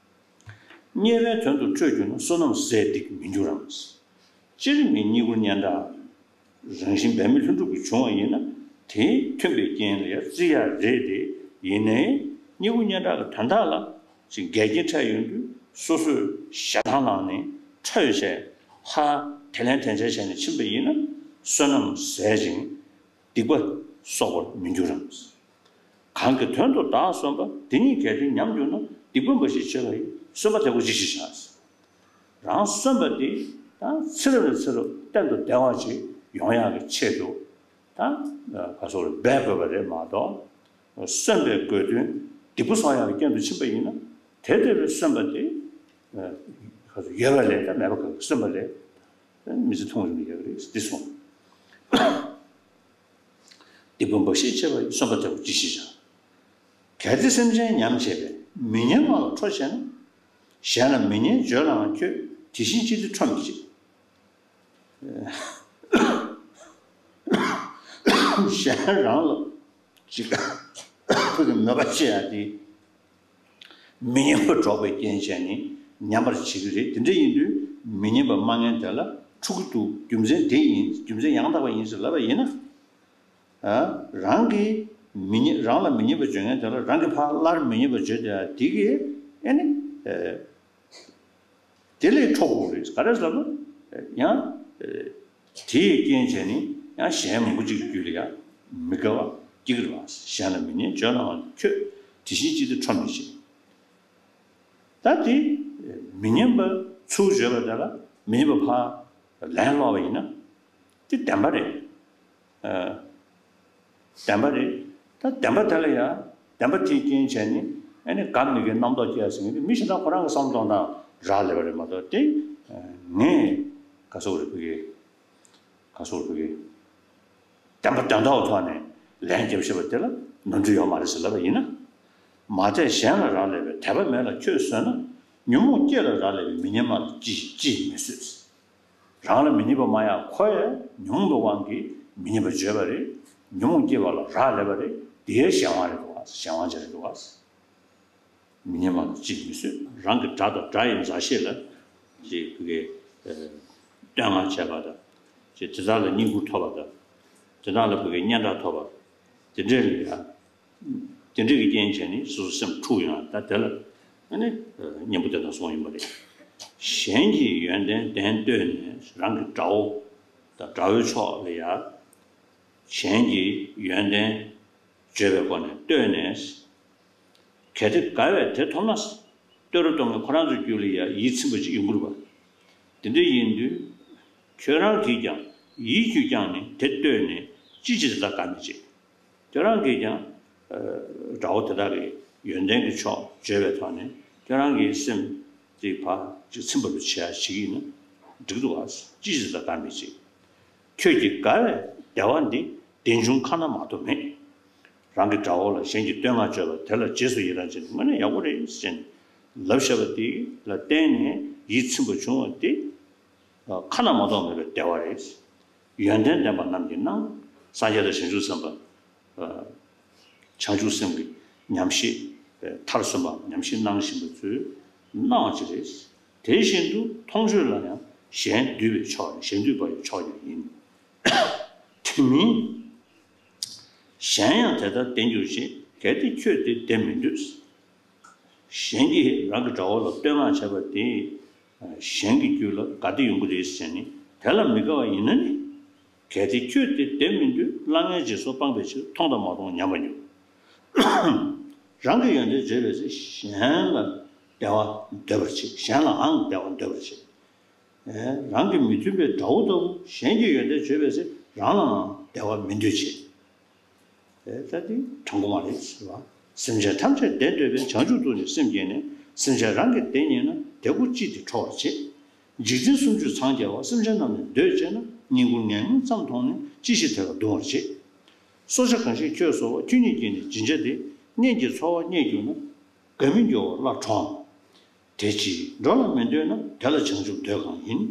རྙེད་པའི་དོན་དུ་སྤྲོད་གྱུར་ན། བསོད་ནམས་ཟད་སྡིག་མི་འགྱུར་རམ། སྤྱིར་མི་རྙེད་བཀུར་སྙན་གྲགས་རང་བཞིན་འབད་མེད་ལྷུན་གྲུབ་ཀྱིས་བྱུང་བ་ཡིན་ན། དེས་མཐུན་པའི་རྐྱེན་ལ་ཡང་བརྩི་ཡ་རེད་དེ། ཡིན་ནའི་རྙེད་བཀུར་སྙན་གྲགས་ཀྱི་དོན་དག་ལ་ཅིག་འགལ་རྐྱེན་འཕྲད་ཡོང་དུས་སོ་སོས་ཞེ་སྡང་ལངས་ནས་ཁྲོས་བྱས་ཧ་དེ་ལན་དེ་འཇལ་བྱས་ནས་ཕྱིན་པ་ཡིན་ན། བསོད་ནམས་ཟད་ཅིང་སྡིག་པ་གསོག་པར་མི་འགྱུར་རམ། གང་གི་དོན་དུ་བདག་གསོན་པ། དེ་ཉིད་གལ་ཏེ་ཉམས་གྱུར་ན། སྡིག་པ་འབའ་ཞིག་བྱེད་པ་ཡིས། གསོན་པ་དེ་ཀོ་ཅི་ཞིག་བྱ། རང་གསོན་པ་དེ་ད་ཚེ་རབས་ནས་ཚེ་རབས་གཏན་དུ་བདེ་བ་ཅིག་ཡོང་ཡག་གི་ཆེད་དུ་ད་ག་སོགས་ལ་འབད་དགོས་པ་རེད་མ་གཏོགས། གསོན་པའི་དགོས་དོན་སྡིག་པ་གསོག་ཡག་གི་རྐྱེན་དུ་ཕྱིན་པ་ཡིན་ན། དེ་ལྟ་བུའི་གསོན་པ་དེ་ག་སོགས་ཡོད་པ་ལས་ད་མེད་པ་གང་གི་གསོན་པ་ལས་མི་ཚེ་ཐུང་རིང་ཡོད་པ་རེད་འདི་གསུངས། སྡིག་པ་འབའ་ཞིག་བྱེད་པ་ཡིས། གསོན་པ་དེ་ཀོ་ཅི་ཞིག་བྱ། གལ་ཏེ་སེམས་ཅན་ཉམས་བྱས་པས། མི་སྙན་ངག་ལ་ཁྲོ་བྱས་ན། གཞན་ལ་མི་སྙན་བརྗོད་ལའང་ཁྱོད། དེ་བཞིན་ཅི་སྟེ་ཁྲོ་མི་བྱེད། གཞན་རང་ལ་ ཅིག་ཕ་གི་མོས་པ་བྱེད་ཡ་དེ། མི་སྙན་པ་སྒྲོག་པའི་རྐྱེན་བྱས་ནས་ཉམས་པར་བྱེད་ཀྱི་རེད། དེ་འདྲ་ཡིན་དུས་མི་སྙན་པ་མ་ངན་དེ་ལ་འཁྲུག་གི་འདུག་རྒྱུ་མཚན་དེ་ཡིན། རྒྱུ་མཚན་ཡང་དག་པ་ཡིན་ཟེར་ལབ་པ་ཡིན་ན། ཨ། རང་གིས་མི་སྙན། རང་ལ་མི་སྙན་པ་བརྗོད་མཁན་དེ་ལ་རང་གིས་ཕར་སླར་མི་སྙན་པ་བརྗོད་བསྡད་ཡ་དེ་གིས་ཨེ་ནི། ཨེ། དེ་ལས་འཕྲོ་དགོས་རེད། ག་རེ་ཟེར་ན། ཡང་། དེའི་རྐྱེན་བྱས་ནས་ཡང་གཞན་མང་པོ་ཅིག་གི་རྒྱུད་ལ་ཡང་མི་དགའ་བ་སྐྱེ་གི་རེད་པ། གཞན་ལ་མི་སྙན་བརྗོད་ལའང་ཁྱོད་དེ་བཞིན་ཅི་སྟེ་ཁྲོ་མི་བྱེད། ད་དེ་མི་སྙན་པ་ཚུར་བརྗོད་པ་དེ་ལ་མི་སྙན་པ་ཕར་ལན་སློག་པ་ཡིན་ན། དེ་བདེན་པ་རེད། ཨ། བདེན་པ་རེད། ད་བདེན་པ་དེ་ལ་ཡང་བདེན་པ་དེའི་རྐྱེན་བྱས་ནས་ཨ་ནི་དགའ་མི་དགའི་རྣམ་རྟོག་སྐྱེ་ཡ་ཟེར་མཁན་དེ་མི་གཞན་དག་ཁོ་རང་གི་བསམ་བློ་གཏོང་སྟངས་རག་ལས་པ་རེད་མ་གཏོགས། དེ་ངས་ག་སོག་རེད་ཕ་གི། ག་སོག་རེད་ཕ་གི། བདེན་པ་དོན་དག་ཐོག་ནས་ལན་རྒྱབ་ཤེས་པ་དེ་ལ་ནོར་འཁྲུལ་ཡོད་མ་རེད་ཟེར་ལབ་པ་ཡིན་ན། མ་དད་གཞན་ལ་རག་ལས་པའི་དད་པ་མེད་ལ་ཁྱོད་བཟོད་ན། ཉོན་མོངས་སྐྱེས་ལ་རག་ལས་པའི་མི་སྙན་པ་ལ་ཅིས་ཅིས་མི་བཟོད། རང་ལ་མི་སྙན་པ་མ་ཡ་ཁོ་ཡ་ཉོན་མོངས་པའི་དབང་གིས་མི་སྙན་པ་བརྗོད་པ་རེད། ཉོན་མོངས་སྐྱེ་བ་ལ་རག་ལས་པ་རེད། དེ་ཡ་གཞན་དབང་རེད་འདུག་ག་གཞན་དབང་ཅིག་རེད་འདུག་ག་མི་སྙན་པ་ལ་ཅིས་མི་བཟོད། རང་གི་དགྲ་དང་དགྲ་ཡི་མཛའ་བཤེས་ལ་ཅིག་ཕ་གི། ཨ། བསྟོད་བསྔགས་བྱས་པ་དང་། ཅིག་དེ་དག་ལ་བསྙེན་བཀུར་ཐོབ་པ་དང་། དེ་དག་ལ་ཕ་གི་སྙན་གྲགས་ཐོབ་པ། དེ་འདྲ་ལ་ཡ། དེ་འདྲ་གི་རྐྱེན་བྱས་ནས་སོ་སོ་སེམས་འཁྲུག་ཡོང་ཡ། ད་དེ་ལ་ཨ་ནི་སྙན་པོ་དེ་དག་གསུངས་ཡིན་པ་རེད། གཞན་གྱི་ཡོན་ཏན་བདེན་བསྟོད་ནས། རང་གི་དགྲ་བོ་དང་དགྲ་བོའི་ཕྱོགས་ལ་ཡ། གཞན་གྱི་ཡོན་ཏན་བརྗོད་པའི་སྒོ་ནས་བསྟོད་ནས། གལ་ཏེ་དགའ་བས་དེ་ཐོབ་ན། བསྟོད་ར་གཏོང་མཁན་ཁོ་རང་ཚོའི་རྒྱུད་ལ་ཡ་ཡིད་ཚིམ་པ་ཅིག་ཡོང་གི་རེད་པ། དེ་འདྲ་ཡིན་དུས་ཁྱོད་རང་གིས་ཀྱང་ཡིད་ཀྱིས་བསྐྱངས་ནས་དེ་བསྟོད་ནས་ཅི་ཅི་ལ་དགའ་མི་བྱེད། ཁྱོད་རང་གིས་ཀྱང་། ཨ། དགྲ་བོ་དེ་དག་གི་ཡོན་ཏན་གྱི་ཕྱོགས་བརྗོད་པའི་ཐོག་ནས་ཁྱོད་རང་གི་སེམས་ཅིག་ཕར་ཅིག་ཚིམ་པ་ལ་བྱེད་ཡ་ཞིག་ཡིན་ན་འགྲིག་འདུག་ག་ཅི་ཞིག་ལ་དགའ་མི་བྱེད། ཁྱོད་ཀྱིས་དགའ་བའི་བདེ་བ་འདི། བདེ་འབྱུང་ཁ་ན་མ་ཐོ་མེད། རང་གི་དགྲ་བོ་ལ་གཞན་གྱིས་བསྟོད་བསྔགས་བརྗོད་པ་དེ་ལ་རྗེས་སུ་ཡི་རང་བྱས་ནས་དངོས་གནས་ཡག་པོ་རེད་ཟེར་ནས་ལབ་བཞག་པ་དེ་ལ་བརྟེན་ནས་ཡིད་ཚིམ་པ་བྱུང་བ་དེ། ཁ་ན་མ་ཐོ་མེད་པའི་བདེ་བ་རེད། ཡོན་ཏན་ལྡན་པ་རྣམས་ཀྱིས་གནང་། སངས་རྒྱས་དང་བྱང་ཆུབ་སེམས་དཔའ། བྱང་ཆུབ་སེམས་ཀྱི་ཉམས་བཞེས། མཐར་སོན་པ་ཉམས་བཞེས་གནང་བཞིན་པ་ཚོས་གནང་བ་ཅིག་རེད། དེ་བཞིན་དུ་མཐོང་ཆོས་ལ་ཡང་གཞན་འདུལ་བའི་ཕྱོགས་ནས་གཞན་འདུལ་བ་ཡི་ཕྱོགས་ཀྱང་ཡིན། དེ་མིན། གཞན་ཡང་དེ་ལྟར་བདེ་འགྱུར་ཞེས། གལ་ཏེ་ཁྱོད་དེ་བདེ་མི་འདོད། གཞན་གྱིས་རང་གི་དགྲ་བོ་ལ་བསྟོད་བསྔགས་བྱས་པ་དེས་གཞན་གྱི་རྒྱུད་ལ་དགའ་བདེ་ཡོང་གི་རེད་ཟེར་ནས་དེ་ལ་མི་དགའ་བ་ཡིན་ན་ནི། གལ་ཏེ་ཁྱོད་དེ་བདེ་མི་འདོད། གླ་རྔན་རྗེས་སུ་སྤངས་པའི་ཕྱིར། མཐོང་དང་མ་མཐོང་ཉམས་པར་འགྱུར། རང་གི་ཡོན་ཏན་བརྗོད་པའི་ཚེ་གཞན་ལ་བདེ་བ་འདོད་པར་བྱེད། གཞན་ལའང་བདེ་བ་འདོད་པར་བྱེད། རང་གི་མི་མཐུན་པའི་དགྲ་བོ་ལྟ་བུ་གཞན་གྱི་ཡོན་ཏན་བརྗོད་པའི་ཚེ་རང་ལའང་བདེ་བ་མི་འདོད་བྱེད། ད་དེ་དྲང་པོ་མ་རེད་ཟེར་བ། སེམས་ཅན་ཐམས་ཅད་བདེ་འདོད་པས། བྱང་ཆུབ་ཏུ་ནི་སེམས་བསྐྱེད་ནས། སེམས་ཅན་རང་གི་བདེ་རྙེད་ན། བདེ་སྒོ་ཅི་སྟེ་ཁྲོ་བར་བྱེད། འཇིག་རྟེན་སུམ་ཅུ་འཚང་རྒྱ་བ། སེམས་ཅན་རྣམས་ནི་འདོད་བྱེད་ན། བསྙེན་བཀུར་ངན་ངོན་ཙམ་མཐོང་ནས། ཅི་ཞིག་དེ་ལ་གདུང་བར་བྱེད། སྲོག་ཆགས་གང་ཞིག་ཁྱོད་སོགས་པ། ཁྱོད་ཉིད་ཀྱིས་ནི་སྦྱིན་བྱ་སྟེ། གནས་ཀྱི་འཚོ་བ་རྙེད་གྱུར་ན། དགའ་མི་འགྱུར་བ་སླར་ཁྲོའམ། དེ་ཅིས་འགྲོ་ལ་མི་འདོད་ན། དེ་ལ་བྱང་ཆུབ་འདོད་གང་ཡིན།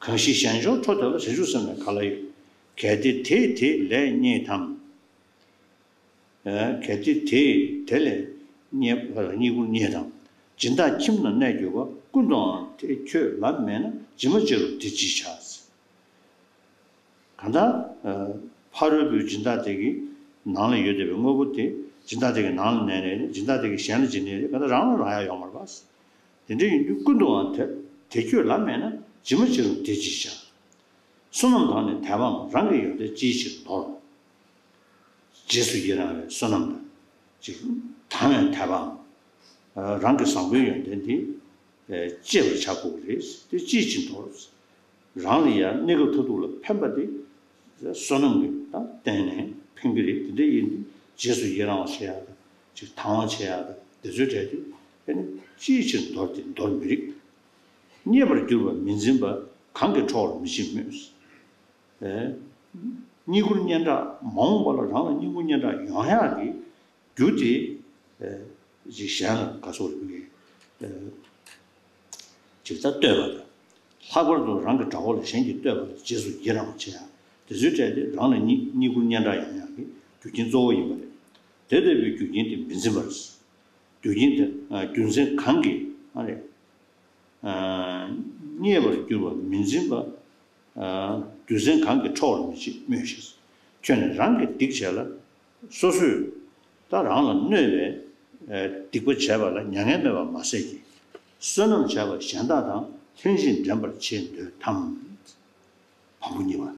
གང་ཞིག་གཞན་འབྱོར་འཕྲོ་དེ་ལ། བྱང་ཆུབ་སེམས་ལས་ག་ལ་ཡོད། གལ་ཏེ་དེས་དེ་ལས་རྙེད་དམ། གལ་ཏེ་དེས་དེ་ལས་རྙེད། བསྙེན་བཀུར་རྙེད་དམ། སྦྱིན་བདག་ཁྱིམ་ན་གནས་གྱུར་པ། ཀུན་ཏུའང་དེ་ཁྱོད་ལ་མེད་ན། ཇི་མ་ཇི་རུ་དེ་ཅིས་བྱ། གང་ལྟར། ཕ་རོལ་པོའི་སྦྱིན་བདག་དེ་གི་ནང་ལ་ཡོད་བསྡད་པའི་དངོས་པོ་དེ་སྦྱིན་བདག་དེ་གི་ནང་ལ་གནས་ནས། སྦྱིན་བདག་དེ་གིས་གཞན་ལ་སྦྱིན་ནས་རེད། གང་ལྟར་རང་ལ་རག་ཡ་ཡོད་མ་རེད་པ། དེ་འདྲ་ཡིན་དུས་ཀུན་ཏུའང་དེ་དེ་ཁྱོད་ལ་མེད་ན། ཇི་མ་ཇི་རུ་དེ་ཅིས་བྱ། བསོད་ནམས་དང་ནི་དད་པའང་། རང་གི་ཡོན་ཏན་ཅིའི་ཕྱིར་འདོར། རྗེས་སུ་ཡི་རང་བའི་བསོད་ནམས་དང་། ཅིག་དང་བའི་དད་པའང་། རང་གི་བཟང་པོའི་ཡོན་ཏན་དེ་གཅེས་པར་བྱ་དགོས་ཀྱི་རེད། དེ་ཅིའི་ཕྱིར་འདོར། རང་ལ་ཡང་གནས་སྐབས་མཐར་ཐུག་ལ་ཕན་པ་དེ་བསོད་ནམས་ཀྱིས་བརྟེན་ནས་ཕན་གྱི་རེད། དེ་འདྲ་ཡིན་དུས་རྗེས་སུ་ཡི་རང་བ་བྱེད་ཡག་དང་། ཅིག་དང་བ་བྱེད་ཡག་དང་། དེ་ཚོའི་གྲས་དེ་ཨ་ནི་ཅིའི་ཕྱིར་འདོར་ཏེ་འདོར་མི་རིགས། རྙེད་པར་གྱུར་པ་མི་འཛིན་པ། གང་གིས་ཁྲོ་བར་མི་བྱེད་སྨོས། ཨེ། བསྙེན་བཀུར་སྙན་གྲགས་མ་འོངས་པ་ལ་རང་ལ་བསྙེན་བཀུར་སྙན་གྲགས་ཡོང་ཡག་གི་རྒྱུ་དེ། ཨེ། ཅིག་གཞན་ལ་དགའ་ཚོར་ཡོང་གི། ཨེ། ཅིག་ད་བསྟོད་པ་དང་། ལྷག་པར་དུ་རང་གི་དགྲ་བོ་ལ་གཞན་གྱིས་བསྟོད་པ་ལ་རྗེས་སུ་ཡི་རང་བ་བྱེད་ཡག་དེ་ཚོའི་གྲས་དེ་རང་ལ་བསྙེན་བསྙེན་བཀུར་སྙན་གྲགས་ཡོང་ཡག་གི་རྒྱུ་རྐྱེན་གཙོ་བོ་ཡིན་པ་རེད། དེ་ལྟ་བུའི་རྒྱུ་རྐྱེན་དེ་མི་འཛིན་པར། རྒྱུ་རྐྱེན་དེ་རྒྱུ་མཚན་གང་གིས་ཨ་རེ། རྙེད་པར་གྱུར་པ་མི་འཛིན་པ། རྒྱུ་མཚན་གང་གིས་འཕྲོག་པར་མི་བྱེད་སྨོས་ཤིག་ཁྱོད་ནི་རང་གིས་སྡིག་བྱས་ལ། སོ་སོས་ད་རང་ལ་གནོད་པའི་སྡིག་པ་བྱས་པ་ལ་མྱ་ངན་སྨོད་པ་མ་ཟད་ཀྱི། བསོད་ནམས་བྱས་པ་གཞན་དག་དང་ལྷན་ཅིག་འགྲན་པར་བྱེད་འདོད་དམ། བམ་པོ་གཉིས་པ།